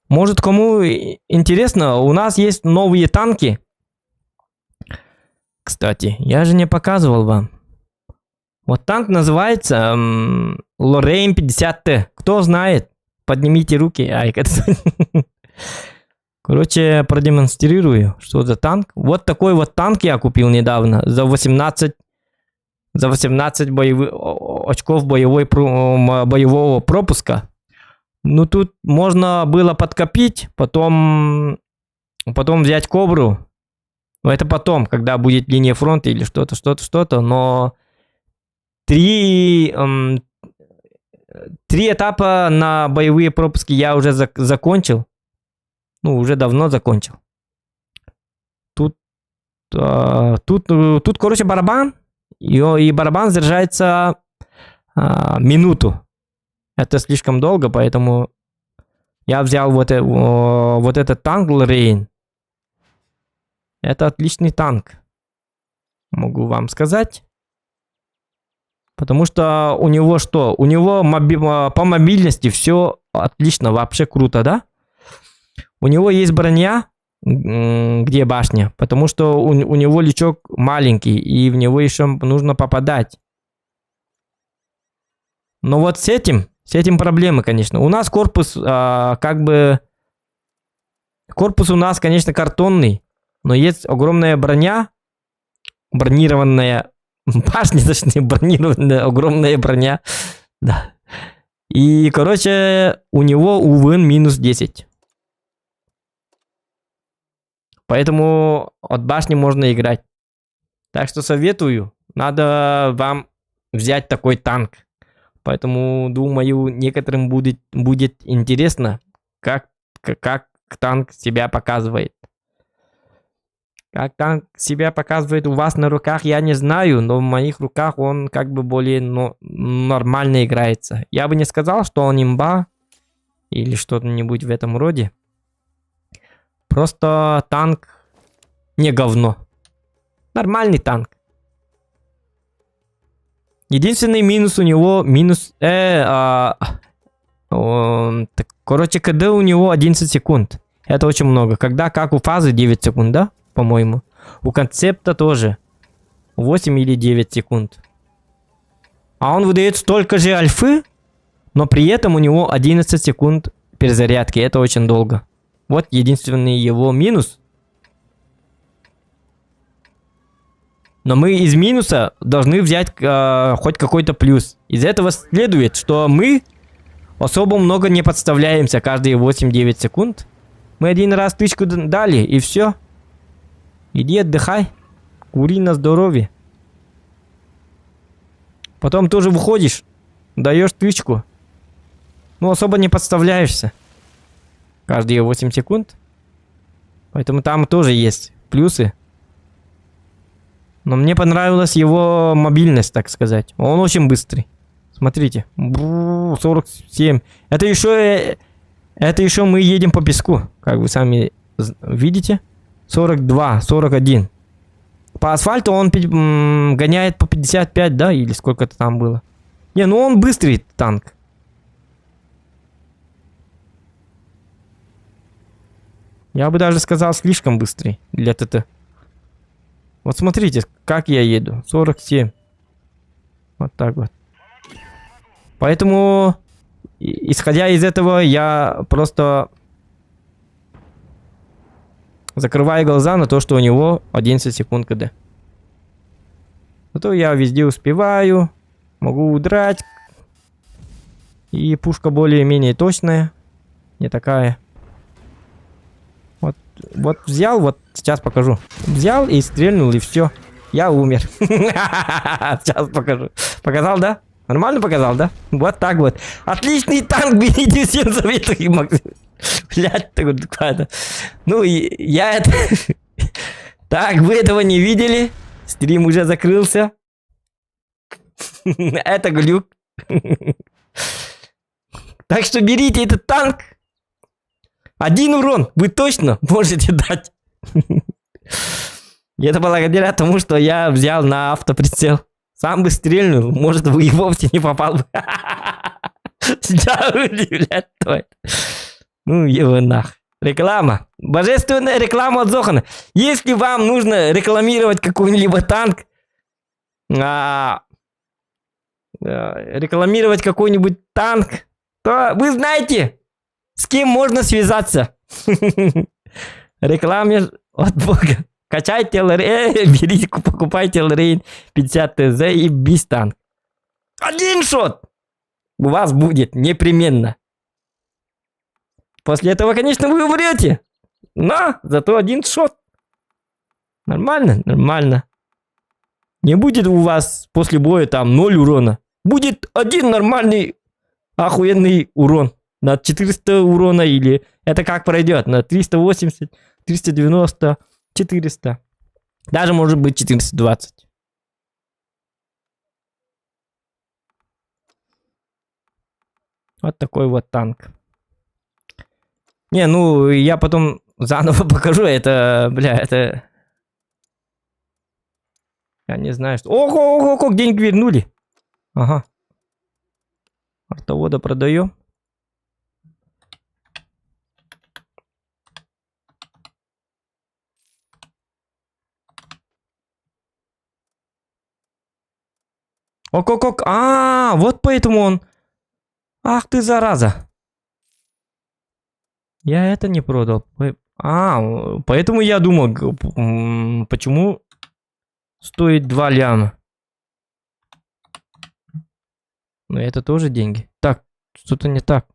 Может, кому интересно, у нас есть новые танки. Кстати, я же не показывал вам. Вот танк называется Лорейн 50Т. Кто знает, поднимите руки. Ай, Короче, продемонстрирую, что за танк. Вот такой вот танк я купил недавно за 18 за 18 боевых, очков боевой, боевого пропуска. Ну, тут можно было подкопить, потом, потом взять Кобру. Но это потом, когда будет линия фронта или что-то, что-то, что-то. Но три, три этапа на боевые пропуски я уже зак закончил. Ну, уже давно закончил. Тут, э, тут, тут, короче, барабан. И, и барабан заряжается э, минуту. Это слишком долго, поэтому я взял вот, э, вот этот танк Лорейн. Это отличный танк. Могу вам сказать. Потому что у него что? У него моби по мобильности все отлично, вообще круто, да? У него есть броня, где башня, потому что у, у него лючок маленький, и в него еще нужно попадать. Но вот с этим, с этим проблемы, конечно. У нас корпус а, как бы... Корпус у нас, конечно, картонный, но есть огромная броня, бронированная башня, точнее, бронированная огромная броня. Да. И, короче, у него УВН минус 10. Поэтому от башни можно играть. Так что советую, надо вам взять такой танк. Поэтому, думаю, некоторым будет, будет интересно, как, как танк себя показывает. Как танк себя показывает у вас на руках, я не знаю, но в моих руках он как бы более но, нормально играется. Я бы не сказал, что он имба или что-нибудь в этом роде. Просто танк не говно. Нормальный танк. Единственный минус у него, минус, э, а, он, так, короче, КД у него 11 секунд. Это очень много. Когда как у фазы 9 секунд, да? По-моему. У концепта тоже 8 или 9 секунд. А он выдает столько же альфы, но при этом у него 11 секунд перезарядки. Это очень долго. Вот единственный его минус. Но мы из минуса должны взять э, хоть какой-то плюс. Из этого следует, что мы особо много не подставляемся каждые 8-9 секунд. Мы один раз тычку дали, и все. Иди отдыхай. Кури на здоровье. Потом тоже выходишь, даешь тычку. Ну, особо не подставляешься. Каждые 8 секунд. Поэтому там тоже есть плюсы. Но мне понравилась его мобильность, так сказать. Он очень быстрый. Смотрите. 47. Это еще, это еще мы едем по песку. Как вы сами видите. 42, 41. По асфальту он гоняет по 55, да? Или сколько-то там было. Не, ну он быстрый танк. Я бы даже сказал, слишком быстрый для ТТ. Вот смотрите, как я еду. 47. Вот так вот. Поэтому, исходя из этого, я просто закрываю глаза на то, что у него 11 секунд КД. Зато я везде успеваю, могу удрать. И пушка более-менее точная. Не такая. Вот, вот взял, вот сейчас покажу. Взял и стрельнул, и все. Я умер. Сейчас покажу. Показал, да? Нормально показал, да? Вот так вот. Отличный танк, берите всем советую. Максим. Блядь, так Ну, я это... Так, вы этого не видели. Стрим уже закрылся. Это глюк. Так что берите этот танк. Один урон вы точно можете дать. И это благодаря тому, что я взял на автоприцел. Сам бы стрельнул, может, бы и вовсе не попал бы. Блядь, Ну, его нах. Реклама. Божественная реклама от Зохана. Если вам нужно рекламировать какой-либо танк, а, рекламировать какой-нибудь танк, то вы знаете, с кем можно связаться. Рекламе от Бога. Качайте ЛР, берите, покупайте Лорейн 50 ТЗ и Бистанк. Один шот! У вас будет непременно. После этого, конечно, вы умрете. Но зато один шот. Нормально? Нормально. Не будет у вас после боя там 0 урона. Будет один нормальный охуенный урон. На 400 урона или... Это как пройдет? На 380, 390, 400. Даже может быть 420. Вот такой вот танк. Не, ну, я потом заново покажу. Это, бля, это... Я не знаю, что... Ого, ого, ого, деньги вернули. Ага. Артовода продаем. Ок, ок, ок. А, вот поэтому он. Ах ты, зараза. Я это не продал. А, поэтому я думал, почему стоит 2 ляма. Но это тоже деньги. Так, что-то не так.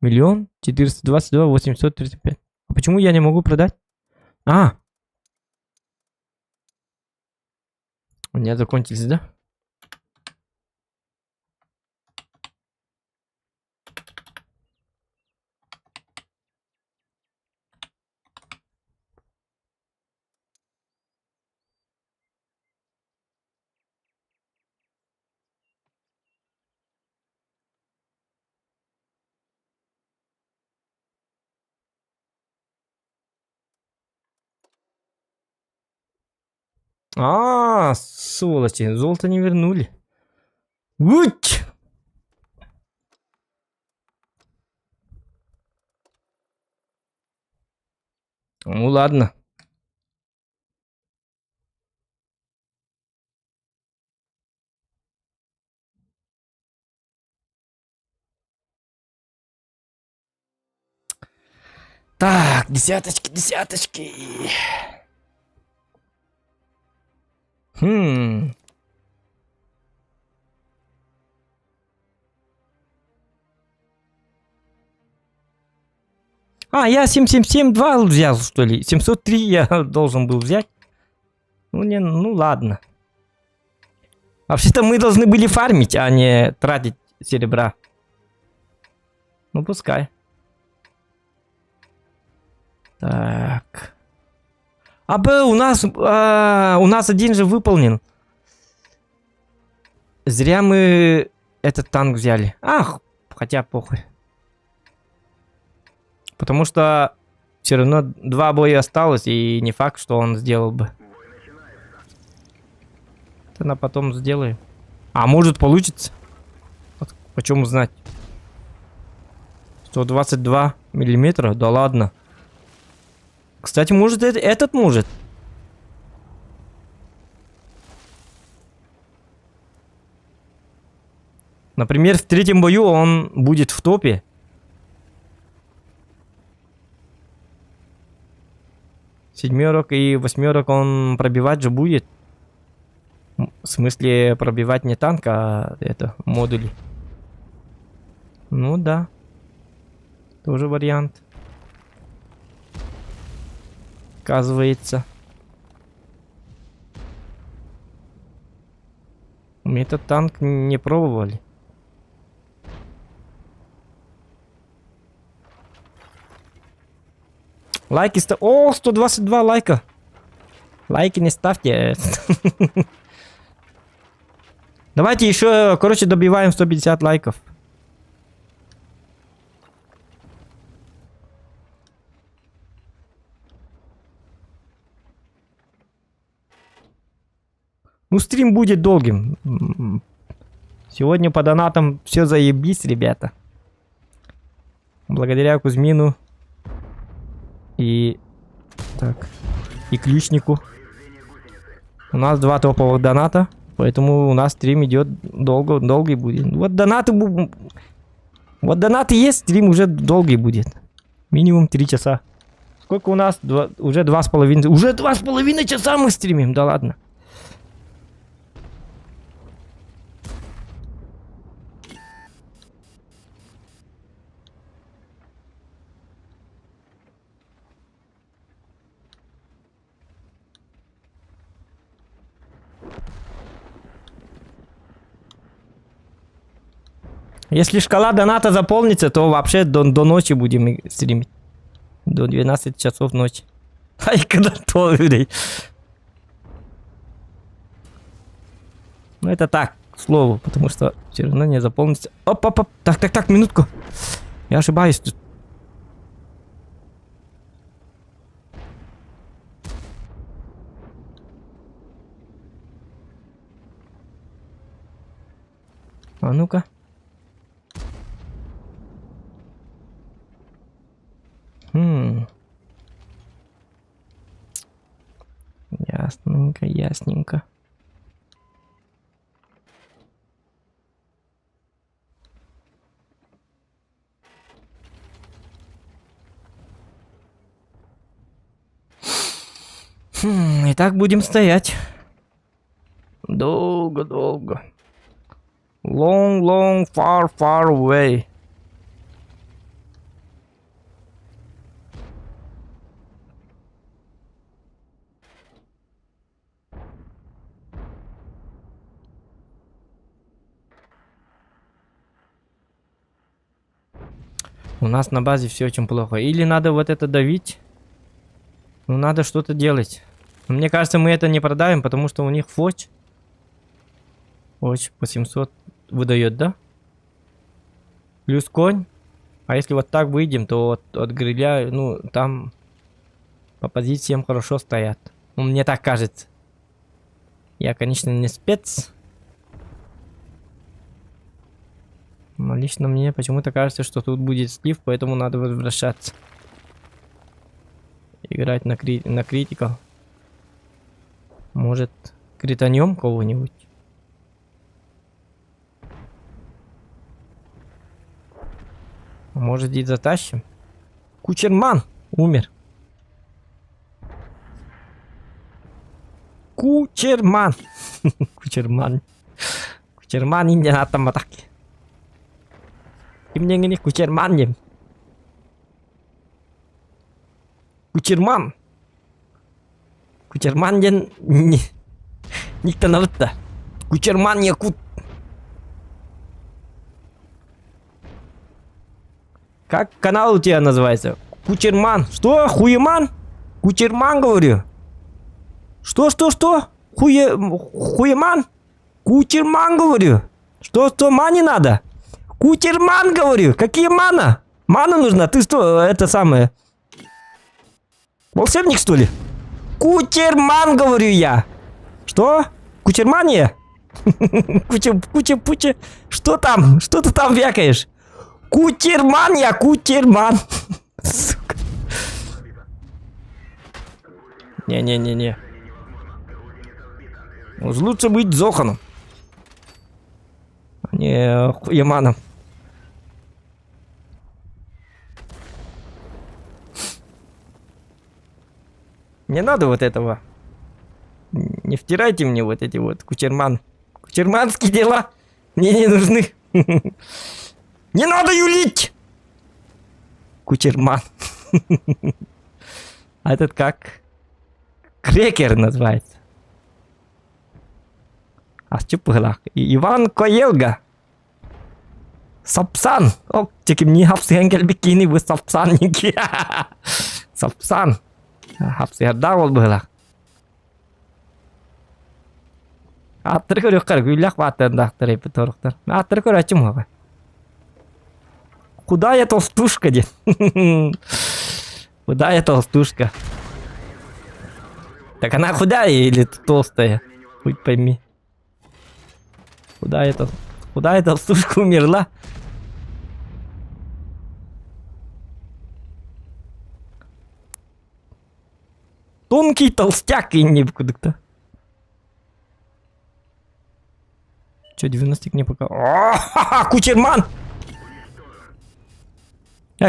1 422 835. А почему я не могу продать? А! У меня закончились, да? А, сволочи, золото не вернули. Уть! Ну ладно. Так, десяточки, десяточки. Хм. А, я 7772 взял, что ли? 703 я должен был взять. Ну, не, ну ладно. Вообще-то мы должны были фармить, а не тратить серебра. Ну, пускай. Так. А, Б, у нас один же выполнен. Зря мы этот танк взяли. Ах, хотя похуй. Потому что все равно 2 боя осталось, и не факт, что он сделал бы. Это на потом сделаем. А может получится? Вот, почем узнать? 122 миллиметра? Да ладно. Кстати, может этот может. Например, в третьем бою он будет в топе. Семерок и восьмерок он пробивать же будет. В смысле, пробивать не танк, а это, модули. Ну да. Тоже вариант. Оказывается. Мы этот танк не пробовали. Лайки О, 122 лайка. Лайки не ставьте. Давайте еще, добиваем 150 лайков. Ну, стрим будет долгим. Сегодня по донатам все заебись, ребята. Благодаря Кузьмину и так и ключнику. У нас два топовых доната, поэтому у нас стрим идет долго, долгий будет. Вот донаты, вот донаты есть, стрим уже долгий будет. Минимум три часа. Сколько у нас? Два, уже два с половиной. Уже два с половиной часа мы стримим, да ладно. Если шкала доната заполнится, то вообще до, до ночи будем стримить. До 12 часов ночи. Ай, когда то, Ну это так, к слову, потому что все равно не заполнится. Оп, оп, оп. Так, так, так, минутку. Я ошибаюсь тут. А ну-ка. Хм. Ясненько, ясненько. Хм, и так будем стоять. Долго-долго. Long, long, far, far away. У нас на базе все очень плохо. Или надо вот это давить. Ну, надо что-то делать. Но мне кажется, мы это не продавим, потому что у них фоч. Фоч по 700 выдает, да? Плюс конь. А если вот так выйдем, то от, от гриля, ну, там по позициям хорошо стоят. Ну, мне так кажется. Я, конечно, не спец. Но лично мне почему-то кажется, что тут будет слив, поэтому надо возвращаться. Играть на, кри на критикал. Может, кританем кого-нибудь? Может, и затащим? Кучерман умер. Кучерман. Кучерман. Кучерман инде аттамматах Кимнеңини Кучерман диэн. Кучерман. Кучерман диэн никтанабыт да. Кучерман якут. Как канал у тебя называется? Кучерман. Что? Хуеман? Кучерман, говорю. Что, что, что? Хуе... Хуеман? Кучерман, говорю. Что, что, мани надо? Кучерман, говорю. Какие мана? Мана нужна? Ты что, это самое... Волшебник, что ли? Кучерман, говорю я. Что? Кучермания? Куча, куча, пуча. Что там? Что ты там вякаешь? Кутерман я, кутерман. Сука. Не-не-не-не. Уж лучше быть Зоханом. А не Яманом. Не надо вот этого. Не втирайте мне вот эти вот кучерман. Кучерманские дела мне не нужны. Не надо юлить! Кучерман. А этот как? Крекер называется. Асчыт быһыылаах. Иван Коелга. Сапсан. Ол кимни хапсыһан кэлбит киһини бу Сапсан Сапсан. Хапсыһардаах ол быһыылаах. Ааттары көрүөххэ гүллэх бааттардаахтар эппит торуктар. Ааттары көрөөччүм уһаҕа. Худая толстушка диэн. Худая толстушка. Так она худая или толстая? Хуй пойми. Худая толстушка. Худая толстушка умерла. Тонкий толстяк и не кудыкта. Че, 90 не пока. О, Кучерман!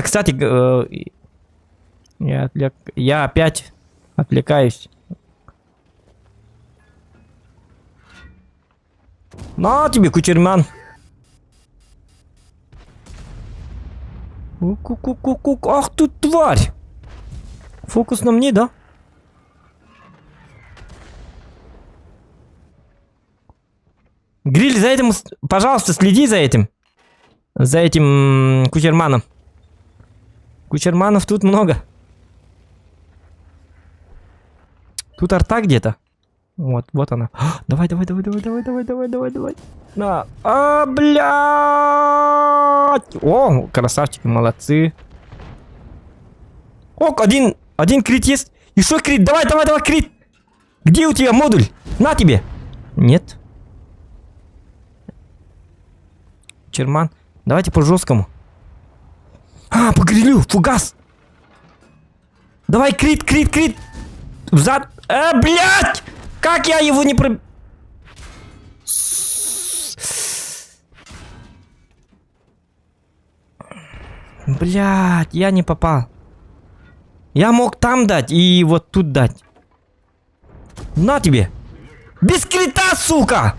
Кстати, я, отвлек... я опять отвлекаюсь. На тебе, Кучерман! Ку-ку-ку-ку, ах ты тварь! Фокус на мне, да? Гриль, за этим, пожалуйста, следи за этим. За этим Кучерманом. Кучерманов тут много. Тут арта где-то. Вот, вот она. Давай, давай, давай, давай, давай, давай, давай, давай, давай. На. А, блядь! О, красавчики, молодцы. О, один крит есть. Еще крит. Давай, давай, давай, крит. Где у тебя модуль? На тебе. Нет. Черман. Давайте по жесткому. А, по грилю, фугас. Давай, крит, крит, крит. Взад. Блядь! Как я его не про... Блядь, я не попал. Я мог там дать и вот тут дать. На тебе. Без крита, сука!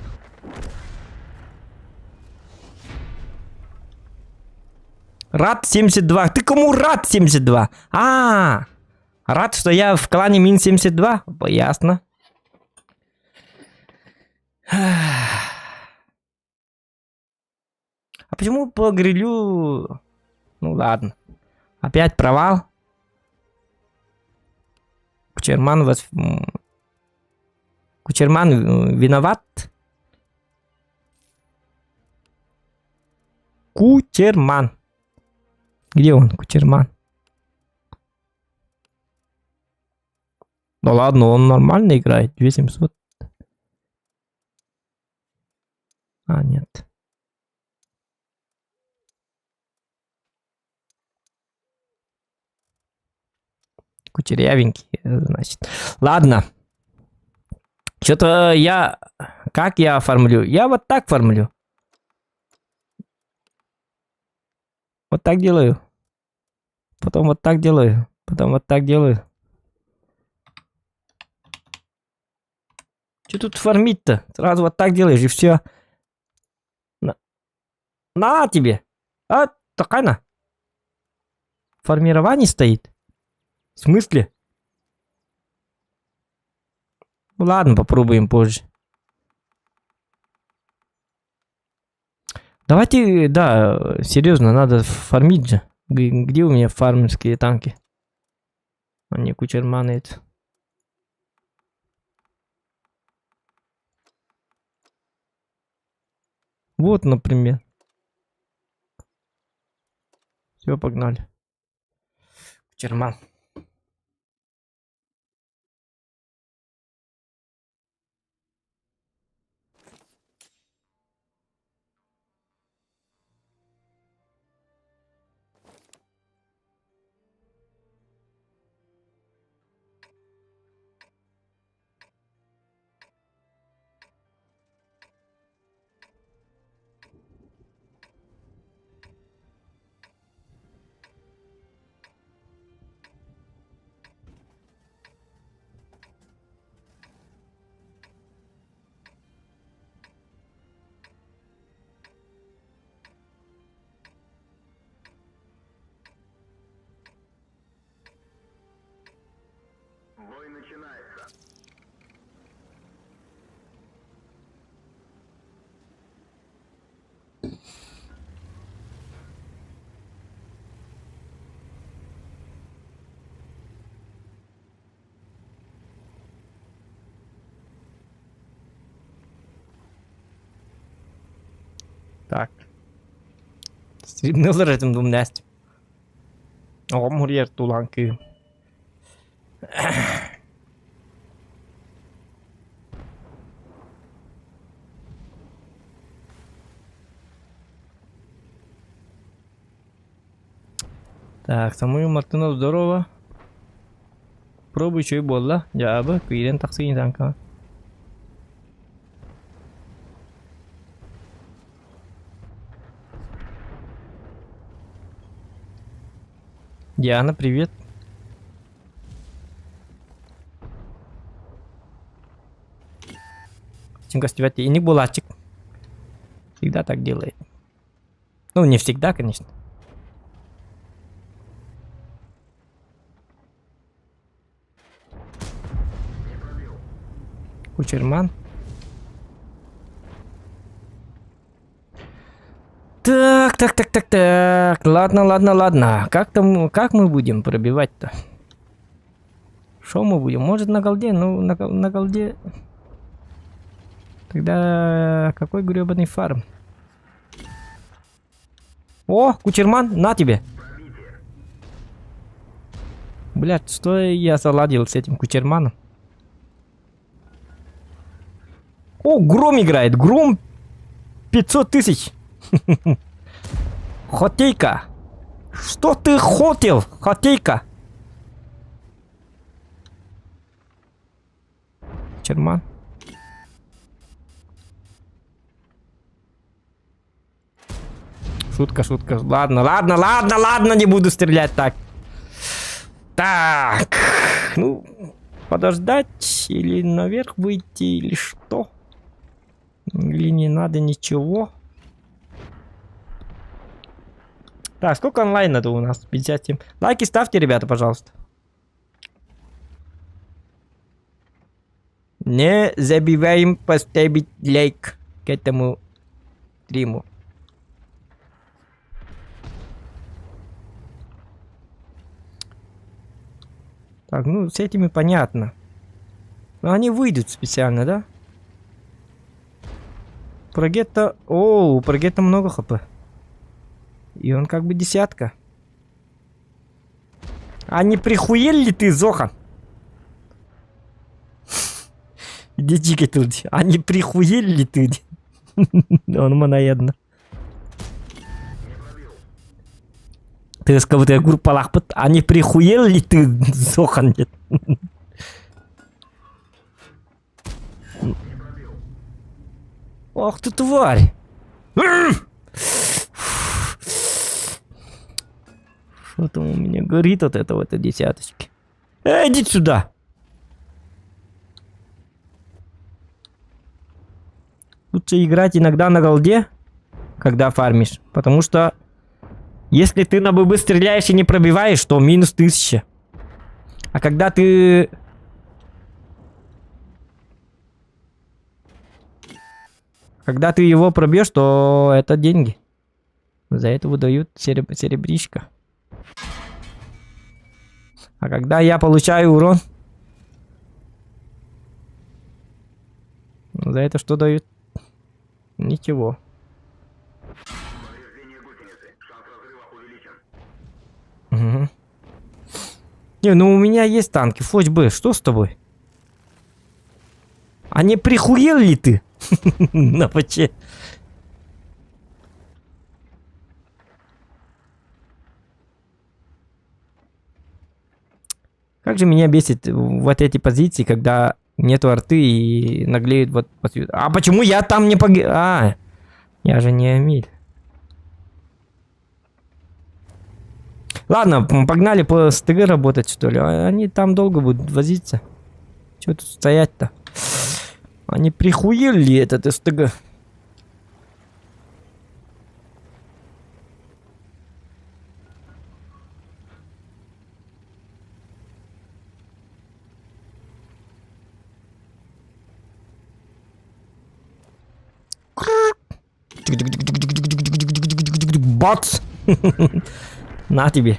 Рад 72. Ты кому рад 72? А, рад, что я в клане Мин 72? Ясно. А почему по грилю... Ну ладно. Опять провал. Кучерман вас... Кучерман виноват. Кучерман. Где он, Кучерман? Да ладно, он нормально играет. 2700. А, нет. Кучерявенький, значит. Ладно. Чё-то я... Как я оформлю? Я вот так оформлю. Вот так делаю. Потом вот так делаю. Потом вот так делаю. Чё тут фармить-то? Сразу вот так делаешь и все. На, на тебе. А, такая на. Формирование стоит. В смысле? Ну ладно, попробуем позже. Давайте, да, серьезно, надо фармить же. Где у меня фармерские танки? Они кучерманы это. Вот, например. Все, погнали. Кучерман. Так. Стримнылар этим думнәст. Оҕом хуруйар тулаан кыым. Так, Самуил Мартынов, здорово. Пробуй үчүгэй буолла. Дьаабы, киирэн тахсыы танкаҕа. Диана, привет. Инник буолааччык. Всегда так делает. Ну, не всегда, конечно. Кучерман. Так, так, так, так, так. Ладно, ладно, ладно. Как там, как мы будем пробивать-то? Что мы будем? Может на голде? Ну, на, на голде... Тогда какой гребаный фарм? О, Кучерман, на тебе. Блядь, что я заладил с этим Кучерманом? О, Гром играет. Гром 500 тысяч. Хотейка. Что ты хотел, Хотейка? Черман. Шутка, шутка. Ладно, ладно, ладно, ладно, не буду стрелять так. Так. Ну, подождать или наверх выйти, или что? Или не надо ничего? Так, сколько онлайн-то у нас? 57. Лайки ставьте, ребята, пожалуйста. Не забываем поставить лайк к этому стриму. Так, ну с этими понятно. Но они выйдут специально, да? Прогетто... О, у Прогетто много хп. И он как бы десятка. А не прихуел ли ты, Зохан? Где Чика тут? А не прихуел ли ты? Он манаедно. Ты сказал, группалахпыт. А не прихуел ли ты, Зохан? Нет. Ох ты тварь! Что там у меня горит от этого, это десяточки. Эй, иди сюда! Лучше играть иногда на голде, когда фармишь. Потому что если ты на ББ стреляешь и не пробиваешь, то минус 1000. А когда ты... Когда ты его пробьешь, то это деньги. За это выдают сереб серебричка. А когда я получаю урон... За это что дают? Ничего. Угу. Не, ну у меня есть танки. Флоть Б, что с тобой? А не прихуел ли ты? На ПЧ. Как же меня бесит вот эти позиции, когда нету арты и наглеют вот... А почему я там не погиб... А, я же не Эмиль. Ладно, погнали по СТГ работать, что ли. А они там долго будут возиться. Чего тут стоять-то? Они прихуели этот СТГ. Бац! На тебе.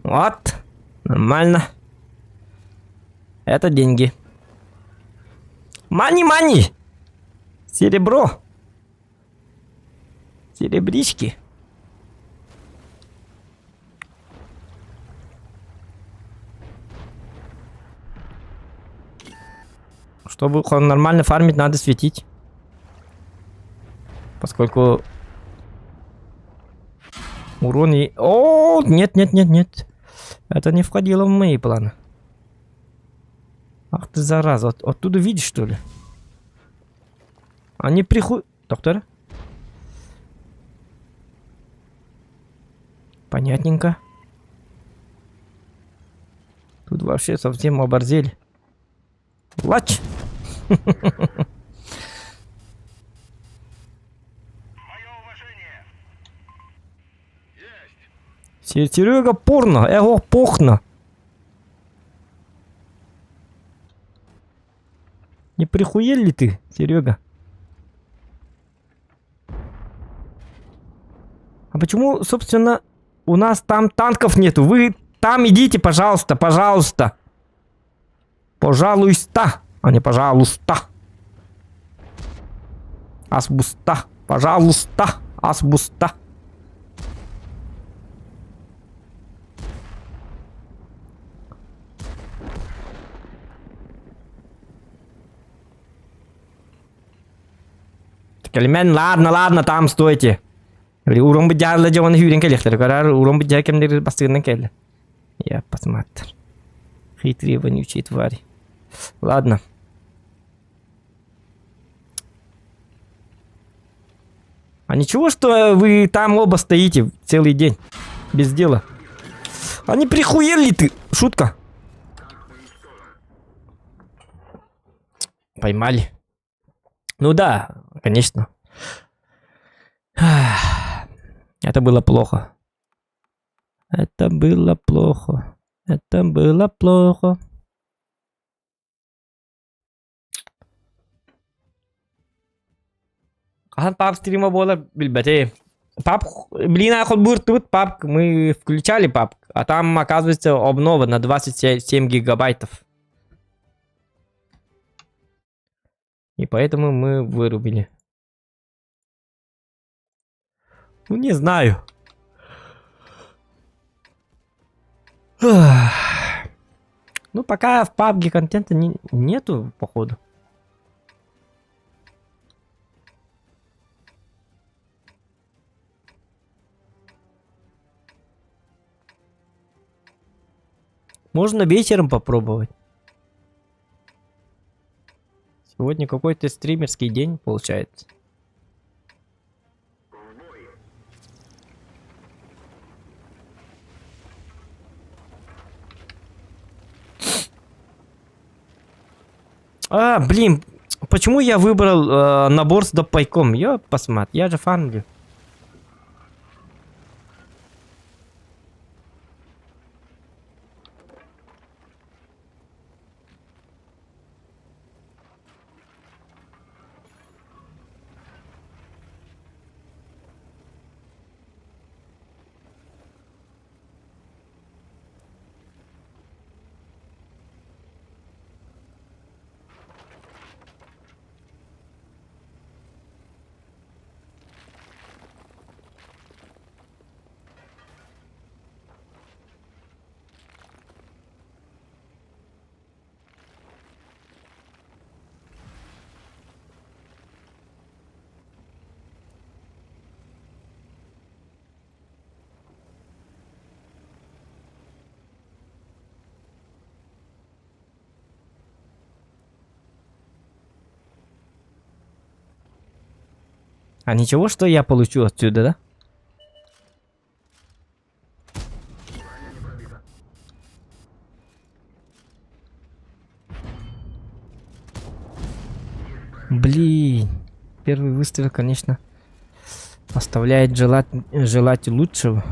Вот. Нормально. Это деньги. Мани-мани! Серебро. Серебрички. Чтобы нормально фармить, надо светить. Поскольку... Урон и... О, нет, нет, нет, нет. Это не входило в мои планы. Ах ты зараза, от, оттуда видишь, что ли? Они приху... Доктор? Понятненько. Тут вообще совсем оборзели. Лач! Серега порно, эго похно. Не прихуел ли ты, Серега? А почему, собственно, у нас там танков нету? Вы там идите, пожалуйста, пожалуйста. Пожалуйста, а не пожалуйста. Асбуста, пожалуйста, асбуста. Кэлимэн, ладно, ладно, там стойте. Урон быдьаалла дьэ уонна сүүрэн кэлиэхтэрэ. Көрөр, урон быдьаа кэмнэр бастыгынан кэллэ. Я посмотр. Хитрые вонючие твари. Ладно. А ничего, что вы там оба стоите целый день без дела? А не прихуел ли ты? Шутка. Поймали. Ну да, конечно. Это было плохо. Это было плохо. Это было плохо. Хаһан пап стрима буолар билбэтим. Пап, блин, холбууртубут пап, мы включали пап, а там, оказывается, обнова на 27 гигабайтов. И поэтому мы вырубили. Ну, не знаю. Ну, пока в PUBG контента не, нету, походу. Можно вечером попробовать. Сегодня какой-то стримерский день получается. А, блин, почему я выбрал э, набор с допайком? Я посмотри, я же фармлю. А ничего, что я получу отсюда, да? Блин, первый выстрел, конечно, оставляет желать, желать лучшего.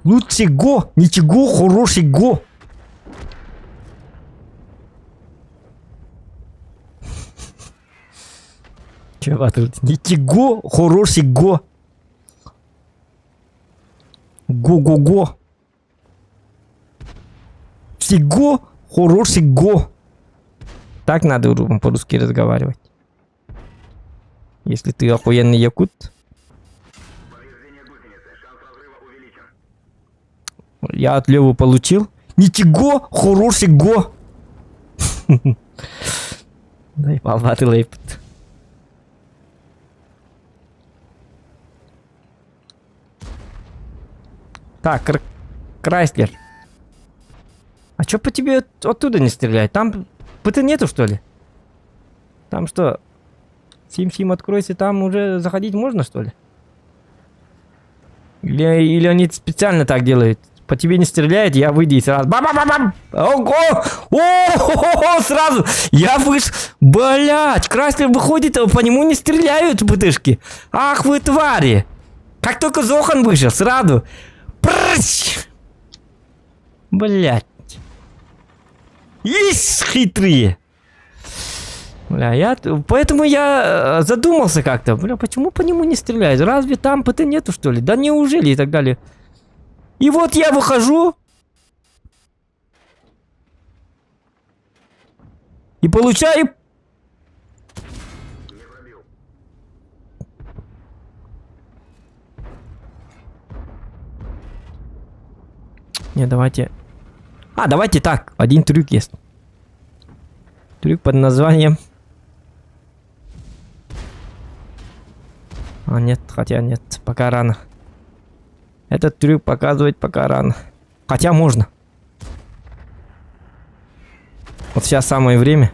Лучшего, ничего хорошего. Чего тут? Ничего хорошего. Го-го-го. Всего хорошего. Так надо по-русски разговаривать. Если ты охуенный якут. Я от Левы получил. Ничего хорошего. Дай полбаты лейпт. Так, Кр Крайслер. А чё по тебе оттуда не стреляют? Там ПТ нету, что ли? Там что? Сим-сим откройся, там уже заходить можно, что ли? Или, или они специально так делают? По тебе не стреляет, я выйди и сразу. Бам-бам-бам-бам! Ого! О, сразу! Я вышел. Блять, Крайслер выходит, а по нему не стреляют ПТшки. Ах вы твари! Как только Зохан вышел, сразу. Прыщ! Блять. Есть хитрые. Бля, я, поэтому я э, задумался как-то. Бля, почему по нему не стреляют? Разве там ПТ нету, что ли? Да неужели и так далее. И вот я выхожу. И получаю... Не, давайте... А, давайте так. Один трюк есть. Трюк под названием... А, нет, хотя нет, пока рано. Этот трюк показывать пока рано. Хотя можно. Вот сейчас самое время.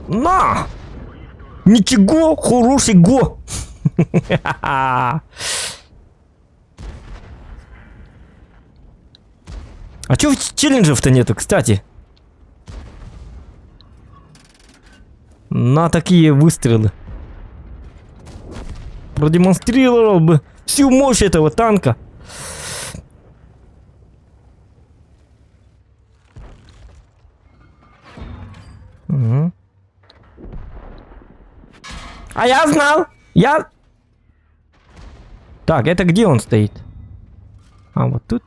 На! Ничего, хороший го! А чё челленджев-то нету, кстати? На такие выстрелы. Продемонстрировал бы всю мощь этого танка. Угу. А я знал! Я... Так, это где он стоит? А, вот тут.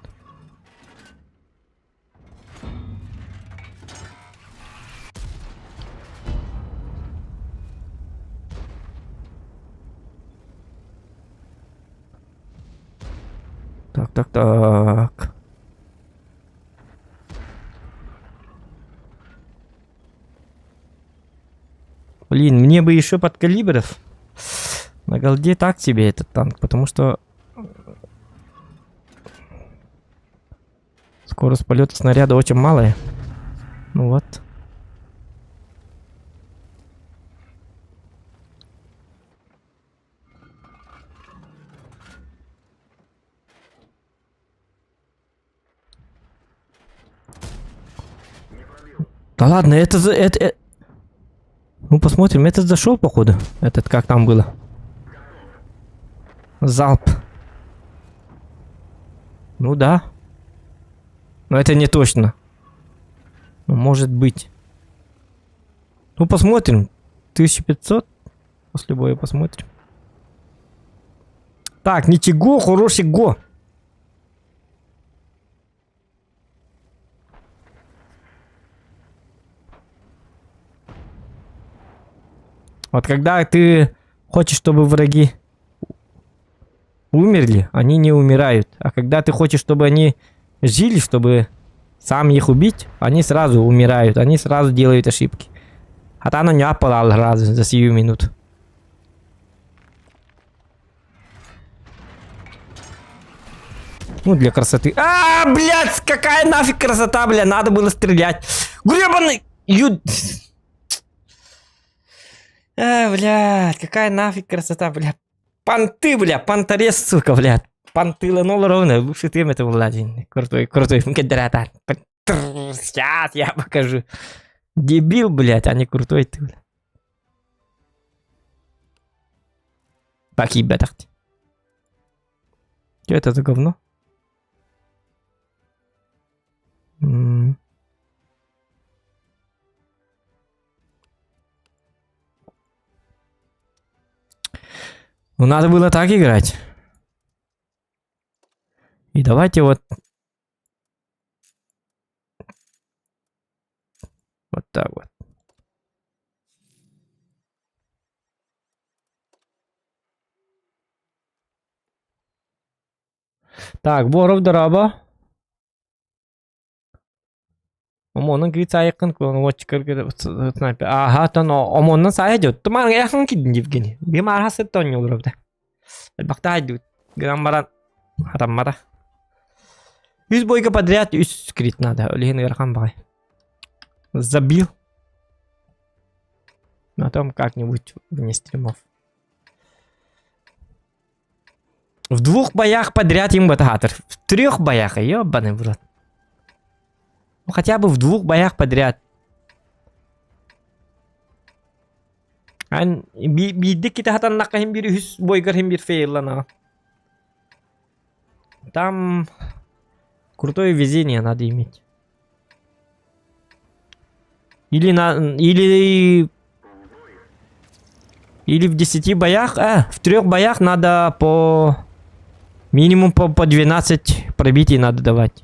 Так, так, так. Блин, мне бы еще под калибров. На голде так себе этот танк, потому что... Скорость полета снаряда очень малая. Ну вот. Да ладно, это за... Это, это... Ну, посмотрим. Этот зашел, походу. Этот, как там было? Залп. Ну да. Но это не точно. Ну, может быть. Ну, посмотрим. 1500. После боя посмотрим. Так, ничего, хороший го. Вот когда ты хочешь, чтобы враги умерли, они не умирают. А когда ты хочешь, чтобы они жили, чтобы сам их убить, они сразу умирают, они сразу делают ошибки. А там не опалал сразу за сию минуту. Ну, для красоты. А, блядь, какая нафиг красота, бля, надо было стрелять. Гребаный ю... А, блядь, какая нафиг красота, бля. Понты, бля, понторез, сука, блядь. Понты ланула ровно, лучше ты это Владимир. Крутой, крутой. Сейчас я покажу. Дебил, блядь, а не крутой ты, бля. Баки, Что это за говно? Ну, надо было так играть. И давайте вот... Вот так вот. Так, Боров Дараба. Омонун кыыс саайыккын снайпер. Ааха, оттон омоннун саайа дьот. Туман яхын кидин Евгений. Бим арха сытта онньолор да. Элбахта айдыбыт. Гынан баран хатаммата. Үс бойга подряд үс крит надо. Олиһин ыарахан баҕай. Забил. Потом как-нибудь вне стримов. В двух боях подряд им батахатыр. В трех боях, ебаный в рот. Ну, хотя бы в двух боях подряд. Ан биирдик ките хатаннакка хим бир үһүс бойгар хим бир фейлана. Там крутое везение надо иметь. Или на или или в 10 боях, а, в трех боях надо по минимум по, по 12 пробитий надо давать.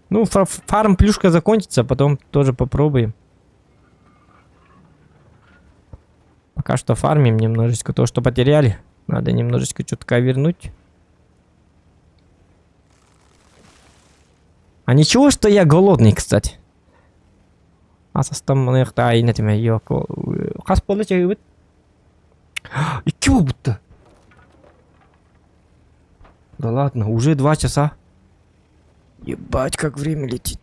Ну, фарм плюшка закончится, потом тоже попробуем. Пока что фармим немножечко то, что потеряли. Надо немножечко чутка вернуть. А ничего, что я голодный, кстати. Асастан айнатыма Хас буолла чаһыыбыт? Икки буолбутта. Да ладно, уже 2 часа. Ебать, как время летит.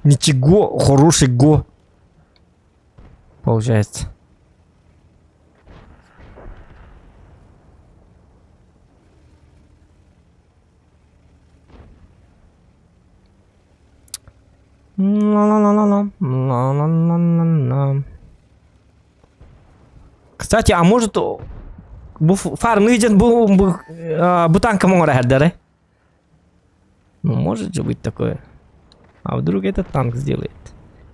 Ничего, хороший го. Получается. Ла-ла-ла-ла-ла. Ла-ла-ла-ла-ла. Кстати, а может бу фармный дьон бу, бу, бу танка оҥорор Ну, может же быть такое. А вдруг этот танк сделает?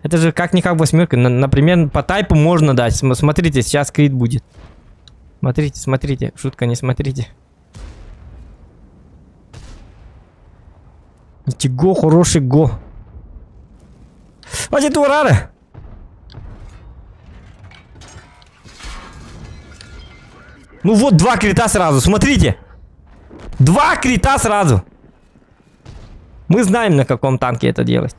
Это же как-никак восьмерка. Например, по тайпу можно дать. Смотрите, сейчас крит будет. Смотрите, смотрите. Шутка, не смотрите. Ничего, хороший го. Хватит урары! Ну вот два крита сразу, смотрите. Два крита сразу. Мы знаем, на каком танке это делать.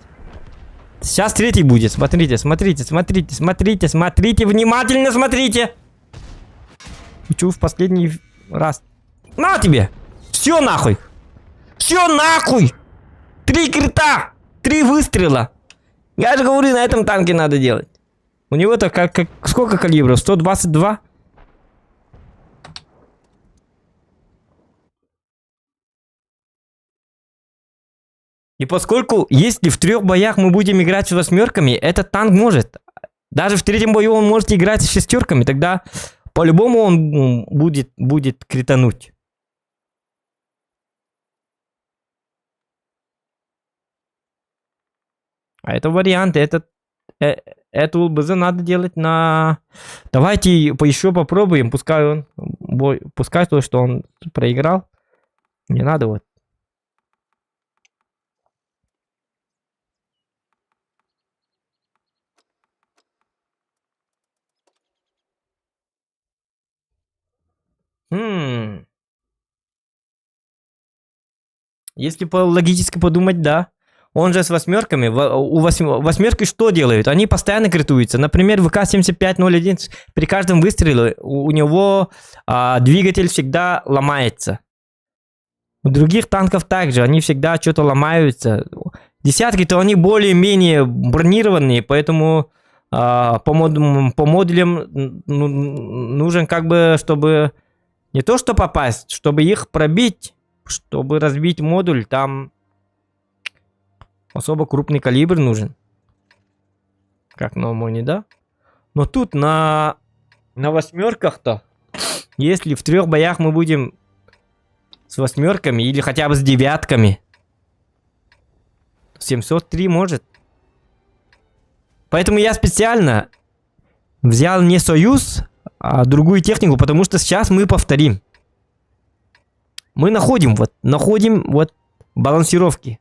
Сейчас третий будет. Смотрите, смотрите, смотрите, смотрите, смотрите, внимательно смотрите. Учу в последний раз. На тебе! Все нахуй! Все нахуй! Три крита! Три выстрела! Я же говорю, на этом танке надо делать. У него-то как, как сколько калибров? 122? И поскольку, если в трех боях мы будем играть с восьмерками, этот танк может. Даже в третьем бою он может играть с шестерками, тогда по-любому он будет, будет критануть. А это вариант, этот, э, эту ЛБЗ надо делать на... Давайте еще попробуем, пускай он, бой, пускай то, что он проиграл. Не надо вот. Хм. Если по логически подумать, да. Он же с восьмерками. У восьмерки что делают? Они постоянно критуются. Например, ВК-7501 при каждом выстреле у него двигатель всегда ломается. У других танков также, они всегда что-то ломаются. Десятки-то они более-менее бронированные, поэтому по модулям ну, нужен как бы, чтобы не то что попасть, чтобы их пробить, чтобы разбить модуль, там особо крупный калибр нужен. Как на ОМОНе, да? Но тут на восьмерках-то, если в трех боях мы будем с восьмерками или хотя бы с девятками, 703 может. Поэтому я специально взял не Союз, а другую технику, потому что сейчас мы повторим. Мы находим вот, находим вот балансировки.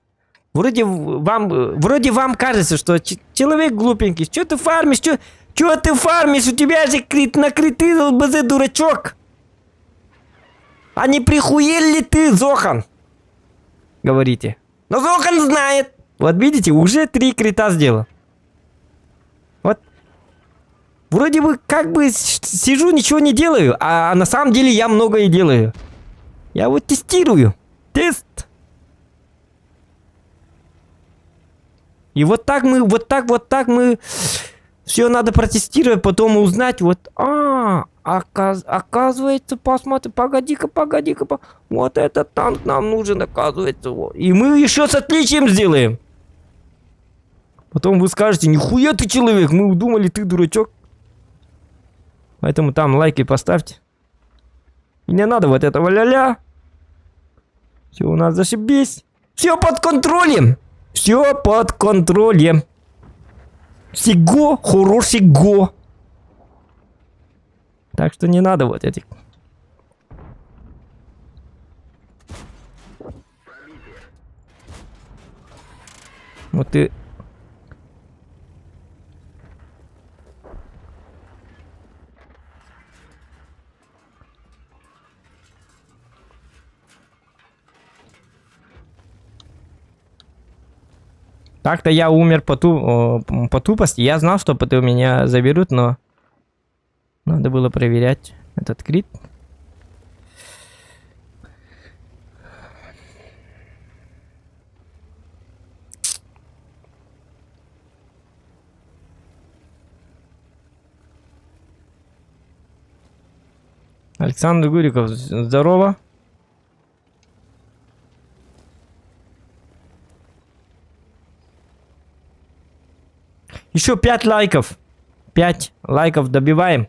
Вроде вам, вроде вам кажется, что человек глупенький. Что ты фармишь? Что ты фармишь? У тебя же крит, на криты ЛБЗ, дурачок. А не прихуел ли ты, Зохан? Говорите. Но Зохан знает. Вот видите, уже три крита сделал. Вот. Вроде бы как бы сижу, ничего не делаю, а на самом деле я многое делаю. Я вот тестирую. Тест. И вот так мы, вот так, вот так мы все надо протестировать, потом узнать, вот, а, оказ, оказывается, посмотри, погоди-ка, погоди-ка, по... вот этот танк нам нужен, оказывается. И мы еще с отличием сделаем. Потом вы скажете, нихуя ты человек, мы удумали, ты дурачок. Поэтому там лайки поставьте. И не надо вот этого ля-ля. Все у нас зашибись. Все под контролем. Все под контролем. Всего хорошего. Так что не надо вот этих. Вот ты... Так-то я умер по, ту, по тупости. Я знал, что потом меня заберут, но надо было проверять этот крит. Александр Гуриков, здорово. Еще 5 лайков. 5 лайков добиваем.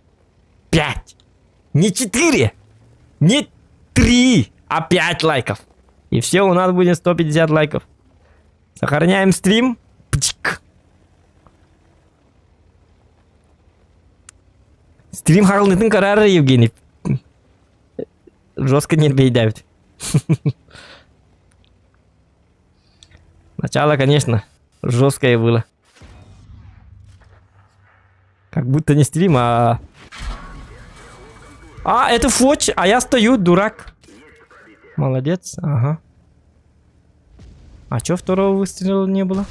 5. Не 4. Не 3, а 5 лайков. И все, у нас будет 150 лайков. Сохраняем стрим. Пчик. Стрим Харлнытын карары, Евгений. Жестко не бей, Начало, конечно, жесткое было. Как будто не стрим, а... А, это Фоч, а я стою, дурак. Молодец, ага. А чё второго выстрела не было?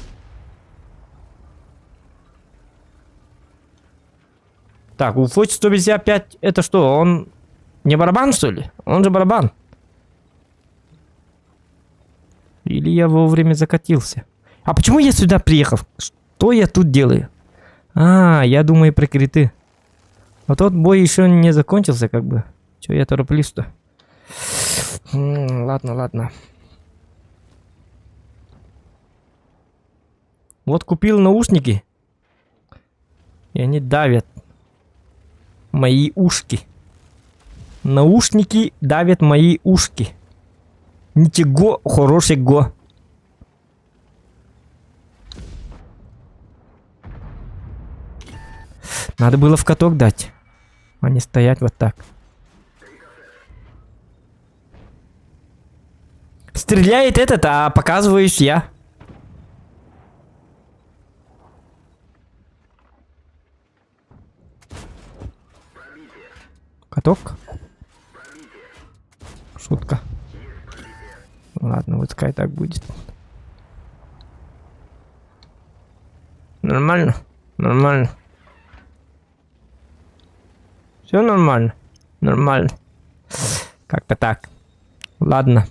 Так, у Фоч 155, это что, он не барабан, что ли? Он же барабан. Или я вовремя закатился? А почему я сюда приехал? Что я тут делаю? А, я думаю про криты. Но тот бой еще не закончился, как бы. Че я тороплюсь-то? Ладно, ладно. Вот купил наушники. И они давят мои ушки. Наушники давят мои ушки. Ничего хорошего. Надо было в каток дать, а не стоять вот так. Стреляет этот, а показываюсь я. Каток? Шутка. Ладно, вот пускай так будет. Нормально? Нормально. Все нормально. Нормально. Как-то так. Ладно.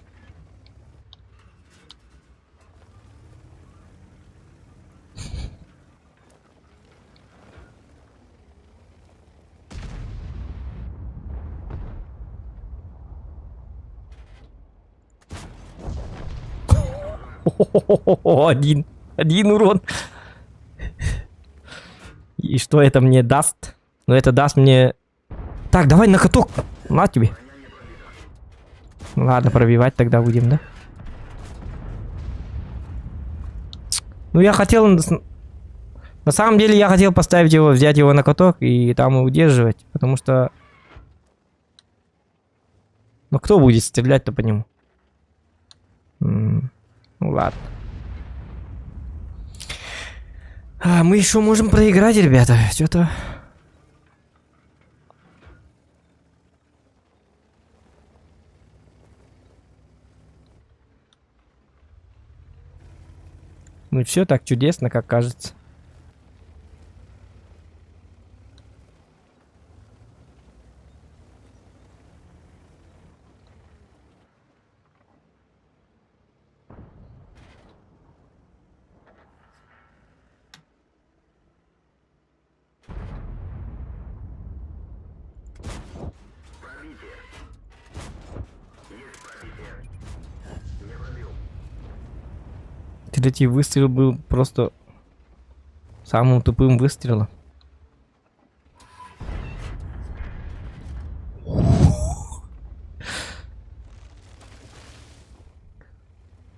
Один. Один урон. И что это мне даст? Ну это даст мне... Так, давай на каток. На тебе. Ладно, пробивать тогда будем, да? Ну я хотел... На самом деле я хотел поставить его, взять его на каток и там и удерживать. Потому что... Ну кто будет стрелять-то по нему? Ну ладно. А, мы еще можем проиграть, ребята. Что-то... Ну все так чудесно, как кажется. Третий выстрел был просто самым тупым выстрелом.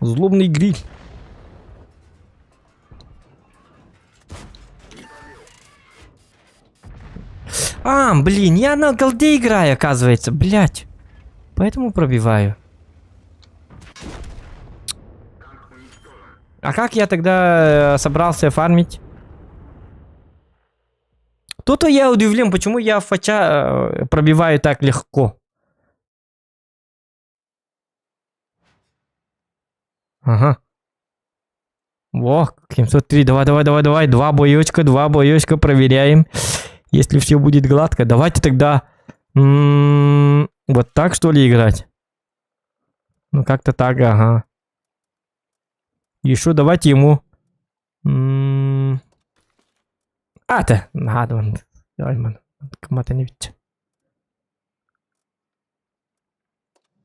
Злобный гриль. А, блин, я на голде играю, оказывается, блять. Поэтому пробиваю. А как я тогда э, собрался фармить? То-то я удивлен, почему я фача э, пробиваю так легко. Ага. Во, 703. Давай, давай, давай, давай. Два боечка, два боечка. Проверяем. Если все будет гладко. Давайте тогда... М -м вот так, что ли, играть? Ну, как-то так, ага. Еще давайте ему... М -м а, надо. Давай, ман.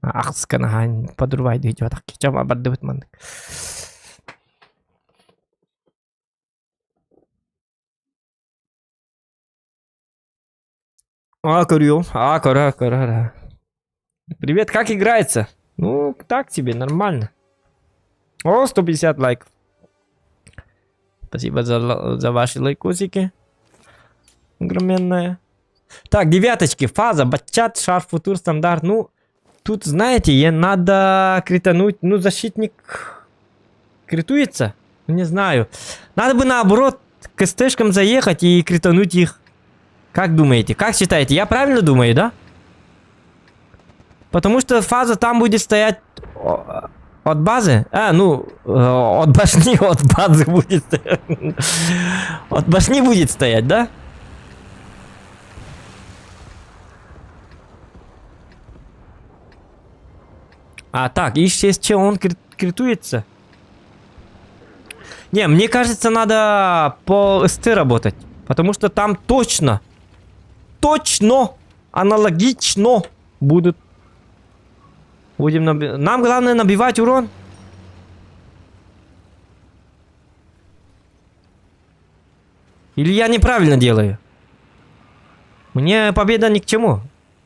Ахска наһаа подрубай дии чама бардыбыт маннык. А, көрүөм. А, көрө, көрө. Привет, как играется? Ну, так тебе, нормально. О, 150 лайков. Спасибо за, за ваши лайкосики. Огроменная. Так, девяточки, фаза, батчат, шар, футур, стандарт. Ну, тут, знаете, е надо критануть. Ну, защитник критуется? Ну, не знаю. Надо бы наоборот к СТшкам заехать и критануть их. Как думаете? Как считаете? Я правильно думаю, да? Потому что фаза там будет стоять от базы? А, ну, э, от башни, от базы будет стоять. От башни будет стоять, да? А, так, и чем он критуется? Не, мне кажется, надо по СТ работать. Потому что там точно, точно, аналогично будут. Будем наби... Нам главное набивать урон. Или я неправильно делаю? Мне победа ни к чему.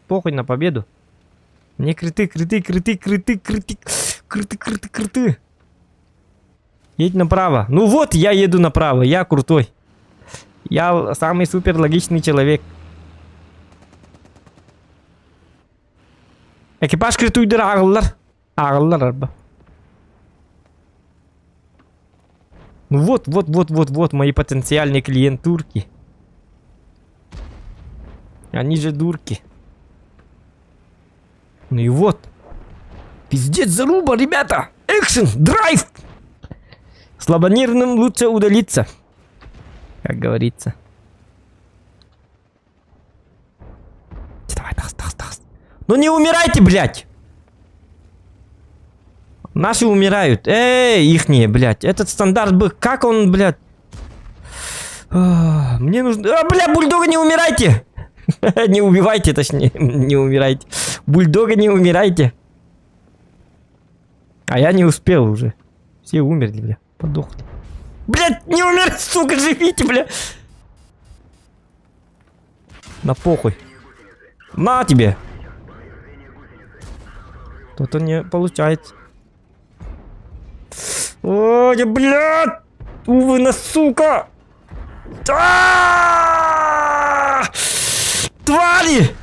Похуй на победу. Мне крыты, крыты, крыты, крыты, крыты, крыты, крыты, крыты. Едь направо. Ну вот, я еду направо. Я крутой. Я самый супер логичный человек. Экипаж крытуйдыр ағыллар. Ағыллар арба. Ну вот, вот, вот, вот, вот мои потенциальные клиентурки. Они же дурки. Ну и вот. Пиздец, заруба, ребята! Экшен, драйв! Слабонервным лучше удалиться. Как говорится. Давай, тас, тас, тас. Ну не умирайте, блядь! Наши умирают. Эй, ихние, блядь. Этот стандарт бы... Как он, блядь? Мне нужно... А, бля, бульдога, не умирайте! Не убивайте, точнее. Не умирайте. Бульдога, не умирайте. А я не успел уже. Все умерли, бля. Подохли. Блядь, не умирай, сука, живите, бля. На похуй. На тебе. То-то не получается. Ой, блядь! Увы, на сука! А! Твари!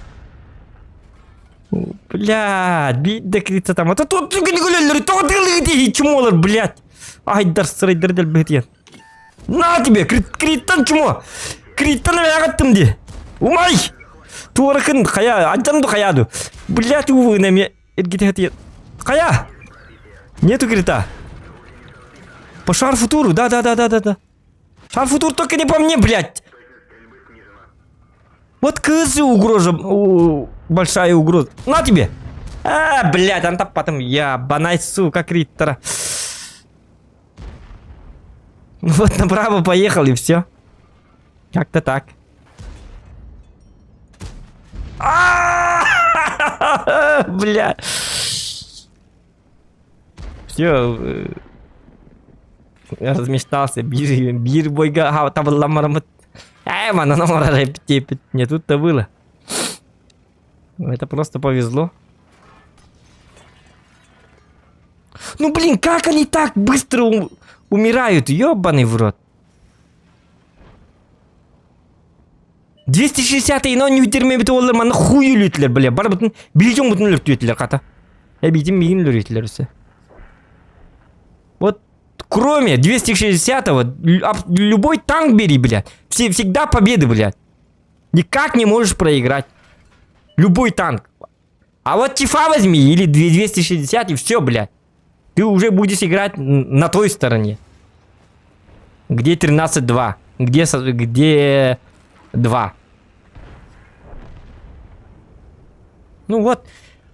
Блядь, бить докриться там. А то тут чмолар, блядь. Ай, дар сырайдар бетен. На тебе, криттан чмо! Криттан эбэҕэттим ди. Умай! Туоракын хайа, антан ду хайа ду. Блядь, увы, эми эргите Хайа! Нету крита. По шарфу туру, да, да, да, да, да, да. Шарфу тур только не по мне, блядь. Вот кызы угроза, большая угроза. На тебе! А, блядь, антап потом я, банай, сука, криттера. Вот направо поехал и все. Как-то так. Бля. Все. Э, я размечтался. Бир, бир бойга табылламарамыт. Эй, манана Не тут-то было. Это просто повезло. Ну блин, как они так быстро умирают, ёбаный в рот. 260 но не үтермебит олар маны хуй үлүтүлэр бля бар бутун билжон бутун өлөртүөтүлэр хата эбитин мигин өлөрүтүлэр өссө вот кроме 260-го любой танк бери блядь все всегда победы блядь никак не можешь проиграть любой танк а вот Тифа возьми или 260 и все, блядь. Ты уже будешь играть на той стороне. Где 13-2? Где, где 2? Ну вот.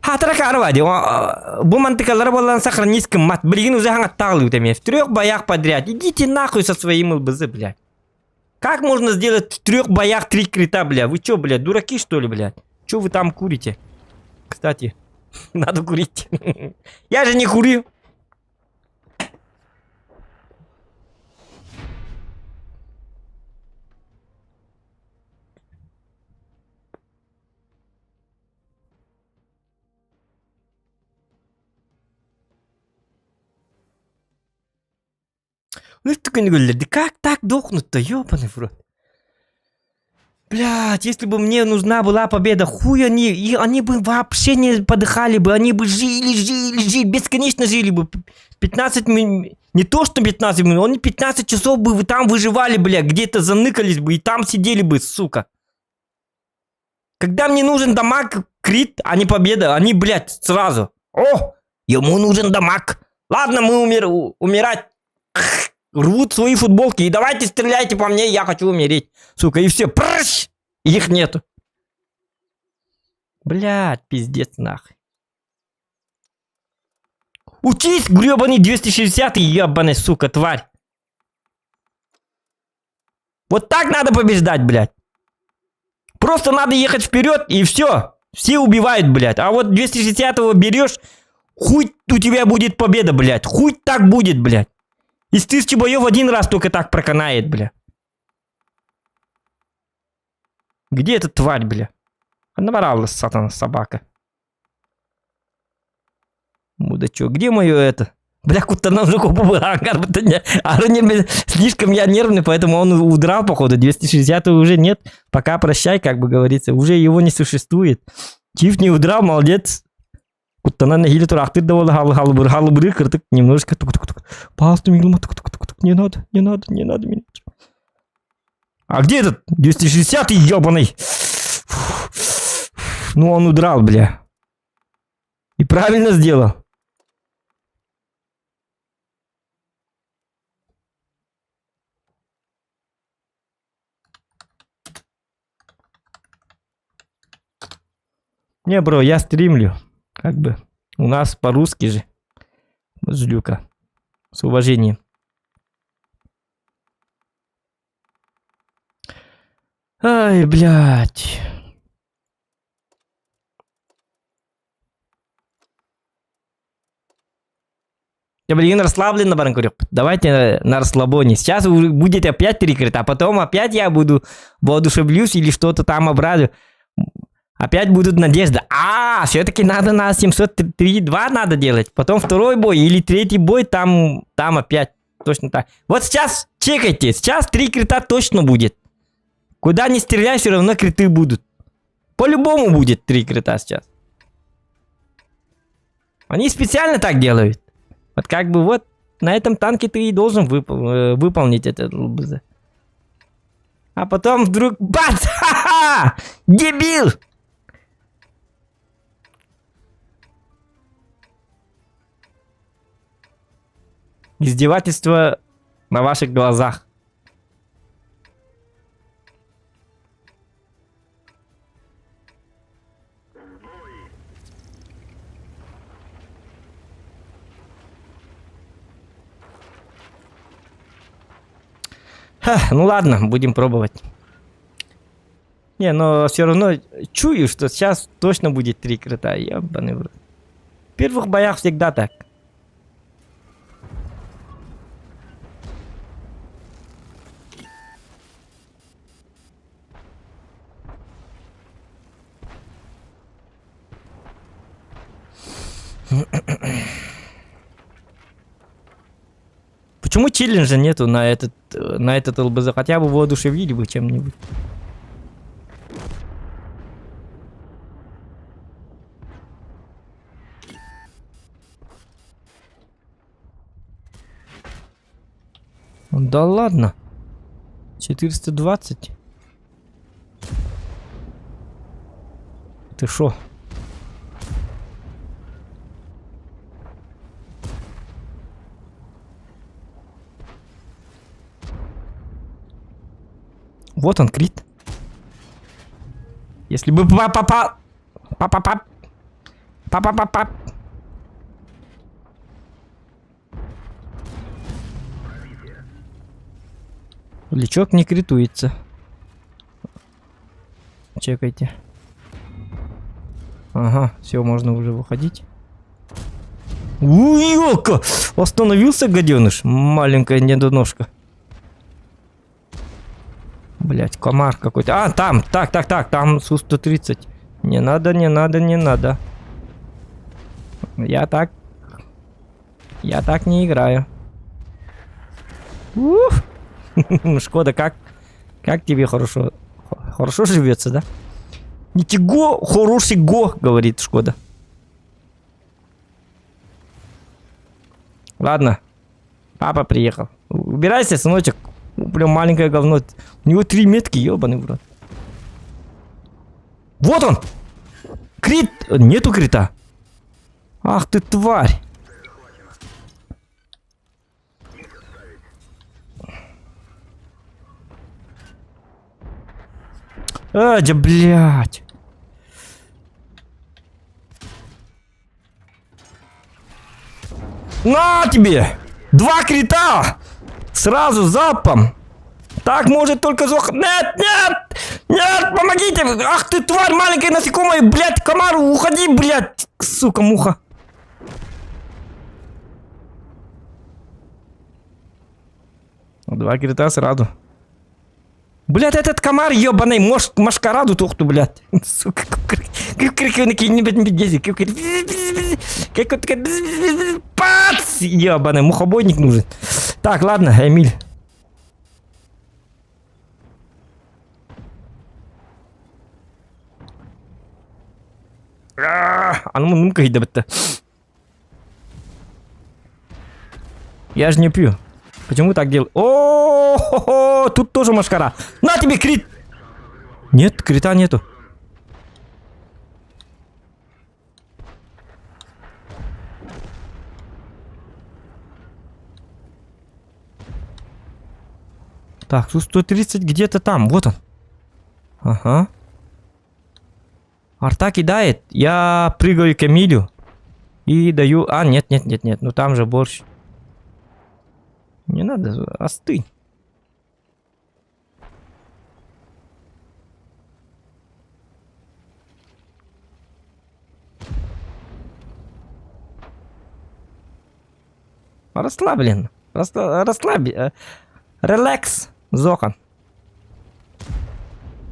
Хатыра карва ди. Бу мантыкалары болан сохранить мат. Блин, уже В трех боях подряд. Идите нахуй со своим ЛБЗ, блядь. Как можно сделать в трех боях три крита, бля? Вы чё, блядь, дураки что ли, блядь? Чё вы там курите? Кстати, надо курить. Я же не курю. Ну Как так дохнуть-то, ёбаный в рот? Блядь, если бы мне нужна была победа, хуй они, и они бы вообще не подыхали бы, они бы жили, жили, жили, бесконечно жили бы. 15 минут, не то что 15 минут, они 15 часов бы там выживали, бля, где-то заныкались бы и там сидели бы, сука. Когда мне нужен дамаг, крит, а не победа, они, блядь, сразу. О, ему нужен дамаг. Ладно, мы умер, умирать рвут свои футболки и давайте стреляйте по мне, я хочу умереть. Сука, и все, прыщ, их нету. Блядь, пиздец нахуй. Учись, гребаный 260 ебаный, сука, тварь. Вот так надо побеждать, блядь. Просто надо ехать вперед и все. Все убивают, блядь. А вот 260-го берешь, хуй у тебя будет победа, блядь. Хуй так будет, блядь. Из тысячи боев один раз только так проканает, бля. Где эта тварь, бля? Наварала, сатана, собака. Мудачок, где мое это? Бля, куда нам руку Слишком я нервный, поэтому он удрал, походу. 260 уже нет. Пока прощай, как бы говорится. Уже его не существует. Чиф не удрал, молодец. Куттанан нэһиилэ тураахтыыр да буолла халыбыр халыбырыы кыртык немножко тук тук тук паастым тук тук тук тук не надо не надо не надо меня а где этот 260 ебаный ну он удрал бля и правильно сделал Не, бро, я стримлю. Как бы. У нас по-русски же. Злюка. С уважением. Ай, блядь. Я, блин, расслабленно баран Давайте на расслабоне. Сейчас будет опять три крита, а потом опять я буду воодушевлюсь или что-то там обрадую. Опять будут надежда. А, все-таки надо на 703.2 надо делать. Потом второй бой или третий бой, там, там опять точно так. Вот сейчас чекайте. Сейчас три крита точно будет. Куда ни стреляй, все равно криты будут. По-любому будет три крита сейчас. Они специально так делают. Вот как бы вот. на этом танке ты и должен выполнить этот ЛБЗ. А потом вдруг бац! Ха-ха! Дебил! Издевательство на ваших глазах. Ха, ну ладно, будем пробовать. Не, но все равно чую, что сейчас точно будет три крита. Ебаный в рот. В первых боях всегда так. Почему челленджа нету на этот ЛБЗ? Хотя бы воодушевили бы чем-нибудь. Да ладно. 420. Ты шо? Вот он, крит. Если бы па-па-па... Па-па-па... Па-па-па-па... Лючок не критуется. Чекайте. Ага, все, можно уже выходить. Уёлка! Остановился, гаденыш. Маленькая недоножка. Блять, комар какой-то. А, там, так, так, так, там Су-130. Не надо, не надо, не надо. Я так... Я так не играю. Ух! Шкода, как тебе хорошо? Хорошо живется, да? Ничего, хороший го, говорит Шкода. Ладно. Папа приехал. Убирайся, сыночек. Прям маленькое говно. У него 3 метки, ебаный в рот. Вот он! Крит! Нету крита. Ах ты тварь! А, да блядь. На тебе! 2 крита! Сразу залпом! Так может только Зох... Нет, нет! Нет, помогите! Ах ты тварь маленькая насекомое, блядь, комар, уходи, блядь! Сука, муха. 2 крита сразу. Блядь, этот комар ебаный, может, машкараду тухту, блядь. Сука, пац! Ебаный, мухобойник нужен. Так, ладно, Эмиль. А ну, ну-ка, Я же не пью. Почему так делаю? О-хо-хо, тут тоже машкара. На тебе крит! Нет, крита нету. Так, тут 130 где-то там. Вот он. Ага. Арта кидает. Я прыгаю к Эмилю. И даю... А, нет, нет, нет, нет. Ну там же борщ. Не надо, остынь. Расслаблен. Расслабь. Релакс, Зохан.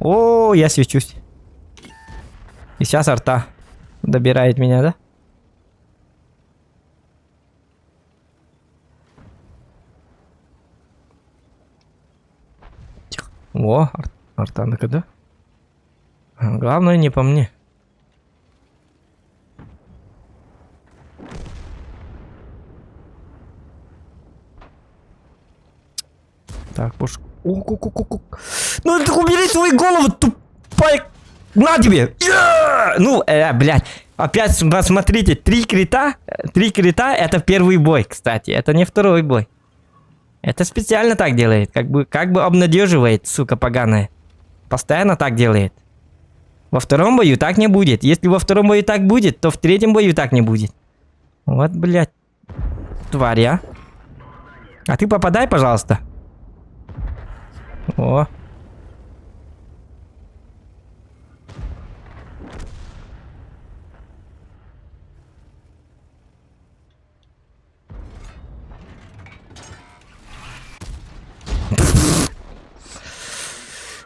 О, я свечусь. И сейчас арта добирает меня, да? Тихо. О, арта на КД. Главное не по мне. Так, пуш. О, ку ку ку ку. Ну ты убери свою голову, тупая. На тебе! Ну, э, блядь. Опять посмотрите, три крита. Три крита это первый бой, кстати. Это не второй бой. Это специально так делает. Как бы, как бы обнадеживает, сука поганая. Постоянно так делает. Во втором бою так не будет. Если во втором бою так будет, то в третьем бою так не будет. Вот, блядь, тварь, а. А ты попадай, пожалуйста. О.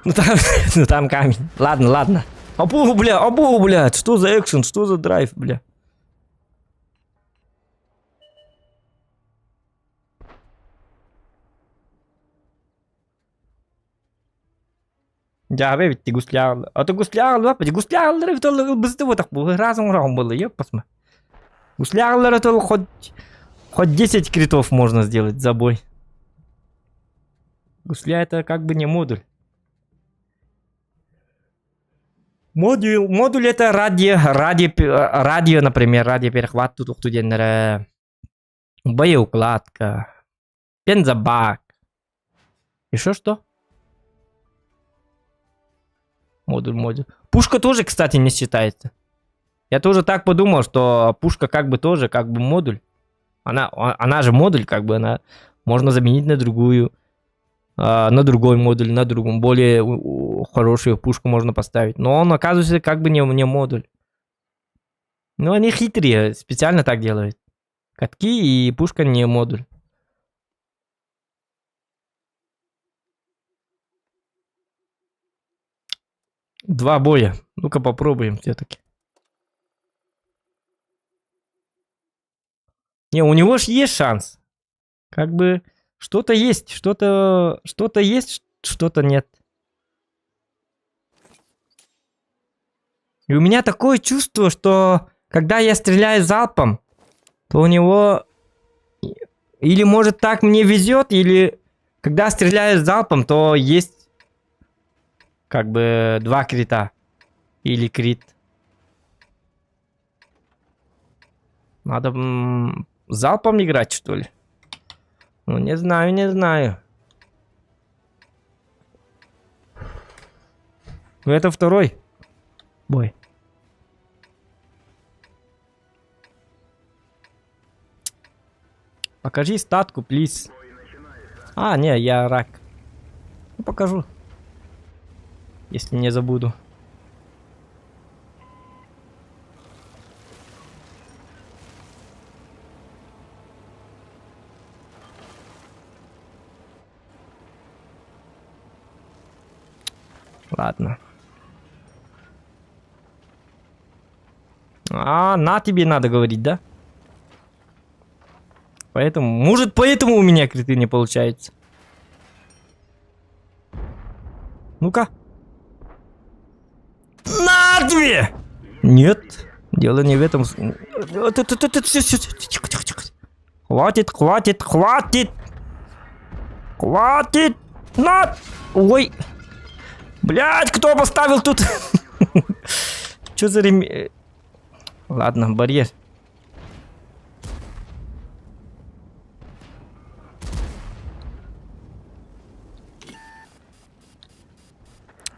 Ну там, ну там камень. Ладно, ладно. Абу, бля, абу, бля, что за экшен, что за драйв, бля? Дьаабы эбит гусляҕаллар. А то гусляҕаллар гусляҕаллар эбит ол ылбысты вот бу разом оҥороон буолла ёппасма. Гусляҕаллар это хоть хоть 10 критов можно сделать за бой. Гусля это как бы не модуль. Модуль, модуль это радио, радио, радио, например, радиоперехват тут диэннэрэ боеукладка, бензобак. Еще что? Модуль, модуль. Пушка тоже, кстати, не считается. Я тоже так подумал, что пушка как бы тоже, как бы модуль. Она, она же модуль, как бы она можно заменить на другую, на другой модуль, на другом, более хорошую пушку можно поставить. Но он, оказывается, как бы не, не модуль. Ну, они хитрые, специально так делают. Катки и пушка не модуль. Два боя. Ну-ка попробуем все-таки. Не, у него ж есть шанс. Как бы что-то есть, что-то что-то есть, что-то нет. И у меня такое чувство, что когда я стреляю залпом, то у него или может так мне везет, или когда стреляю залпом, то есть как бы два крита или крит. Надо залпом играть, что ли? Ну, не знаю, не знаю. Ну, это второй бой. Покажи статку, плиз. А, не, я рак. Ну, покажу. Если не забуду. Ладно. А, на тебе надо говорить, да? Поэтому, может, поэтому у меня криты не получается. Ну-ка. На тебе! Нет, дело не в этом. Тихо, тихо, тихо. Хватит, хватит, хватит! Хватит! На! Ой! Блять, кто поставил тут? Что за рем... Ладно, барьер.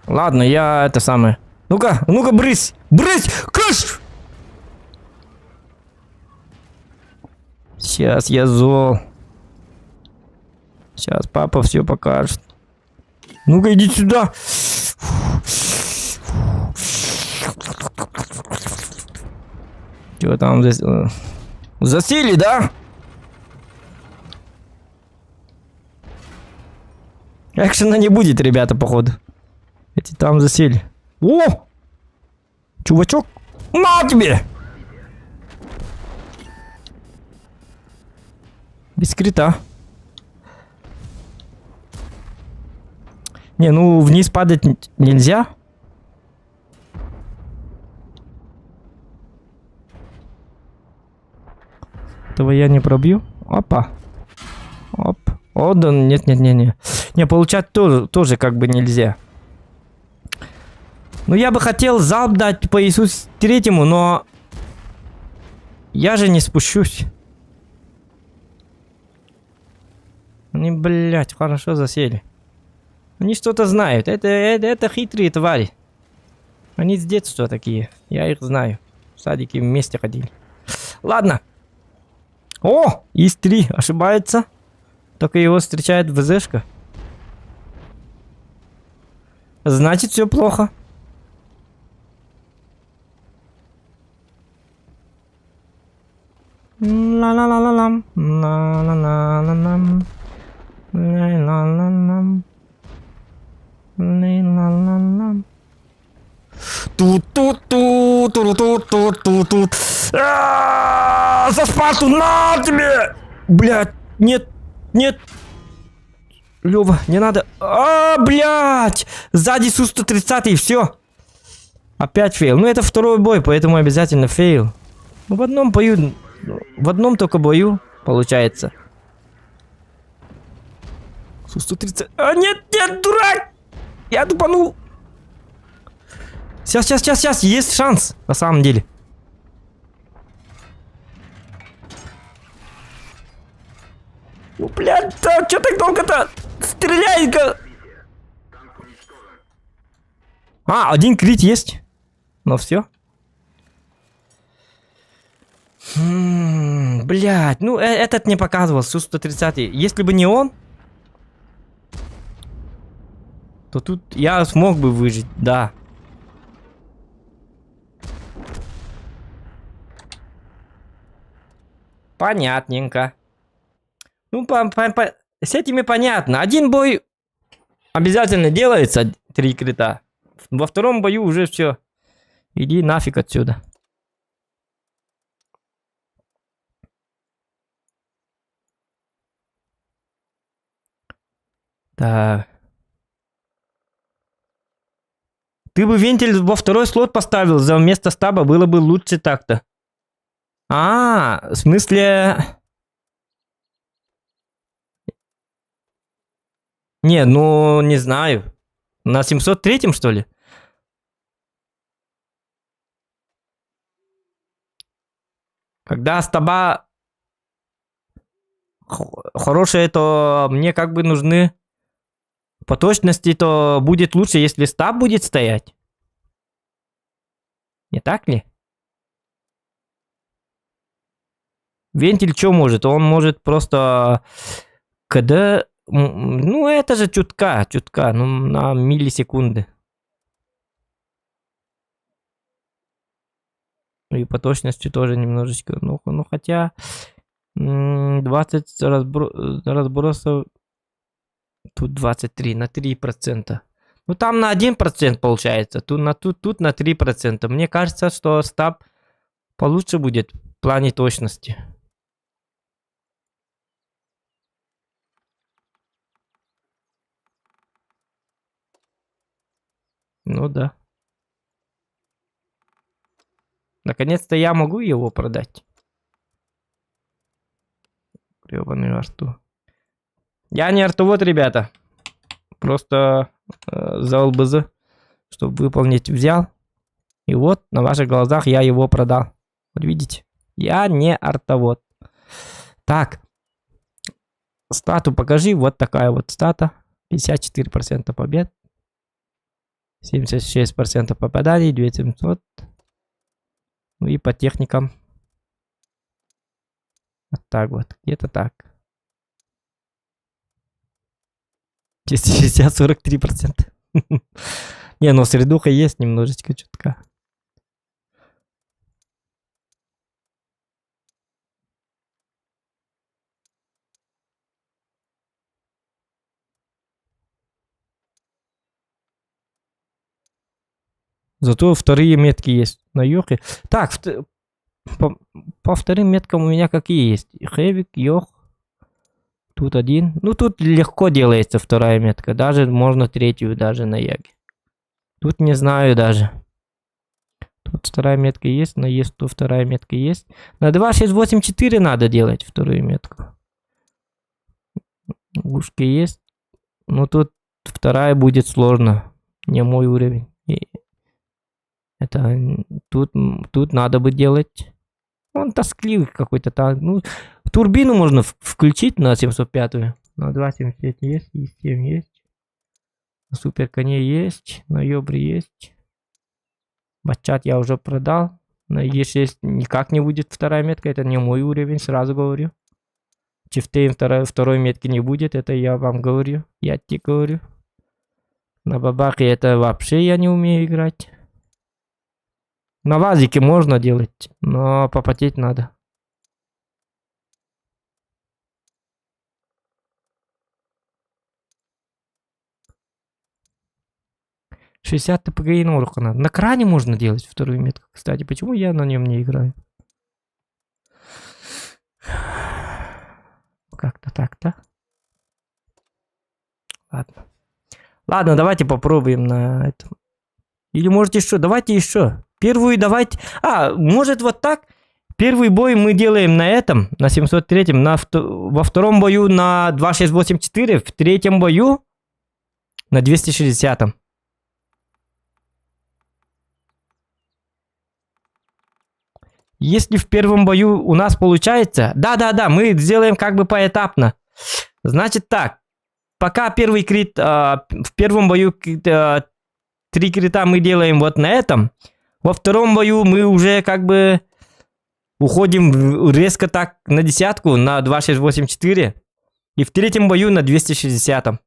Ладно, я это самое. Ну-ка, ну-ка, брысь! Брысь! Кыш! Сейчас я зол. Сейчас папа все покажет. Ну-ка, иди сюда. Чего там здесь? Засели, да? Экшена не будет, ребята, походу. Эти там засели. О! Чувачок! На тебе! Без крита. Не, ну вниз падать нельзя. Этого я не пробью. Опа. Оп. О, да, нет, нет, нет, нет. Не, получать тоже, тоже как бы нельзя. Ну, я бы хотел залп дать по Иисусу третьему, но... Я же не спущусь. Они, блядь, хорошо засели. Они что-то знают. Это, это, это хитрые твари. Они с детства такие. Я их знаю. В садике вместе ходили. Ладно. О, ИС-3 ошибается. Только его встречает ВЗшка. Значит, все плохо. Ла-ла-ла-ла-лам. Ла-ла-ла-ла-лам. Ла-ла-ла-лам. Ла-ла-ла-лам. Ту-ту-ту, ту-ту-ту-ту-ту. А, За Спарту на тебе! Блядь, нет, нет. Лева, не надо. А, блядь! Сзади Су-130, все. Опять fail. Ну, это второй бой, поэтому обязательно fail. Ну, в одном бою, в одном только бою получается. Су-130. А, нет, нет, дурак! Я тупанул. Сейчас, сейчас, сейчас, сейчас, есть шанс, на самом деле. О, блядь, да, чё так долго-то? Стреляй-ка! А, один крит есть. Но все. Блядь, ну этот не показывал, Су-130. Если бы не он, то тут я смог бы выжить, да. Понятненько. Ну, по, по, по, с этими понятно. Один бой обязательно делается, три крита. Во втором бою уже все. Иди нафиг отсюда. Так. Ты бы вентиль во второй слот поставил, за вместо стаба было бы лучше так-то. А, в смысле... Не, ну, не знаю. На 703-м, что ли? Когда стаба хорошая, то мне как бы нужны по точности, то будет лучше, если стаб будет стоять. Не так ли? Вентиль что может? Он может просто КД... Ну, это же чутка, чутка, ну, на миллисекунды. И по точности тоже немножечко. Ну, ну хотя 20 разбросов... Тут 23 на 3%. Ну, там на 1% получается. Тут на, тут, тут на 3%. Мне кажется, что стаб получше будет в плане точности. Ну да. Наконец-то я могу его продать. Гребаный арту. Я не артовод, ребята. Просто за ЛБЗ, чтобы выполнить, взял. И вот на ваших глазах я его продал. Вот видите? Я не артовод. Так. Стату покажи. Вот такая вот стата. 54% побед. 76% попаданий. 2700. Ну и по техникам. Вот так вот. Где-то так. 260, 43%. Не, ну средуха есть немножечко чутка. Зато вторые метки есть на Йохе. Так, по, по вторым меткам у меня какие есть? Хэвик, Йох. Тут один. Ну, тут легко делается вторая метка. Даже можно третью даже на Яге. Тут не знаю даже. Тут вторая метка есть, но есть то вторая метка есть. На 2, 6, 8, 4 надо делать вторую метку. Ушки есть. Ну тут вторая будет сложно. Не мой уровень. И это тут, тут надо бы делать. Он тоскливый какой-то там. Ну, турбину можно включить на 705-ю. На 2.75 есть, и 7 есть. На супер коне есть, на Йобре есть. Бачат я уже продал. На Е6 никак не будет вторая метка. Это не мой уровень, сразу говорю. Чифтейн второй, второй метки не будет, это я вам говорю. Я тебе говорю. На бабахе это вообще я не умею играть. На вазике можно делать, но попотеть надо. 60 ТПГ и надо. На кране можно делать вторую метку, кстати. Почему я на нем не играю? Как-то так-то. Ладно. Ладно, давайте попробуем на этом. Или может еще? Давайте еще. Первую давайте... А, может вот так? Первый бой мы делаем на этом, на 703, на во втором бою на 2684, в третьем бою на 260. -м. Если в первом бою у нас получается... Да-да-да, мы сделаем как бы поэтапно. Значит так. Пока первый крит... Э, в первом бою э, три крита мы делаем вот на этом. Во втором бою мы уже как бы уходим резко так на десятку, на 2684. И в третьем бою на 260. -м.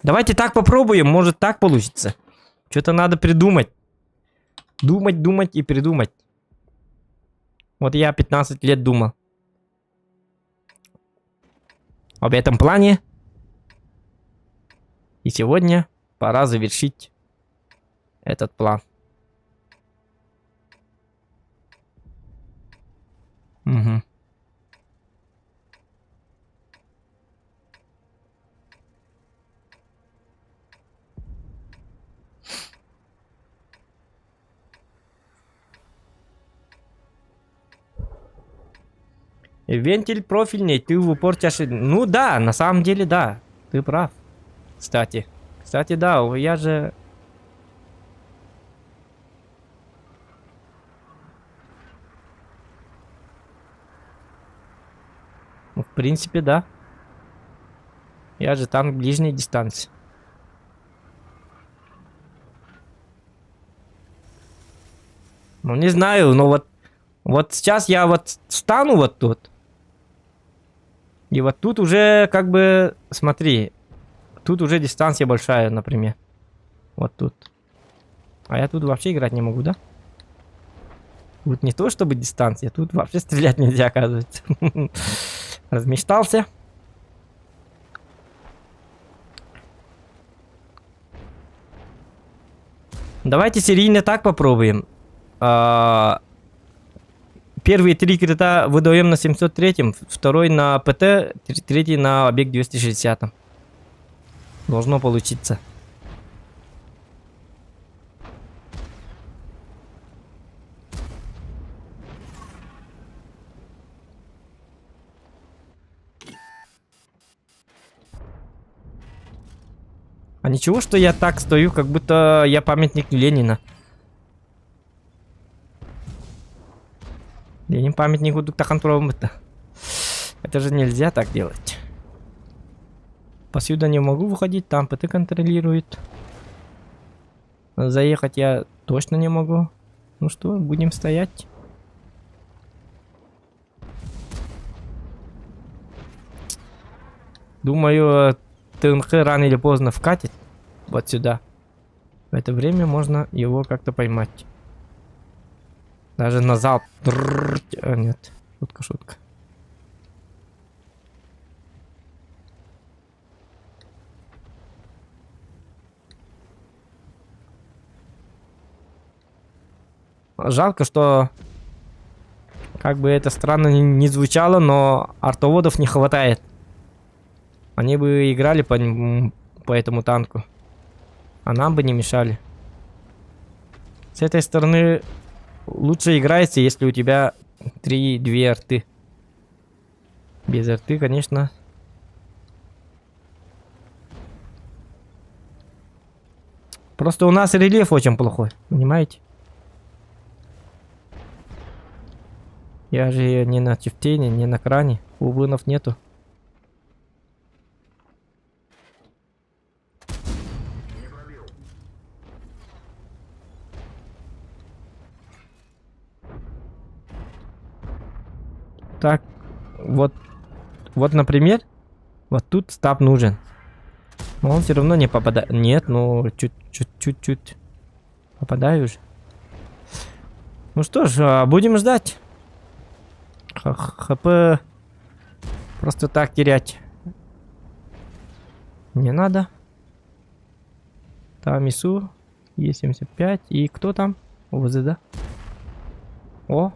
Давайте так попробуем, может так получится. Что-то надо придумать. Думать, думать и придумать. Вот я 15 лет думал. Об этом плане. И сегодня пора завершить этот план. Угу. Вентиль профильный, ты в упор чаши. Ну да, на самом деле да. Ты прав. Кстати. Кстати, да, я же... Ну, в принципе, да. Я же танк ближней дистанции. Ну, не знаю, но вот... Вот сейчас я вот стану вот тут. И вот тут уже как бы, смотри, тут уже дистанция большая, например. Вот тут. А я тут вообще играть не могу, да? Тут не то чтобы дистанция, тут вообще стрелять нельзя, оказывается. Размечтался. Давайте серийно так попробуем. А, первые три крита выдаем на 703, второй на ПТ, третий на объект 260. Должно получиться. А ничего, что я так стою, как будто я памятник Ленина. Ленин памятник Это же нельзя так делать. Посюда не могу выходить, там ПТ контролирует. Заехать я точно не могу. Ну что, будем стоять. Думаю, ТНХ рано или поздно вкатит вот сюда. В это время можно его как-то поймать. Даже на залп. А, нет, шутка, шутка. Жалко, что, как бы это странно ни звучало, но артоводов не хватает. Они бы играли по, по этому танку. А нам бы не мешали. С этой стороны лучше играется, если у тебя 3-2 арты. Без арты, конечно. Просто у нас рельеф очень плохой, понимаете? Я же не на Чифтене, не на кране. Увынов нету. Так, вот, вот, например, вот тут стаб нужен. Но он все равно не попадает. Нет, ну, чуть-чуть-чуть-чуть. Попадаю уже. Ну что ж, а, будем ждать. ХП просто так терять не надо. Там ИСУ, Е75. И кто там? ОВЗ, да? О!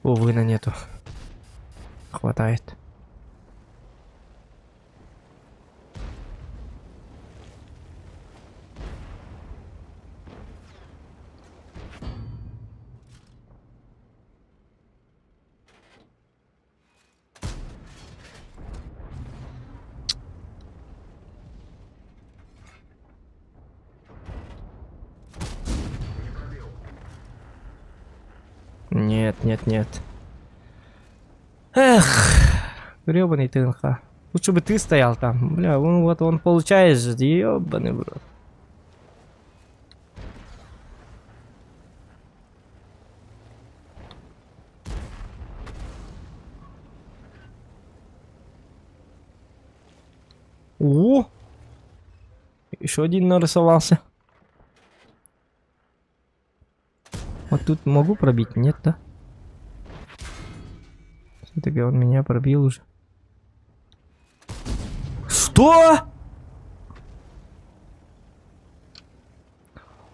О, вына нету. Хватает. Нет, нет, нет. Эх, гребаный ТНХ. Лучше бы ты стоял там. Бля, он вот он получает же, ебаный в рот. О! Еще один нарисовался. Вот тут могу пробить? Нет, да? Все-таки он меня пробил уже. Что?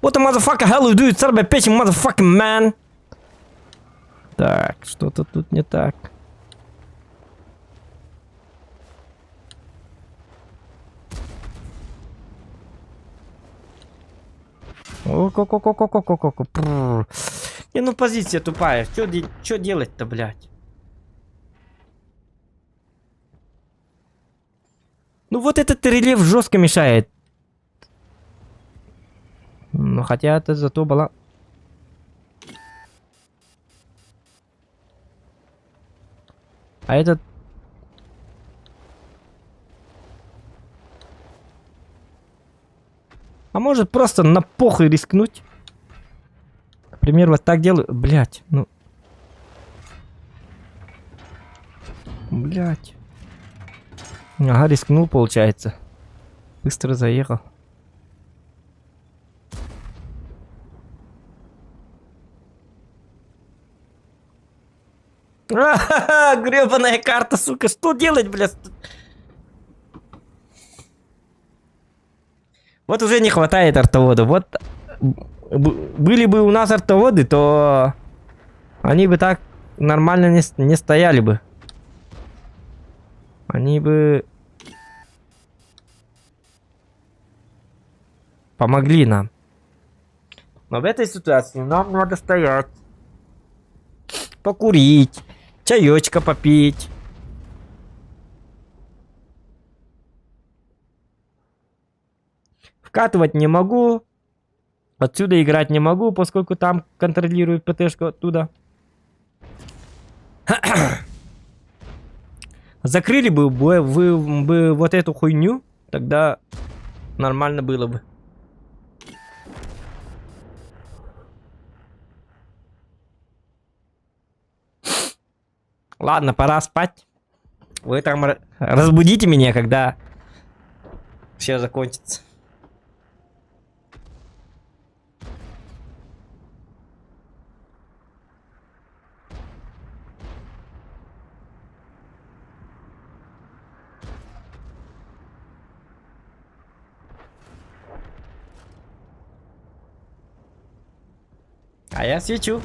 What the motherfucker hell you do, son of a bitch, motherfucking man? Так, что-то тут не так. О, ко ко ко ко ко ко ко ко. Не, ну позиция тупая. Чё делать-то, блядь? Ну вот этот рельеф жестко мешает. Ну хотя это зато была... А этот... А может просто на похуй рискнуть? Например, вот так делаю. Блять, ну... Блять. Ага, рискнул, получается. Быстро заехал. Гребаная карта, сука, что делать, блядь? Вот уже не хватает артовода. Вот были бы у нас артоводы, то они бы так нормально не стояли бы. Они бы помогли нам. Но в этой ситуации нам надо стоять, покурить, чаечка попить. Вкатывать не могу. Отсюда играть не могу, поскольку там контролирует ПТшку оттуда. Закрыли бы вы бы вот эту хуйню, тогда нормально было бы. Ладно, пора спать. Вы там разбудите меня, когда все закончится. А я свечу.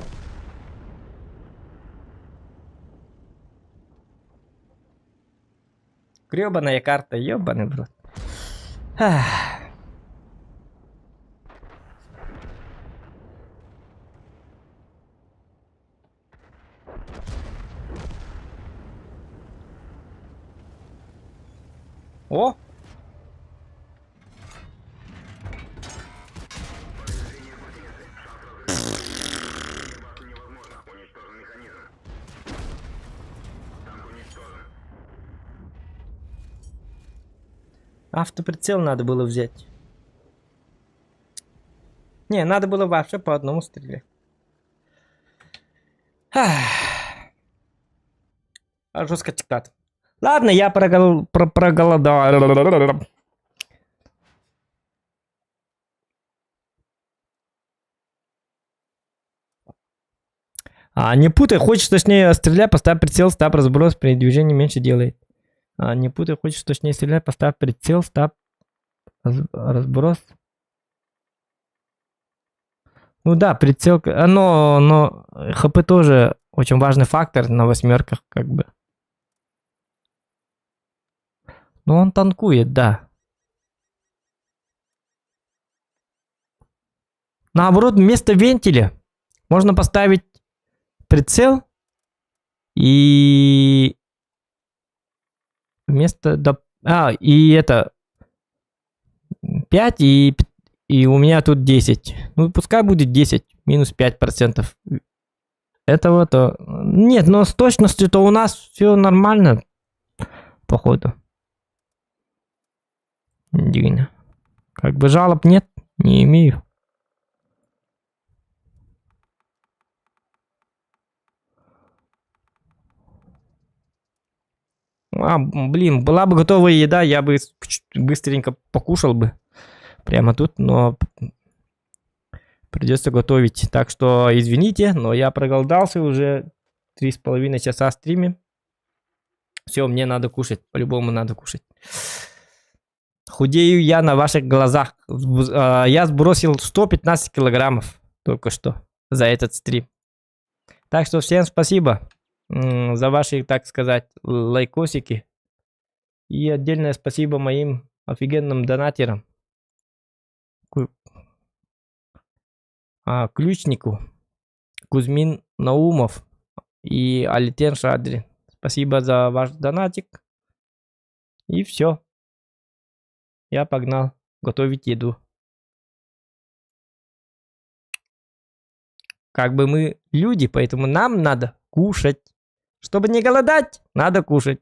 Гребаная карта, ебаный в рот. Ах. О! Автоприцел надо было взять. Не, надо было вообще по одному стрелять. Жестко диктат. Ладно, я прогол... про проголодал. А, не путай, хочешь точнее стрелять, поставь прицел, ставь разброс, при движении меньше делает. А, не путай, хочешь точнее стрелять, поставь прицел, ставь разброс. Ну да, прицел, но ХП тоже очень важный фактор на восьмерках, как бы. Но он танкует, да. Наоборот, вместо вентиля можно поставить прицел и вместо... А, и это... 5 и у меня тут 10. Ну, пускай будет 10, минус 5%. Этого то... Нет, но с точностью-то у нас все нормально, походу. Дигня. Как бы жалоб нет, не имею. А, блин, была бы готовая еда, я бы быстренько покушал бы прямо тут, но придется готовить. Так что извините, но я проголодался уже 3,5 часа стриме. Все, мне надо кушать, по-любому надо кушать. Худею я на ваших глазах. Я сбросил 115 килограммов только что за этот стрим. Так что всем спасибо за ваши, так сказать, лайкосики. И отдельное спасибо моим офигенным донатерам. Ключнику, Кузьмин Наумов и Алитен Шадрин. Спасибо за ваш донатик. И все. Я погнал готовить еду. Как бы мы люди, поэтому нам надо кушать. Чтобы не голодать, надо кушать.